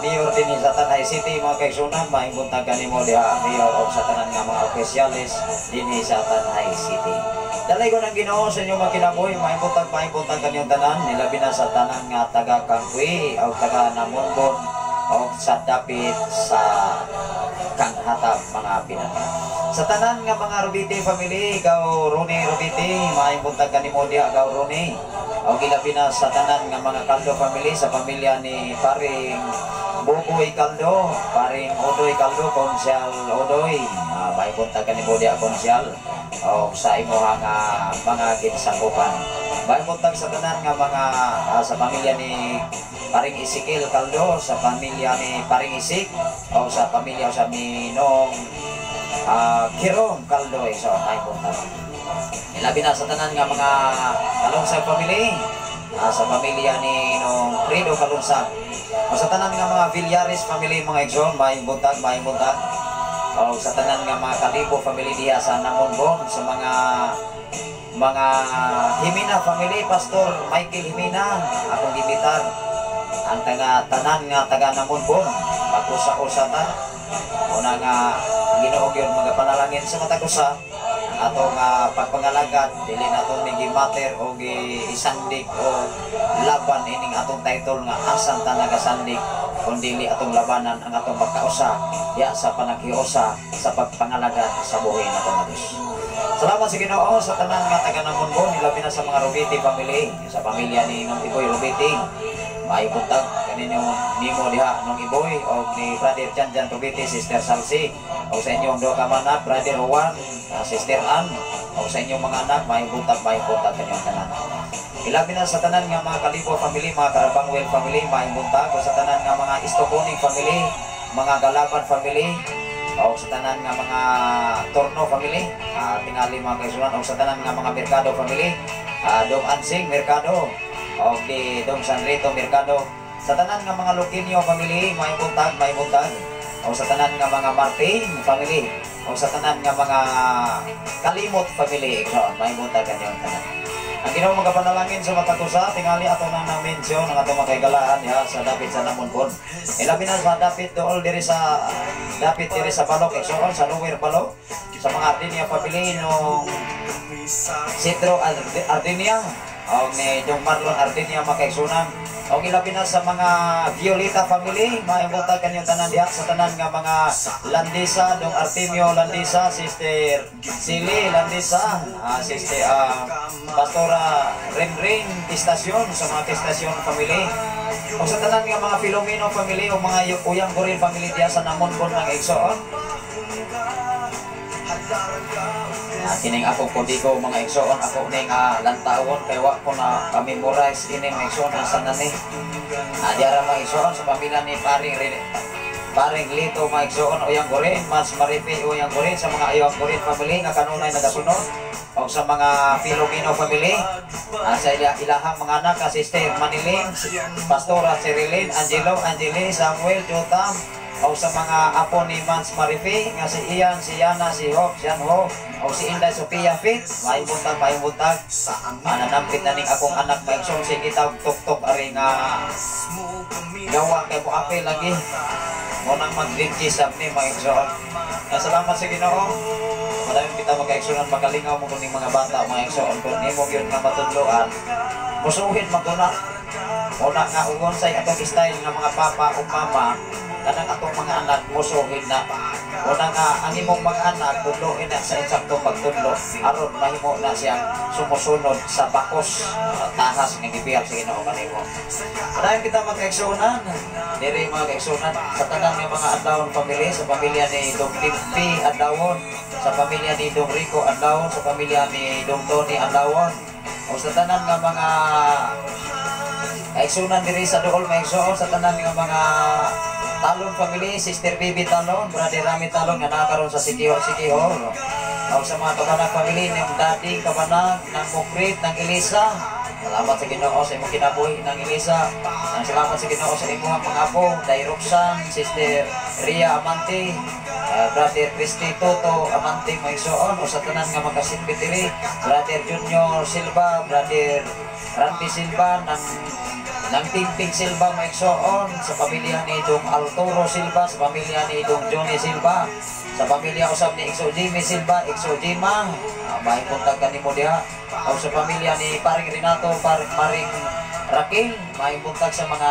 mayor dinhi sa Tanay City, mga kaigsunan. Maayong buntag kanimo diha, mayor, o sa tanan nga mga opisyales dinhi sa Tanay City. Dalaygon ang Ginoo sa inyong mga kinabuhi. Maayong buntag kaninyong tanan, ilabi na sa tanan nga taga Kangkwi o taga Namonbon o sa dapit sa Kanghatag, mga pinangga. Sa tanan nga mga Rubiti family, ikaw Ronnie Rubiti, maayong buntag kanimo diha, ikaw Ronnie. O gilabi na sa tanan nga mga Caldo family, sa pamilya ni paring Buboy Caldo, paring Odoy Caldo, Konsyal Odoy. Maayong buntag kanimo diha, Konsyal. O sa imuha nga mga ginsakupan. Maayong buntag sa tanan nga mga sa pamilya ni paring Ezekiel Caldo, sa pamilya ni paring Isik, o sa pamilya sa Minong Kirong Caldo, so maayong buntag. Ilabi na sa tanan nga mga Kalungsag family, sa pamilya ni Nong Credo Kalungsag. O sa tanan nga mga Villares family, mga igsoon, maayong buntag, maayong buntag. O sa tanan nga mga Kalibo family diha sa Namonbon, sa mga Himina family, Pastor Michael Himina, akong gibitar ang taga tanan nga taga Namonbon, mag-usa-usa ta. Una nga ang Ginoo gyud magapanalangin sa matag usa ang atong pagpangalagad, dili nato ni gimater o giisandig o laban ining atong title nga asan ta nagasandig, kun dili atong labanan ang atong pagkausa ya sa panaghiusa sa pagpangalagad sa buhi nato nga Dios. Salamat sa Ginoo sa tanan nga taga Namonbon, ilabi na sa mga Rubiti family, sa pamilya ni Nong Iboy Rubiti. Maayong buntag kaninyo nimo diha, Nong Iboy, o ni Brother Janjan Rubiti, Sister Salsi, o sa inyong duha ka anak, Brother Juan, Sister Ann, o sa inyong mga anak, maayong buntag kaninyong tanan. Ilabi na sa tanan nga mga Kalibo family, mga Karabangwel family, maayong buntag, o sa tanan nga mga Istoconing family, mga Galaban family, o sa tanan nga mga Torno family, tingali, mga kaigsunan, o sa tanan nga mga Mercado family, Dong Ansing Mercado, o di Dong Sanrito Mercado, sa tanan nga mga Luquinio family, maayong buntag, maayong buntag, o sa tanan nga mga Martin family, o sa tanan nga mga Kalimot family, so, maayong buntag kanyong tanan. Ang Ginoo magapanalangin sa matag usa, tingali ato na na-mention ang atong mga ya sa dapit sa Namonbon. Ilabi na sa dapit dool diri sa dapit diri sa Balok, igsoon sa Lower Balok, sa mga Ardinia family no Citro Ardinia, o ni Dong Marlon Ardinia, mga kaigsunan. O ilabi na sa mga Violeta family, maayong buntag kanyong tanan diha, sa tanan nga mga Landisa, Dong Artemio Landisa, Sister Sili Landisa, Sister Pastora Renren Estasyon, sa mga Estasyon family. O sa tanan nga mga Filomeno family o mga Uyang Goril family diha sa Namonbon, mga igsoon. Kining akong kodigo, mga igsoon, ako ning lantawon kay wa ko na ka-memorize ini, mga igsoon, asa na ni. Diara, mga igsoon, sa pamilya ni paring Lito, mga igsoon, Uyang Gorin, Mas Maripi Uyang Gorin, sa mga Uyang Gorin family nga kanunay nagasunod, o sa mga Filomeno family, sa ilahang mga anak, Sister Manilin, Pastora Cerilin, Angelo, Angeli, Samuel, Jotam, o sa mga apo ni Mans Marifi nga si Ian, si Yana, si Hope, si Anho, o si Inday Sophia Fit, maayong buntag, maayong buntag. Nanampit na ning akong anak, mga igsoon, sige tawag tok-tok ari nga gawa kay mo apel lagi. Mo nang mag-green cheese ni, mga igsoon. Salamat sa Ginoo. Madami kita mga magalingaw mo kuning mga bata, mga igsoon, kung nimo gyud nga matudloan. Musuhin man ko na. Una nga ugon sa atong style nga mga papa o mama, kanang atong mga anak musuhin na. Una nga ang imong mga anak tudloin na sa insaktong pagtudlo aron mahimo na siyang sumusunod sa bakos tahas nga gibihag sa Ginoo kanimo. Padayon kita, mga kaigsuonan. Diri, mga kaigsuonan, sa tanan nga mga Adlawon family, sa pamilya ni Dong Timpi Adlawon, Sa pamilya ni Dong Rico Adlawon, sa pamilya ni Dong Tony Adlawon, o sa tanan nga mga kaigsunan diri sa Duol, mga igsoon, sa tanan nga mga Talon family, Sister Bibi Talon, Brother Rami Talon nga nakaroon sa Sikihor Sikihor. O sa mga Kabanag family, ng Dading Kabanag, ng Mukrit, ng Elisa. Salamat sa Ginoo sa imong kinabuhi ng Elisa. Ang salamat sa Ginoo sa imong mga apo, Day Roxanne, Sister Ria Amante, Brother Christy Toto Amante, mga igsoon, o sa tanan nga magkasinbit diri, Brother Junior Silva, Brother Randy Silva, ng Pimping Silva, mga igsoon, sa pamilya ni Dong Arturo Silva, sa pamilya ni Dong Johnny Silva, sa pamilya usab ni Exo Jimmy Silva, Exo Jima, may buntag kanimo diha, o sa pamilya ni Paring Renato, Paring Raquel, may buntag sa mga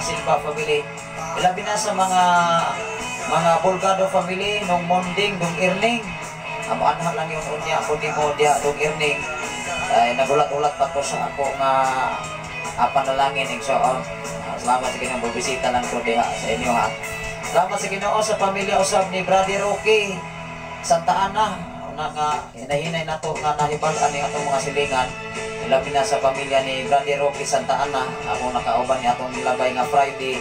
Silva family. Ilabi na sa mga Bulgado family, nung Monding, Dong Irning. Amo anha lang yung unya ako nimo diha, Dong Irning. Ay, nagulat-ulat pa ko sa ako nga panalangin, igsoon. Salamat sa Ginoo, bubisita lang ko diha sa inyo ha. Salamat sa Ginoo sa pamilya usab ni Brother Rocky Santa Ana. Una nga hinahinay nato nga nahibal-an ni atong mga silingan. Ilabi na sa pamilya ni Brother Rocky Santa Ana, ako nakauban ni atong nilabay nga Friday.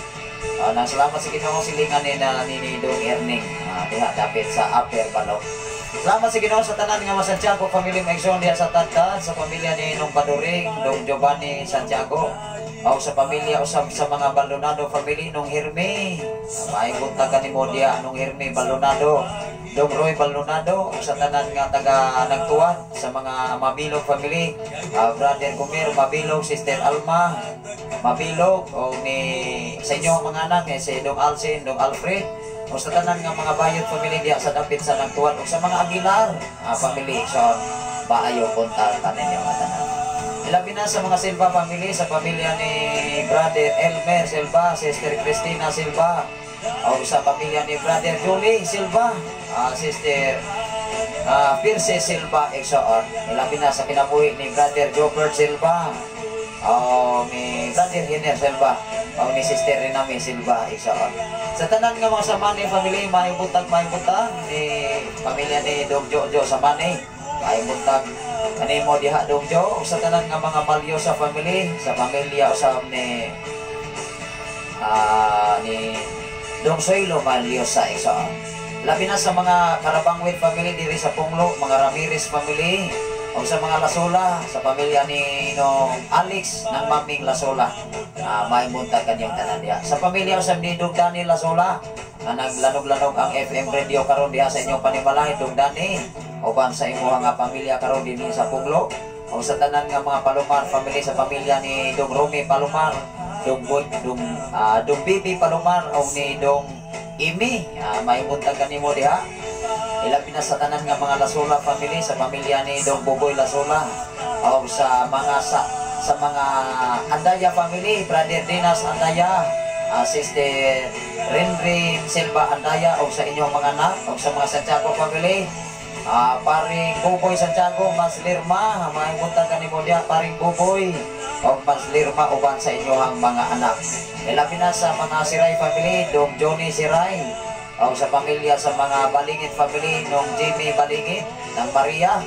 Nang salamat sa Ginoo silingan ni na ni Dong Erning diha dapit sa Upper Balok. Salamat sa Ginoo sa tanan nga mga Santiago family, mga igsoon, diha sa Tadtad, sa pamilya ni Nong Baduring, Dong Giovanni Santiago, o sa pamilya usab sa mga Baldonado family, Nong Herme. Maayong buntag kanimo diha, Nong Herme Baldonado, Dong Roy Baldonado, o sa tanan nga taga Nagtuwan, sa mga Mabilog family, Brother Gomero Mabilog, Sister Alma Mabilog, o ni sa inyong mga anak, eh, si Dong Alcin, Dong Alfred, o sa tanan nga mga Bayot family diha sa dapit sa Nagtuwan, o sa mga Aguilar family. So, maayo buntag kaninyo nga tanan. Ilabi na sa mga Silva family, sa pamilya ni Brother Elmer Silva, Sister Christina Silva, o sa pamilya ni Brother Julie Silva, Sister Pierce Silva, igsoon. Ilabi na sa kinabuhi ni Brother Jobert Silva, o ni Brother Hiner Silva, o ni Sister Renami Silva, igsoon. Sa tanan nga mga Samani family, maayong buntag ni pamilya ni Dong Jojo Samani. Maayong buntag kanimo diha, Dong Jo, ug sa tanan nga mga Malyosa family, sa pamilya usab ni Dong Soylo Malyosa, igsoon. Labi na sa mga Karabangwit family diri sa Punglo, mga Ramirez family, o sa mga Lasola, sa pamilya ni no Alex ng Maming Lasola. Maayong buntag kanyang tanan diha. Sa pamilya usab ni Dong Dani Lasola, nga naglanog-lanog ang FM radio karon diha sa inyong panimalay, Dong Dani, uban sa imong nga pamilya karon dinhi sa Punglo. O sa tanan nga mga Palomar family, sa pamilya ni Dong Romy Palomar, Dong Boy, Dong Bibi Palomar, o ni Dong Imi, maayong buntag kanimo diha. Ilabi na sa tanan nga mga Lasola family, sa pamilya ni Dong Boboy Lasola, o sa mga Andaya family, Brother Dinas Andaya, Sister Rinrin Silva Andaya, o sa inyong mga anak, o sa mga Santiago family, Paring Buboy Santiago, Mas Lirma, maayong buntag kanimo diha, Paring Buboy, o Mas Lirma, uban sa inyong mga anak. Ilabi na sa mga Siray family, Dong Johnny Siray, o sa pamilya sa mga Balingit family, Nong Jimmy Balingit, ng Maria,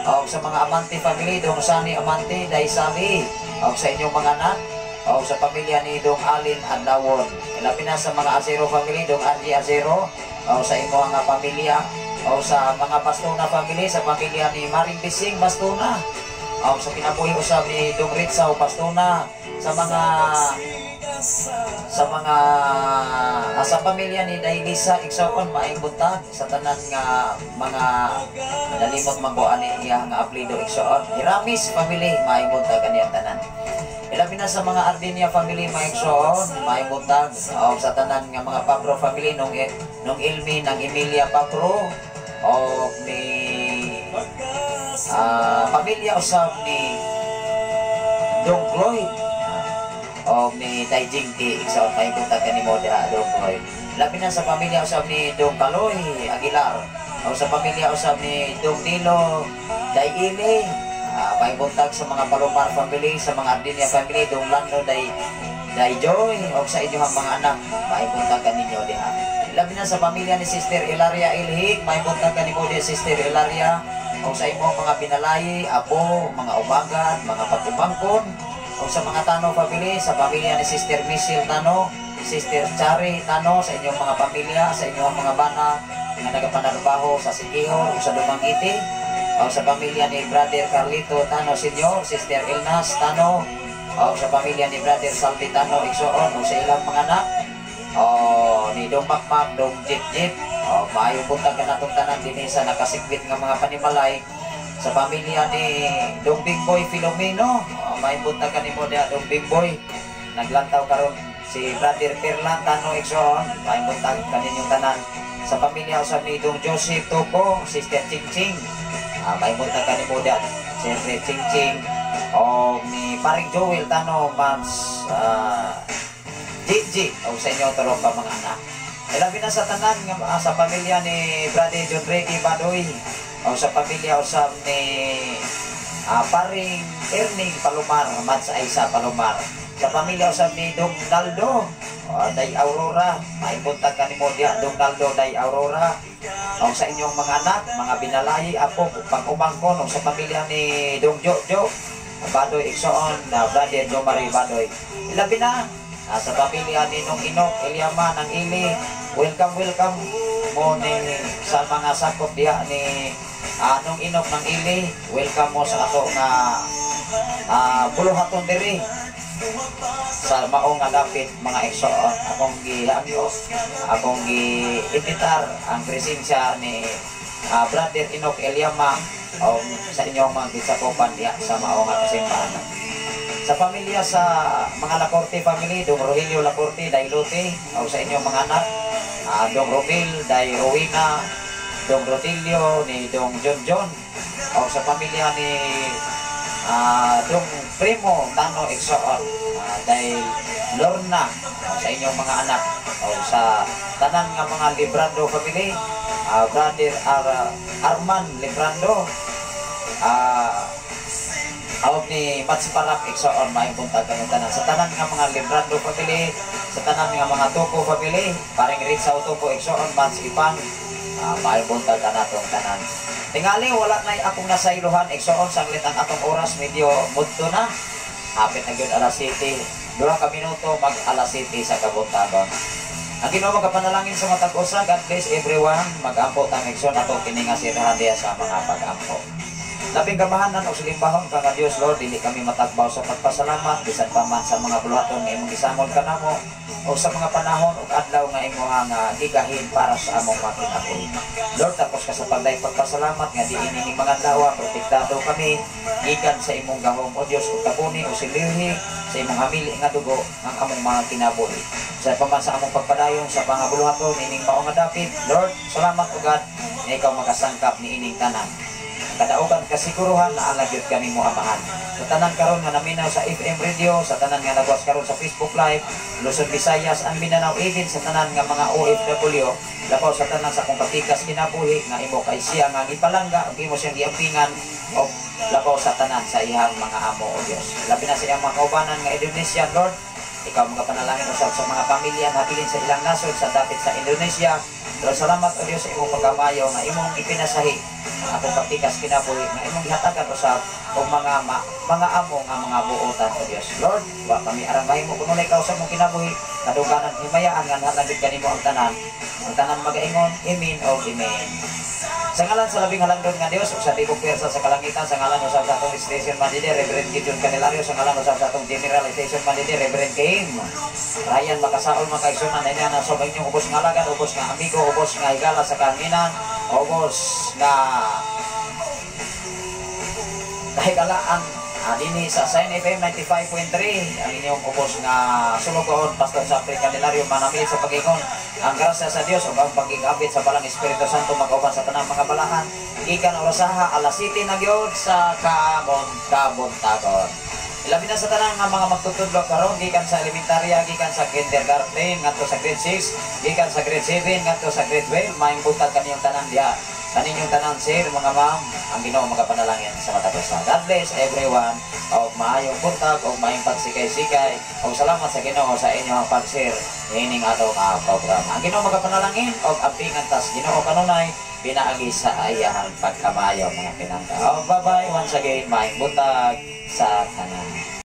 o sa mga Amante family, Dong Sunny Amante, Daisali, o sa inyong mga anak, o sa pamilya ni Dong Alin Adlawon. Ilabi na sa mga Acero family, Dong Angie Acero, o sa imong mga pamilya, o sa mga Bastona family, sa pamilya ni Maring Bising Bastona, o sa kinabuhi usab ni Dong Ritsaw Bastona, sa pamilya ni Dailisa igsoon, maayong buntag sa tanan nga mga nalimot man ko ani iya nga apelyido, igsoon. Hiramis family, maayong buntag kaniyang tanan. Ilabi na sa mga Ardinia family, mga igsoon, maayong buntag o sa tanan nga mga Pabro family, nung Ilmi ng Emilia Pabro o ni pamilya usab ni Dong Cloyd o ni Tay Jinky igsoon, maayong buntag kanimo diha, Dong Cloyd. Labi na sa pamilya usab ni Dong Kaloy Aguilar o sa pamilya usab ni Dong Nilo Dayili. Maayong buntag sa mga Palomar family, sa mga Ardinia family, Dong Lando Day Joy o sa inyong mga anak, maayong buntag kaninyo diha. Labi na sa pamilya ni Sister Ilaria Ilhig, may buntag kanimo di, Sister Ilaria, o sa imong mga binalayi, apo, mga umagad, mga pagkumangkon, o sa mga Tano family, sa pamilya ni Sister Michelle Tano, Sister Chari Tano, sa inyong mga pamilya, sa inyong mga bana nga nagapanarbaho sa Siquijor o sa Dumaguete, o sa pamilya ni Brother Carlito Tano Senior, Sister Elnas Tano, o sa pamilya ni Brother Saldi Tano Igsoon, o sa ilang mga anak, o ni Dong Makmak, Dong Jit Jit, o maayo buntag kanatong tanan dinhi sa nakasikbit nga mga panimalay, sa pamilya ni Dong Big Boy Filomeno, o maayo buntag kanimo diha, Dong Big Boy. Naglantaw karon si Brother Perlan Tano Igsoon, maayo buntag kaninyong tanan. Sa pamilya usab ni Dong Joseph Toco, Sister Ching Ching, maayo buntag kanimo diha, Sister Ching Ching, o ni Paring Joel Tano, Mams Gigi, o sa inyo tulong pa mga anak. Ilabi na sa tanan nga sa pamilya ni Brother John Ricky Badoy, o sa pamilya usab ni Paring Erning Palomar, Mats Aisa Palomar. Sa pamilya usab ni Dong Naldo, Day Aurora, may buntag kanimo diha, Dong Naldo, Day Aurora. O sa inyong mga anak, mga binalayi, apo, pag-umangkon, o sa pamilya ni Dong Jojo Badoy Igsoon, na Brother Jomari Badoy. Ilabi na sa pamilya ni Nong Inok Eliama ng Ili, welcome, welcome mo ni sa mga sakop diha ni Nong Inok ng Ili, welcome mo sa ato nga buluhaton diri sa mao nga dapit, mga igsoon. Akong gihangyo, akong gi-imbitar ang presensya ni Brother Inok Eliama o sa inyong mga gisakopan diha sa mao nga kasimbahan. Sa pamilya sa mga Lacorte family, Dong Rogelio Lacorte, Dailote, o sa inyong mga anak, Dong Romil, Day Rowena, Dong Rotilio, ni Dong John John, o sa pamilya ni Dong Primo Tano Igsoon, Day Lorna, o sa inyong mga anak, o sa tanan nga mga Librando family, Brother Arman Librando, awag ni Mats Parak Igsoon, maayong buntag kanyang tanan. Sa tanan nga mga Librando family, sa tanan nga mga Tuko family, paring Ritsa Tuko Igsoon, Mats Ipang, maayong buntag kanatong tanan. Tingali wala na akong nasaylohan igsoon, sanglit ang atong oras medyo mudto na. Hapit na gyud alas 7. 2 ka minuto mag alas 7 sa kabuntagon. Ang Ginoo magapanalangin sa matag usa. God bless everyone. Magampo tang igsoon ato kini nga sirahan diha sa mga pag-ampo. Labing kamahanan o silimbahon ka nga Dios, Lord, dili kami matagbaw sa pagpasalamat bisan pa man sa mga buluhaton nga imong gisamol kanamo o sa mga panahon ug adlaw nga imuha nga gigahin para sa among makinabuhi. Lord, tapos ka sa pagday pagpasalamat nga diin ining mga adlaw protektado kami gikan sa imong gahom o Dios ug tabuni o silirhi sa imong hamili nga dugo ang among mga kinabuhi. Sa paman sa among pagpadayon sa mga buluhaton ining mao nga dapit, Lord, salamat o God nga ikaw makasangkap niining tanan. Kadaugan kasiguruhan na alagyot kami mo Amahan. Sa tanan karon nga naminaw sa FM radio, sa tanan nga nagwas karon sa Facebook Live, Luzon, Visayas, ang Mindanao, even sa tanan nga mga OFW, labaw sa tanan sa akong katikas kinabuhi nga imo kay siya nga gipalangga ug imo siyang giampingan, og labaw sa tanan sa iyang mga amo o Dios. Labi na sa iyang mga kaubanan nga Indonesian, Lord, ikaw mga panalangin usab sa mga pamilya na habilin sa ilang nasod sa dapit sa Indonesia. Lord, salamat o Dios sa imong pagkamayo nga imong ipinasahi ang akong patikas kinabuhi nga imong gihatagan usab og mga amo nga mga buotan o Dios. Lord, wa kami arang mahimo kun walay ikaw sa imong kinabuhi, kaduganan himayaan nga nahalagid kanimo ang tanan. Ang tanan magaingon, amen o amen. Sa ngalan sa labing halangdon nga Dios ug sa tibok pwersa sa kalangitan, sa ngalan usab sa atong station manager Reverend Gideon Candelario, sa ngalan usab sa atong General Station Manager Reverend Kim Ryan Makasaol, mga kaigsunan, na na sa inyong ubos nga alagad, ubos nga amigo, ubos nga higala sa kanginan, ubos nga kahigalaan dinhi sa Sign FM 95.3, ang inyong ubos nga sulugoon, Pastor Sapri Candelario, manamit sa pag-ingon ang grasya sa Dios ug ang pagigabit sa Balang Espiritu Santo mag-uban sa tanang mga balahan gikan orasaha alas 7 na gyud sa kabuntagon. Ilabi na sa tanang nga mga magtutudlo karon gikan sa elementarya, gikan sa kindergarten ngadto sa grade 6, gikan sa grade 7 ngadto sa grade 12, maayong buntag kaniyong tanan diha. Kaninyong tanan, sir, mga ma'am, ang Ginoo magapanalangin sa matag usa. God bless everyone. Og maayong buntag og maayong pagsikay-sikay. Og salamat sa Ginoo sa inyong pag-share niining atong programa. Ang Ginoo magapanalangin og ampingan tas Ginoo kanunay pinaagi sa iyahang pagkamayo, mga pinangka. Oh, bye-bye once again. Maayong buntag sa tanan.